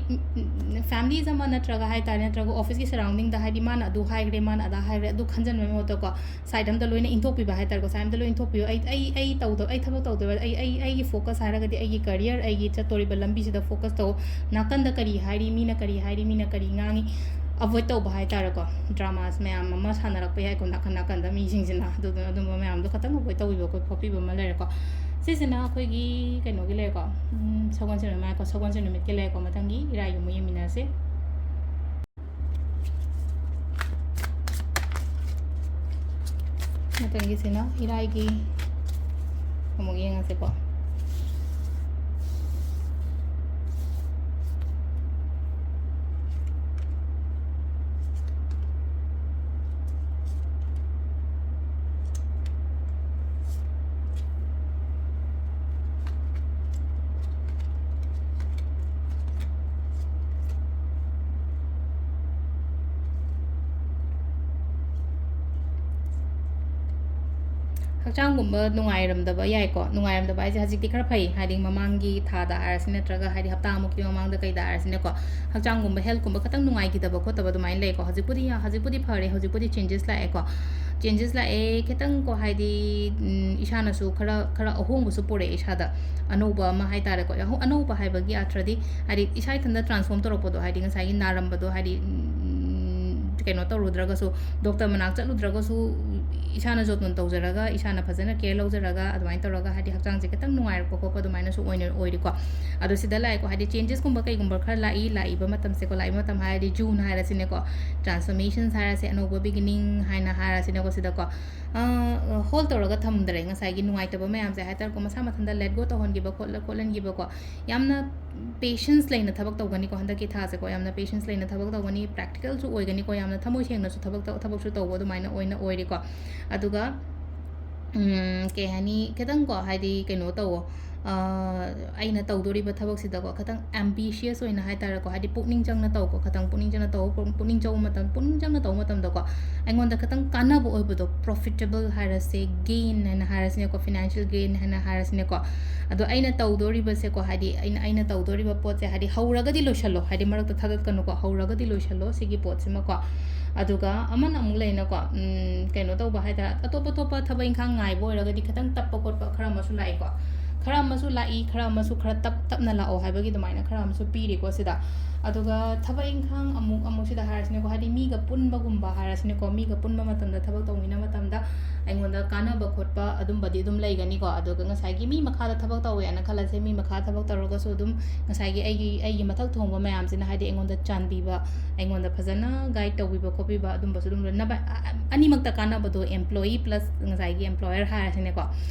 ꯐꯦꯃꯤꯂꯤꯁ ꯑꯃ ꯅꯠꯇ꯭ꯔꯒ ꯍꯥꯏ ꯇꯥꯔꯦ, ꯅꯠꯇ꯭ꯔꯒ ꯑꯣꯐꯤꯁꯀꯤ ꯁꯔꯥꯎꯟꯗꯤꯡꯗ, ꯍꯥꯏꯗꯤ ꯃꯥꯅ ꯑꯗꯨ ꯍꯥꯏꯈ꯭ꯔꯦ, ꯃꯥꯅ ꯑꯗꯥ ꯍꯥꯏꯈ꯭ꯔꯦ, ꯑꯗꯨ ꯈꯟꯖꯟꯕꯒꯤ ꯃꯍꯨꯠꯇꯀꯣ, ꯁꯥꯏꯠ ꯑꯝꯗ ꯂꯣꯏꯅ ꯏꯟꯊꯣꯛꯄꯤꯕ ꯍꯥꯏ ꯇꯥꯔꯦꯀꯣ, ꯁꯥꯏꯠ ꯑꯝꯗ ꯂꯣꯏ ꯏꯟꯊꯣꯛꯄꯤꯌꯨ꯫ ꯑꯩ ꯑꯩ ꯑꯩ ꯇꯧꯗꯕ ꯑꯩ ꯊꯕꯛ ꯇꯧꯗꯕ ꯑꯩ ꯑꯩ ꯑꯩꯒꯤ ꯐꯣꯀꯁ ꯍꯥꯏꯔꯒꯗꯤ ꯑꯩꯒꯤ ꯀꯔꯤꯌꯔ, ꯑꯩꯒꯤ ꯆꯠꯇꯣꯔꯤꯕ ꯂꯝꯕꯤꯁꯤꯗ ꯐꯣꯀꯁ ꯇꯧ꯫ ꯅꯥꯀꯟꯗ ꯀꯔꯤ ꯍꯥꯏꯔꯤ, ꯃꯤꯅ ꯀꯔꯤ ꯍꯥꯏꯔꯤ, ꯃꯤꯅ ꯀꯔꯤ ꯉꯥꯡꯉꯤ, ꯑꯦꯚꯣꯏꯗ ꯇꯧꯕ ꯍꯥꯏ ꯇꯥꯔꯦꯀꯣ꯫ ꯗ꯭ꯔꯃꯥꯁ ꯃꯌꯥꯝ ꯑꯃ ꯁꯥꯟꯅꯔꯛꯄ ꯌꯥꯏꯀꯣ ꯅꯥꯀꯟ ꯅꯥꯀꯟꯗ ꯃꯤꯁꯤꯡꯁꯤꯅ, ꯑꯗꯨꯗꯨꯅ ꯑꯗꯨꯝꯕ ꯃꯌꯥꯝꯗꯣ ꯈꯇꯪ ꯑꯦꯚꯣꯏꯗ ꯇꯧꯕꯤꯕ ꯈꯣꯠꯄꯤꯕ ꯑꯃ ꯂꯩꯔꯦꯀꯣ꯫ ꯁꯤꯁꯤꯅ ꯑꯩꯈꯣꯏꯒꯤ ꯀꯩꯅꯣꯒꯤ ꯂꯩꯔꯦꯀꯣ, ꯁꯒꯣꯜꯁꯦꯟ ꯅꯨꯃꯤꯠ ꯍꯥꯏꯀꯣ, ꯁꯒꯣꯜꯁꯦꯟ ꯅꯨꯃꯤꯠꯀꯤ ꯂꯩꯔꯦꯀꯣ꯫ ꯃꯊꯪꯒꯤ ꯏꯔꯥꯏꯒꯤ ꯑꯃꯨꯛ ꯌꯦꯡꯃꯤꯟꯅꯔꯁꯦ꯫ ꯃꯊꯪꯒꯤꯁꯤꯅ ꯏꯔꯥꯏꯒꯤ ꯑꯃꯨꯛ ꯌꯦꯡꯉꯁꯤꯀꯣ꯫ ꯍꯛꯆꯥꯡꯒꯨꯝꯕ ꯅꯨꯡꯉꯥꯏꯔꯝꯗꯕ ꯌꯥꯏꯀꯣ꯫ ꯅꯨꯡꯉꯥꯏꯔꯝꯗꯕ ꯍꯥꯏꯁꯦ ꯍꯧꯖꯤꯛꯇꯤ ꯈꯔ ꯐꯩ, ꯍꯥꯏꯗꯤ ꯃꯃꯥꯡꯒꯤ ꯊꯥꯗ ꯍꯥꯏꯔꯁꯤ, ꯅꯠꯇ꯭ꯔꯒ ꯍꯥꯏꯗꯤ ꯍꯞꯇꯥꯃꯨꯛꯀꯤ ꯃꯃꯥꯡꯗ ꯀꯩꯗ ꯍꯥꯏꯔꯁꯤꯅꯦꯀꯣ꯫ ꯍꯛꯆꯥꯡꯒꯨꯝꯕ, healthꯀꯨꯝꯕ ꯈꯤꯇꯪ ꯅꯨꯡꯉꯥꯏꯈꯤꯗꯕ ꯈꯣꯠꯇꯕ ꯑꯗꯨꯃꯥꯏꯅ ꯂꯩꯀꯣ꯫ ꯍꯧꯖꯤꯛꯄꯨꯗꯤ ꯌꯥ-, ꯍꯧꯖꯤꯛꯄꯨꯗꯤ ꯐꯔꯦ, ꯍꯧꯖꯤꯛꯄꯨꯗꯤ changes ꯂꯥꯛꯑꯦꯀꯣ꯫ Changes ꯂꯥꯛꯑꯦ ꯈꯤꯇꯪꯀꯣ, ꯍꯥꯏꯗꯤ, ꯎꯝ, ꯏꯁꯥꯅꯁꯨ ꯈꯔ, ꯈꯔ ꯑꯍꯣꯡꯕꯁꯨ ꯄꯨꯔꯛꯑꯦ ꯏꯁꯥꯗ꯫ ꯑꯅꯧꯕ ꯑꯃ ꯍꯥꯏꯇꯥꯔꯦꯀꯣ꯫ ꯑꯍꯣ-, ꯑꯅꯧꯕ ꯍꯥꯏꯕꯒꯤ ꯑꯥꯔꯊꯗꯤ, ꯍꯥꯏꯗꯤ ꯏꯁꯥ ꯏꯊꯟꯇ transform ꯇꯧꯔꯛꯄꯗꯣ, ꯍꯥꯏꯗꯤ ꯉꯁꯥꯏꯒꯤ ꯅꯥꯔꯝꯕꯗꯣ, ꯍꯥꯏꯗꯤ, ꯎꯝ, ꯀꯩꯅꯣ ꯇꯧꯔꯨꯗ꯭ꯔꯒꯁꯨ, doctor ꯃꯅꯥꯛ ꯆꯠꯂꯨꯗ꯭ꯔꯒꯁꯨ, ꯏꯁꯥꯅ ꯖꯣꯇꯣꯟ ꯇꯧꯖꯔꯒ, ꯏꯁꯥꯅ ꯐꯖꯅ care ꯂꯧꯖꯔꯒ, ꯑꯗꯨꯃꯥꯏꯅ ꯇꯧꯔꯒ, ꯍꯥꯏꯗꯤ ꯍꯛꯆꯥꯡꯁꯦ ꯈꯤꯇꯪ ꯅꯨꯡꯉꯥꯏꯔꯛꯄ ꯈꯣꯠꯄ ꯑꯗꯨꯃꯥꯏꯅꯁꯨ ꯑꯣꯏꯅ ꯑꯣꯏꯔꯤꯀꯣ꯫ ꯑꯗꯣ ꯁꯤꯗ ꯂꯥꯛꯑꯦꯀꯣ, ꯍꯥꯏꯗꯤ changesꯀꯨꯝꯕ ꯀꯩꯒꯨꯝꯕ ꯈꯔ ꯂꯥꯛꯏ, ꯂꯥꯛꯏꯕ ꯃꯇꯝꯁꯦꯀꯣ, ꯂꯥꯛꯏꯕ ꯃꯇꯝ ꯍꯥꯏꯔꯗꯤ June ꯍꯥꯏꯔꯁꯤꯅꯦꯀꯣ, transformations ꯍꯥꯏꯔꯁꯦ, ꯑꯅꯧꯕ beginning ꯍꯥꯏꯅ ꯍꯥꯏꯔꯁꯤꯅꯦꯀꯣ꯫ ꯁꯤꯗꯀꯣ, ꯑ, hold ꯇꯧꯔꯒ ꯊꯝꯗ꯭ꯔꯦ, ꯉꯁꯥꯏꯒꯤ ꯅꯨꯡꯉꯥꯏꯇꯕ ꯃꯌꯥꯝꯁꯦ ꯍꯥꯏꯇꯥꯔꯦꯀꯣ, ꯃꯁꯥ ꯃꯊꯟꯇ let go ꯇꯧꯍꯟꯈꯤꯕ ꯈꯣꯠꯂ-, ꯈꯣꯠꯍꯟꯈꯤꯕꯀꯣ꯫ ꯌꯥꯝꯅ patience ꯂꯩꯅ ꯊꯕꯛ ꯇꯧꯒꯅꯤꯀꯣ ꯍꯟꯗꯛꯀꯤ ꯊꯥꯁꯦꯀꯣ, ꯌꯥꯝꯅ patience ꯂꯩꯅ ꯊꯕꯛ ꯇꯧꯒꯅꯤ, practicalꯁꯨ ꯑꯣꯏꯒꯅꯤꯀꯣ, ꯌꯥꯝꯅ ꯊꯃꯣꯏ ꯁꯦꯡꯅꯁꯨ ꯊꯕꯛ ꯇꯧ-, ꯊꯕꯛꯁꯨ ꯇꯧꯕ ꯑꯗꯨꯃꯥꯏꯅ ꯑꯣꯏꯅ ꯑꯣꯏꯔꯤꯀꯣ꯫ ꯑꯗꯨꯒ, ꯎꯝ, ꯀꯩ ꯍꯥꯏꯅꯤ, ꯈꯤꯇꯪꯀꯣ, ꯍꯥꯏꯗꯤ, ꯀꯩꯅꯣ ꯇꯧꯋꯣ, ꯑ, ꯑꯩꯅ ꯇꯧꯗꯣꯔꯤꯕ ꯊꯕꯛꯁꯤꯗꯀꯣ, ꯈꯤꯇꯪ ambitious ꯑꯣꯏꯅ ꯍꯥꯏꯇꯥꯔꯦꯀꯣ, ꯍꯥꯏꯗꯤ ꯄꯨꯛꯅꯤꯡ ꯆꯪꯅ ꯇꯧꯀꯣ, ꯈꯤꯇꯪ ꯄꯨꯛꯅꯤꯡ ꯆꯪꯅ ꯇꯧ, ꯄꯨꯛꯅꯤꯡ ꯆꯪꯕ ꯃꯇꯝ, ꯄꯨꯛꯅꯤꯡ ꯆꯪꯅ ꯇꯧꯕ ꯃꯇꯝꯗꯀꯣ, ꯑꯩꯉꯣꯟꯗ ꯈꯤꯇꯪ ꯀꯥꯟꯅꯕ ꯑꯣꯏꯕꯗꯣ, profitable ꯍꯥꯏꯔꯁꯦ, gain ꯍꯥꯏꯅ ꯍꯥꯏꯔꯁꯤꯅꯦꯀꯣ, financial gain ꯍꯥꯏꯅ ꯍꯥꯏꯔꯁꯤꯅꯦꯀꯣ꯫ ꯑꯗꯣ ꯑꯩꯅ ꯇꯧꯗꯣꯔꯤꯕꯁꯦꯀꯣ, ꯍꯥꯏꯗꯤ ꯑꯩꯅ, ꯑꯩꯅ ꯇꯧꯗꯣꯔꯤꯕ ꯄꯣꯠꯁꯦ, ꯍꯥꯏꯗꯤ ꯍꯧꯔꯒꯗꯤ ꯂꯣꯏꯁꯜꯂꯣ, ꯍꯥꯏꯗꯤ ꯃꯔꯛꯇ ꯊꯥꯗꯠꯀꯅꯨꯀꯣ, ꯍꯧꯔꯒꯗꯤ ꯂꯣꯏꯁꯜꯂꯣ ꯁꯤꯒꯤ ꯄꯣꯠꯁꯤꯃꯀꯣ꯫ ꯑꯗꯨꯒ ꯑꯃꯅ ꯑꯃꯨꯛ ꯂꯩꯅꯀꯣ, ꯎꯝ, ꯀꯩꯅꯣ ꯇꯧꯕ ꯍꯥꯏꯇꯥꯔꯦ, ꯑꯇꯣꯞ ꯑꯇꯣꯞꯄ ꯊꯕꯛ ꯏꯪꯈꯥꯡ ꯉꯥꯏꯕ ꯑꯣꯏꯔꯒꯗꯤ ꯈꯤꯇꯪ ꯇꯞꯄ ꯈꯣꯠꯄ ꯈꯔ ꯑꯃꯁꯨ ꯂꯥꯛꯏꯀꯣ, ꯈꯔ ꯑꯃꯁꯨ ꯂꯥꯛꯏ, ꯈꯔ ꯑꯃꯁꯨ ꯈꯔ ꯇꯞ-, ꯇꯞꯅ ꯂꯥꯛꯑꯣ ꯍꯥꯏꯕꯒꯤ ꯑꯗꯨꯃꯥꯏꯅ ꯈꯔ ꯑꯃꯁꯨ ꯄꯤꯔꯤꯀꯣ ꯁꯤꯗ꯫ ꯑꯗꯨꯒ ꯊꯕꯛ ꯏꯪꯈꯥꯡ ꯑꯃꯨꯛ, ꯑꯃꯨꯛ ꯁꯤꯗ ꯍꯥꯏꯔꯁꯤꯅꯦꯀꯣ, ꯍꯥꯏꯗꯤ ꯃꯤꯒ ꯄꯨꯟꯕꯒꯨꯝꯕ ꯍꯥꯏꯔꯁꯤꯅꯦꯀꯣ, ꯃꯤꯒ ꯄꯨꯟꯕ ꯃꯇꯝꯗ, ꯊꯕꯛ ꯇꯧꯃꯤꯟꯅꯕ ꯃꯇꯝꯗ ꯑꯩꯉꯣꯟꯗ ꯀꯥꯟꯅꯕ ꯈꯣꯠꯄ ꯑꯗꯨꯝꯕꯗꯤ ꯑꯗꯨꯝ ꯂꯩꯒꯅꯤꯀꯣ꯫ ꯑꯗꯨꯒ ꯉꯁꯥꯏꯒꯤ ꯃꯤ ꯃꯈꯥꯗ ꯊꯕꯛ ꯇꯧꯋꯦꯅ ꯈꯜꯂꯁꯦ, ꯃꯤ ꯃꯈꯥ ꯊꯕꯛ ꯇꯧꯔꯒꯁꯨ ꯑꯗꯨꯝ ꯉꯁꯥꯏꯒꯤ ꯑꯩꯒꯤ, ꯑꯩꯒꯤ ꯃꯊꯛ ꯊꯣꯡꯕ ꯃꯌꯥꯝꯁꯤꯅ ꯍꯥꯏꯗꯤ ꯑꯩꯉꯣꯟꯗ ꯆꯥꯟꯕꯤꯕ, ꯑꯩꯉꯣꯟꯗ ꯐꯖꯅ ꯒꯥꯏꯗ ꯇꯧꯕꯤꯕ ꯈꯣꯠꯄꯤꯕ ꯑꯗꯨꯝꯕꯁꯨ ꯑꯗꯨꯝ ꯂꯣꯏꯅ ꯑ-, ꯑ-, ꯑꯅꯤꯃꯛꯇ ꯀꯥꯟꯅꯕꯗꯣ, employee plus ꯉꯁꯥꯏꯒꯤ employer ꯍꯥꯏꯔꯁꯤꯅꯦꯀꯣ,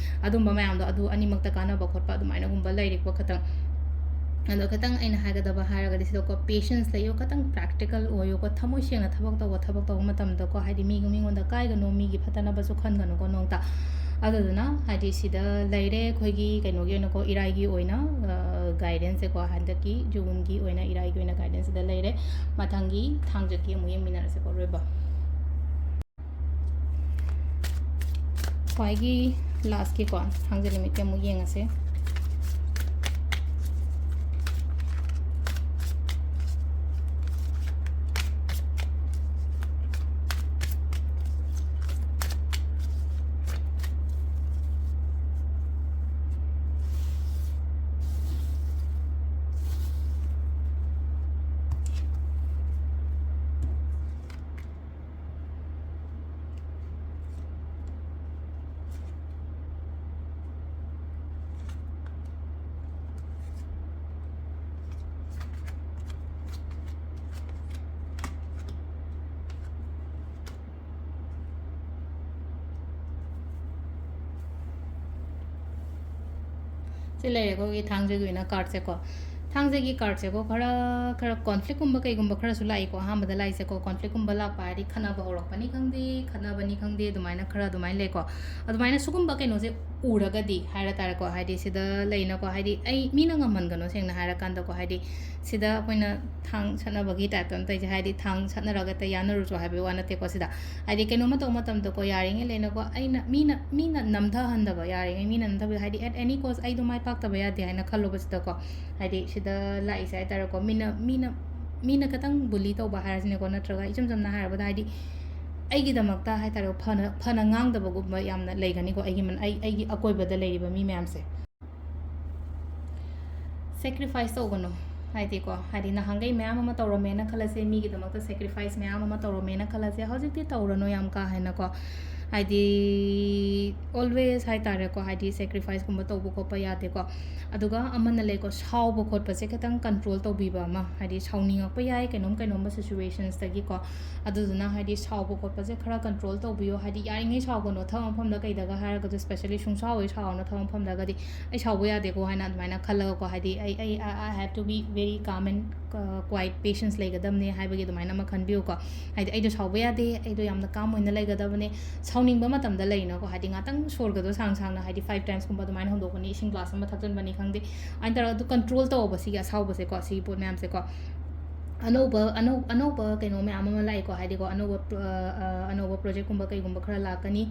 ꯑꯗꯨꯝꯕ ꯃꯌꯥꯝꯗꯣ ꯑꯗꯨ ꯑꯅꯤꯃꯛꯇ ꯀꯥꯟꯅꯕ ꯈꯣꯠꯄ ꯑꯗꯨꯃꯥꯏꯅꯒꯨꯝꯕ ꯂꯩꯔꯦꯀꯣ ꯈꯇꯪ꯫ ꯑꯗꯣ ꯈꯇꯪ ꯑꯩꯅ ꯍꯥꯏꯒꯗꯕ ꯍꯥꯏꯔꯒꯗꯤ ꯁꯤꯗꯀꯣ patience ꯂꯩꯌꯨ, ꯈꯇꯪ practical ꯑꯣꯏꯌꯨꯀꯣ, ꯊꯃꯣꯏ ꯁꯦꯡꯅ ꯊꯕꯛ ꯇꯧꯕ, ꯊꯕꯛ ꯇꯧꯕ ꯃꯇꯝꯗꯀꯣ ꯍꯥꯏꯗꯤ ꯃꯤ, ꯃꯤꯉꯣꯟꯗ ꯀꯥꯏꯒꯅꯨ, ꯃꯤꯒꯤ ꯐꯠꯇꯅꯕꯁꯨ ꯈꯟꯒꯅꯨꯀꯣ ꯅꯣꯡꯇ꯫ ꯑꯗꯨꯗꯨꯅ ꯍꯥꯏꯗꯤ ꯁꯤꯗ ꯂꯩꯔꯦ ꯑꯩꯈꯣꯏꯒꯤ ꯀꯩꯅꯣꯒꯤ ꯑꯣꯏꯅꯀꯣ, ꯏꯔꯥꯏꯒꯤ ꯑꯣꯏꯅ guidanceꯁꯦꯀꯣ, ꯍꯟꯗꯛꯀꯤ Juneꯒꯤ ꯑꯣꯏꯅ ꯏꯔꯥꯏꯒꯤ ꯑꯣꯏꯅ guidanceꯁꯤꯗ ꯂꯩꯔꯦ꯫ ꯃꯊꯪꯒꯤ ꯊꯥꯡꯖꯒꯤ ꯑꯃꯨꯛ ꯌꯦꯡꯃꯤꯟꯅꯔꯁꯦꯀꯣ ꯑꯔꯣꯏꯕ꯫ ꯈ꯭ꯋꯥꯏꯒꯤ lastꯀꯤꯀꯣ ꯊꯥꯡꯖ ꯅꯨꯃꯤꯠꯀꯤ ꯑꯃꯨꯛ ꯌꯦꯡꯉꯁꯦ꯫ ꯁꯤ ꯂꯩꯔꯦ ꯑꯩꯈꯣꯏꯒꯤ ꯊꯥꯡꯖꯒꯤ ꯑꯣꯏꯅ cardꯁꯦꯀꯣ꯫ ꯊꯥꯡꯖꯒꯤ cardꯁꯦꯀꯣ, ꯈꯔ, ꯈꯔ conflictꯀꯨꯝꯕ ꯀꯩꯒꯨꯝꯕ ꯈꯔꯁꯨ ꯂꯥꯛꯏꯀꯣ꯫ ꯑꯍꯥꯟꯕꯗ ꯂꯥꯛꯏꯁꯦꯀꯣ, conflictꯀꯨꯝꯕ ꯂꯥꯛꯄ ꯍꯥꯏꯗꯤ ꯈꯠꯅꯕ ꯍꯧꯔꯛꯄꯅꯤ ꯈꯪꯗꯦ, ꯈꯠꯅꯕꯅꯤ ꯈꯪꯗꯦ, ꯑꯗꯨꯃꯥꯏꯅ ꯈꯔ ꯑꯗꯨꯃꯥꯏꯅ ꯂꯩꯀꯣ꯫ ꯑꯗꯨꯃꯥꯏꯅ ꯁꯤꯒꯨꯝꯕ ꯀꯩꯅꯣꯁꯦ ꯎꯔꯒꯗꯤ ꯍꯥꯏꯔ ꯇꯥꯔꯦꯀꯣ, ꯍꯥꯏꯗꯤ ꯁꯤꯗ ꯂꯩꯅꯀꯣ, ꯍꯥꯏꯗꯤ ꯑꯩ ꯃꯤꯅ ꯉꯝꯍꯟꯒꯅꯣ, ꯁꯦꯡꯅ ꯍꯥꯏꯔꯀꯥꯟꯗꯀꯣ, ꯍꯥꯏꯗꯤ ꯁꯤꯗ ꯑꯩꯈꯣꯏꯅ ꯊꯥꯡ ꯁꯠꯅꯕꯒꯤ typeꯇ ꯑꯝ ꯇꯧꯔꯤꯁꯦ, ꯍꯥꯏꯗꯤ ꯊꯥꯡ ꯁꯠꯅꯔꯒ ꯍꯦꯛꯇ ꯌꯥꯅꯔꯨꯆꯣ ꯍꯥꯏꯕꯒꯤ ꯋꯥ ꯅꯠꯇꯦꯀꯣ꯫ ꯁꯤꯗ ꯍꯥꯏꯗꯤ ꯀꯩꯅꯣꯝꯃ ꯇꯧꯕ ꯃꯇꯝꯗꯀꯣ, ꯌꯥꯔꯤꯉꯩ ꯂꯩꯅꯀꯣ, ꯑꯩꯅ, ꯃꯤꯅ, ꯃꯤꯅ ꯅꯝꯊꯍꯟꯗꯕ, ꯌꯥꯔꯤꯉꯩ ꯃꯤꯅ ꯅꯝꯊꯕ, ꯍꯥꯏꯗꯤ at any cost ꯑꯩꯗꯣ ꯃꯥꯏ ꯄꯥꯛꯇꯕ ꯌꯥꯗꯦ ꯍꯥꯏꯅ ꯈꯜꯂꯣꯕ ꯁꯤꯗꯀꯣ꯫ ꯍꯥꯏꯗꯤ ꯁꯤꯗ ꯂꯥꯛꯏꯁꯦ ꯍꯥꯏ ꯇꯥꯔꯦꯀꯣ, ꯃꯤꯅ, ꯃꯤꯅ, ꯃꯤꯅ ꯈꯤꯇꯪ bully ꯇꯧꯕ ꯍꯥꯏꯔꯁꯤꯅꯦꯀꯣ, ꯅꯠꯇ꯭ꯔꯒ ꯏꯆꯝ ꯆꯝꯅ ꯍꯥꯏꯔꯕꯗ ꯍꯥꯏꯗꯤ ꯑꯩꯒꯤꯗꯃꯛꯇ ꯍꯥꯏ ꯇꯥꯔꯦ, ꯐꯅ, ꯐꯅ ꯉꯥꯡꯗꯕꯒꯨꯝꯕ ꯌꯥꯝꯅ ꯂꯩꯒꯅꯤꯀꯣ, ꯑꯩꯒꯤ ꯃꯟ-, ꯑꯩ, ꯑꯩꯒꯤ ꯑꯀꯣꯏꯕꯗ ꯂꯩꯔꯤꯕ ꯃꯤ ꯃꯌꯥꯝꯁꯦ꯫ Sacrifice ꯇꯧꯒꯅꯨ꯫ ꯍꯥꯏꯗꯤꯀꯣ, ꯍꯥꯏꯗꯤ ꯅꯍꯥꯟꯈꯩ ꯃꯌꯥꯝ ꯑꯃ ꯇꯧꯔꯝꯃꯦꯅ ꯈꯜꯂꯁꯦ, ꯃꯤꯒꯤꯗꯃꯛꯇ sacrifice ꯃꯌꯥꯝ ꯑꯃ ꯇꯧꯔꯝꯃꯦꯅ ꯈꯜꯂꯁꯦ, ꯍꯧꯖꯤꯛꯇꯤ ꯇꯧꯔꯅꯨ ꯌꯥꯝ ꯀꯥ ꯍꯦꯟꯅꯀꯣ꯫ ꯍꯥꯏꯗꯤ always ꯍꯥꯏ ꯇꯥꯔꯦꯀꯣ, ꯍꯥꯏꯗꯤ sacrificeꯀꯨꯝꯕ ꯇꯧꯕ ꯈꯣꯠꯄ ꯌꯥꯗꯦꯀꯣ꯫ ꯑꯗꯨꯒ ꯑꯃꯅ ꯂꯩꯀꯣ, ꯁꯥꯎꯕ ꯈꯣꯠꯄꯁꯦ ꯈꯤꯇꯪ control ꯇꯧꯕꯤꯕ ꯑꯃ, ꯍꯥꯏꯗꯤ ꯁꯥꯎꯅꯤꯡꯉꯛꯄ ꯌꯥꯏ ꯀꯩꯅꯣꯝ ꯀꯩꯅꯣꯝꯕ situationsꯇꯒꯤꯀꯣ꯫ ꯑꯗꯨꯗꯨꯅ ꯍꯥꯏꯗꯤ ꯁꯥꯎꯕ ꯈꯣꯠꯄꯁꯦ ꯈꯔ control ꯇꯧꯕꯤꯌꯣ꯫ ꯍꯥꯏꯗꯤ ꯌꯥꯔꯤꯉꯩ ꯁꯥꯎꯒꯅꯣ, ꯊꯕꯛ ꯃꯐꯝꯗ ꯀꯩꯗꯒ ꯍꯥꯏꯔꯒꯁꯨ, especially ꯁꯨꯡꯁꯥꯎ ꯍꯦꯛ ꯁꯥꯎꯅꯣ ꯊꯕꯛ ꯃꯐꯝꯗꯒꯗꯤ꯫ "ꯑꯩ ꯁꯥꯎꯕ ꯌꯥꯗꯦꯀꯣ" ꯍꯥꯏꯅ ꯑꯗꯨꯃꯥꯏꯅ ꯈꯜꯂꯒꯀꯣ, ꯍꯥꯏꯗꯤ ꯑꯩ, ꯑꯩ, I, I have to be very calm and, uh, quiet, patience ꯂꯩꯒꯗꯕꯅꯦ ꯍꯥꯏꯕꯒꯤ ꯑꯗꯨꯃꯥꯏꯅ ꯑꯃ ꯈꯟꯕꯤꯌꯨꯀꯣ꯫ ꯍꯥꯏꯗꯤ ꯑꯩꯗꯣ ꯁꯥꯎꯕ ꯌꯥꯗꯦ, ꯑꯩꯗꯣ ꯌꯥꯝꯅ calm ꯑꯣꯏꯅ ꯂꯩꯒꯗꯕꯅꯦ꯫ ꯁꯥꯎꯅꯤꯡꯕ ꯃꯇꯝꯗ ꯂꯩꯅꯀꯣ, ꯍꯥꯏꯗꯤ ꯉꯥꯛꯇꯪ ꯁꯣꯔꯒꯗꯣ ꯁꯥꯡ ꯁꯥꯡꯅ, ꯍꯥꯏꯗꯤ five timesꯀꯨꯝꯕ ꯑꯗꯨꯃꯥꯏꯅ ꯍꯣꯟꯗꯣꯛꯀꯅꯤ, ꯏꯁꯤꯡ glass ꯑꯃ ꯊꯛꯆꯟꯕꯅꯤ ꯈꯪꯗꯦ, ꯑꯗꯨꯃꯥꯏꯅ ꯇꯧꯔꯒ ꯑꯗꯨ control ꯇꯧꯑꯣꯕ ꯁꯤꯒꯤ ꯑꯁꯥꯎꯕꯁꯦꯀꯣ, ꯁꯤꯒꯤ ꯄꯣꯠ ꯃꯌꯥꯝꯁꯦꯀꯣ꯫ ꯑꯅꯧꯕ, ꯑꯅꯧ-, ꯑꯅꯧꯕ ꯀꯩꯅꯣ ꯃꯌꯥꯝ ꯑꯃ ꯂꯥꯛꯑꯦꯀꯣ, ꯍꯥꯏꯗꯤꯀꯣ, ꯑꯅꯧꯕ ꯄ꯭ꯔ-, ꯑ, ꯑ, ꯑꯅꯧꯕ projectꯀꯨꯝꯕ ꯀꯩꯒꯨꯝꯕ ꯈꯔ ꯂꯥꯛꯀꯅꯤ,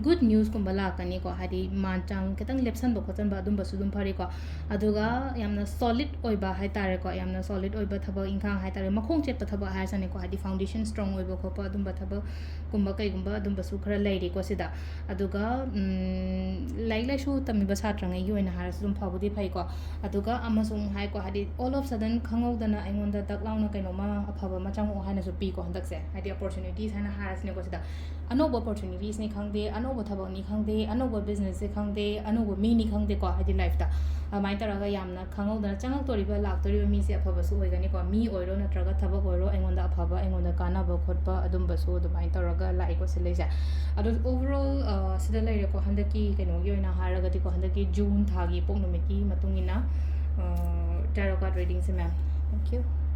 good newsꯀꯨꯝꯕ ꯂꯥꯛꯀꯅꯤꯀꯣ, ꯍꯥꯏꯗꯤ ꯃꯥꯟ ꯆꯥꯡ ꯈꯤꯇꯪ ꯂꯦꯞꯁꯟꯕ ꯈꯣꯠꯆꯟꯕ ꯑꯗꯨꯝꯕꯁꯨ ꯑꯗꯨꯝ ꯐꯔꯤꯀꯣ꯫ ꯑꯗꯨꯒ ꯌꯥꯝꯅ solid ꯑꯣꯏꯕ ꯍꯥꯏ ꯇꯥꯔꯦꯀꯣ, ꯌꯥꯝꯅ solid ꯑꯣꯏꯕ ꯊꯕꯛ ꯏꯪꯈꯥꯡ ꯍꯥꯏ ꯇꯥꯔꯦ, ꯃꯈꯣꯡ ꯆꯦꯠꯄ ꯊꯕꯛ ꯍꯥꯏꯔꯁꯅꯦꯀꯣ, ꯍꯥꯏꯗꯤ foundation strong ꯑꯣꯏꯕ ꯈꯣꯠꯄ ꯑꯗꯨꯝꯕ ꯊꯕꯛꯀꯨꯝꯕ ꯀꯩꯒꯨꯝꯕ ꯑꯗꯨꯝꯕꯁꯨ ꯈꯔ ꯂꯩꯔꯤꯀꯣ ꯁꯤꯗ꯫ ꯑꯗꯨꯒ, ꯎꯝ, ꯂꯥꯏꯔꯤꯛ ꯂꯥꯏꯁꯨ ꯇꯝꯃꯤꯕ ꯁꯥꯇ꯭ꯔꯉꯩꯒꯤ ꯑꯣꯏꯅ ꯍꯥꯏꯔꯁꯨ ꯑꯗꯨꯝ ꯐꯕꯨꯗꯤ ꯐꯩꯀꯣ꯫ ꯑꯗꯨꯒ ꯑꯃꯁꯨ ꯑꯃꯨꯛ ꯍꯥꯏꯀꯣ, ꯍꯥꯏꯗꯤ all of sudden ꯈꯪꯍꯧꯗꯅ ꯑꯩꯉꯣꯟꯗ ꯗꯛ ꯂꯥꯎꯅ ꯀꯩꯅꯣꯝꯃ ꯑꯐꯕ ꯑꯃ ꯆꯪꯉꯛꯑꯣ ꯍꯥꯏꯅꯁꯨ ꯄꯤꯀꯣ ꯍꯟꯗꯛꯁꯦ, ꯍꯥꯏꯗꯤ opportunities ꯍꯥꯏꯅ ꯍꯥꯏꯔꯁꯤꯅꯦꯀꯣ ꯁꯤꯗ꯫ ꯑꯅꯧꯕ opportunitiesꯅꯤ ꯈꯪꯗꯦ, ꯑꯅꯧꯕ ꯊꯕꯛꯅꯤ ꯈꯪꯗꯦ, ꯑꯅꯧꯕ businessꯁꯦ ꯈꯪꯗꯦ, ꯑꯅꯧꯕ ꯃꯤꯅꯤ ꯈꯪꯗꯦꯀꯣ, ꯍꯥꯏꯗꯤ lifeꯇ ꯑꯗꯨꯃꯥꯏꯅ ꯇꯧꯔꯒ ꯌꯥꯝꯅ ꯈꯪꯍꯧꯗꯅ ꯆꯪꯉꯛꯇꯣꯔꯤꯕ, ꯂꯥꯛꯇꯣꯔꯤꯕ ꯃꯤꯁꯦ ꯑꯐꯕꯁꯨ ꯑꯣꯏꯒꯅꯤꯀꯣ꯫ ꯃꯤ ꯑꯣꯏꯔꯣ ꯅꯠꯇ꯭ꯔꯒ ꯊꯕꯛ ꯑꯣꯏꯔꯣ, ꯑꯩꯉꯣꯟꯗ ꯑꯐꯕ, ꯑꯩꯉꯣꯟꯗ ꯀꯥꯟꯅꯕ ꯈꯣꯠꯄ ꯑꯗꯨꯝꯕꯁꯨ ꯑꯗꯨꯃꯥꯏꯅ ꯇꯧꯔꯒ ꯂꯥꯛꯏꯀꯣ ꯁꯤ ꯂꯩꯁꯦ꯫ ꯑꯗꯣ overall, ꯑ, ꯁꯤꯗ ꯂꯩꯔꯦꯀꯣ, ꯍꯟꯗꯛꯀꯤ ꯀꯩꯅꯣꯒꯤ ꯑꯣꯏꯅ ꯍꯥꯏꯔꯒꯗꯤꯀꯣ, ꯍꯟꯗꯛꯀꯤ June ꯊꯥꯒꯤ ꯄꯣꯛ ꯅꯨꯃꯤꯠꯀꯤ ꯃꯇꯨꯡ ꯏꯟꯅ, ꯑ, tarot card readingꯁꯦ, ma'am꯫ Thank you꯫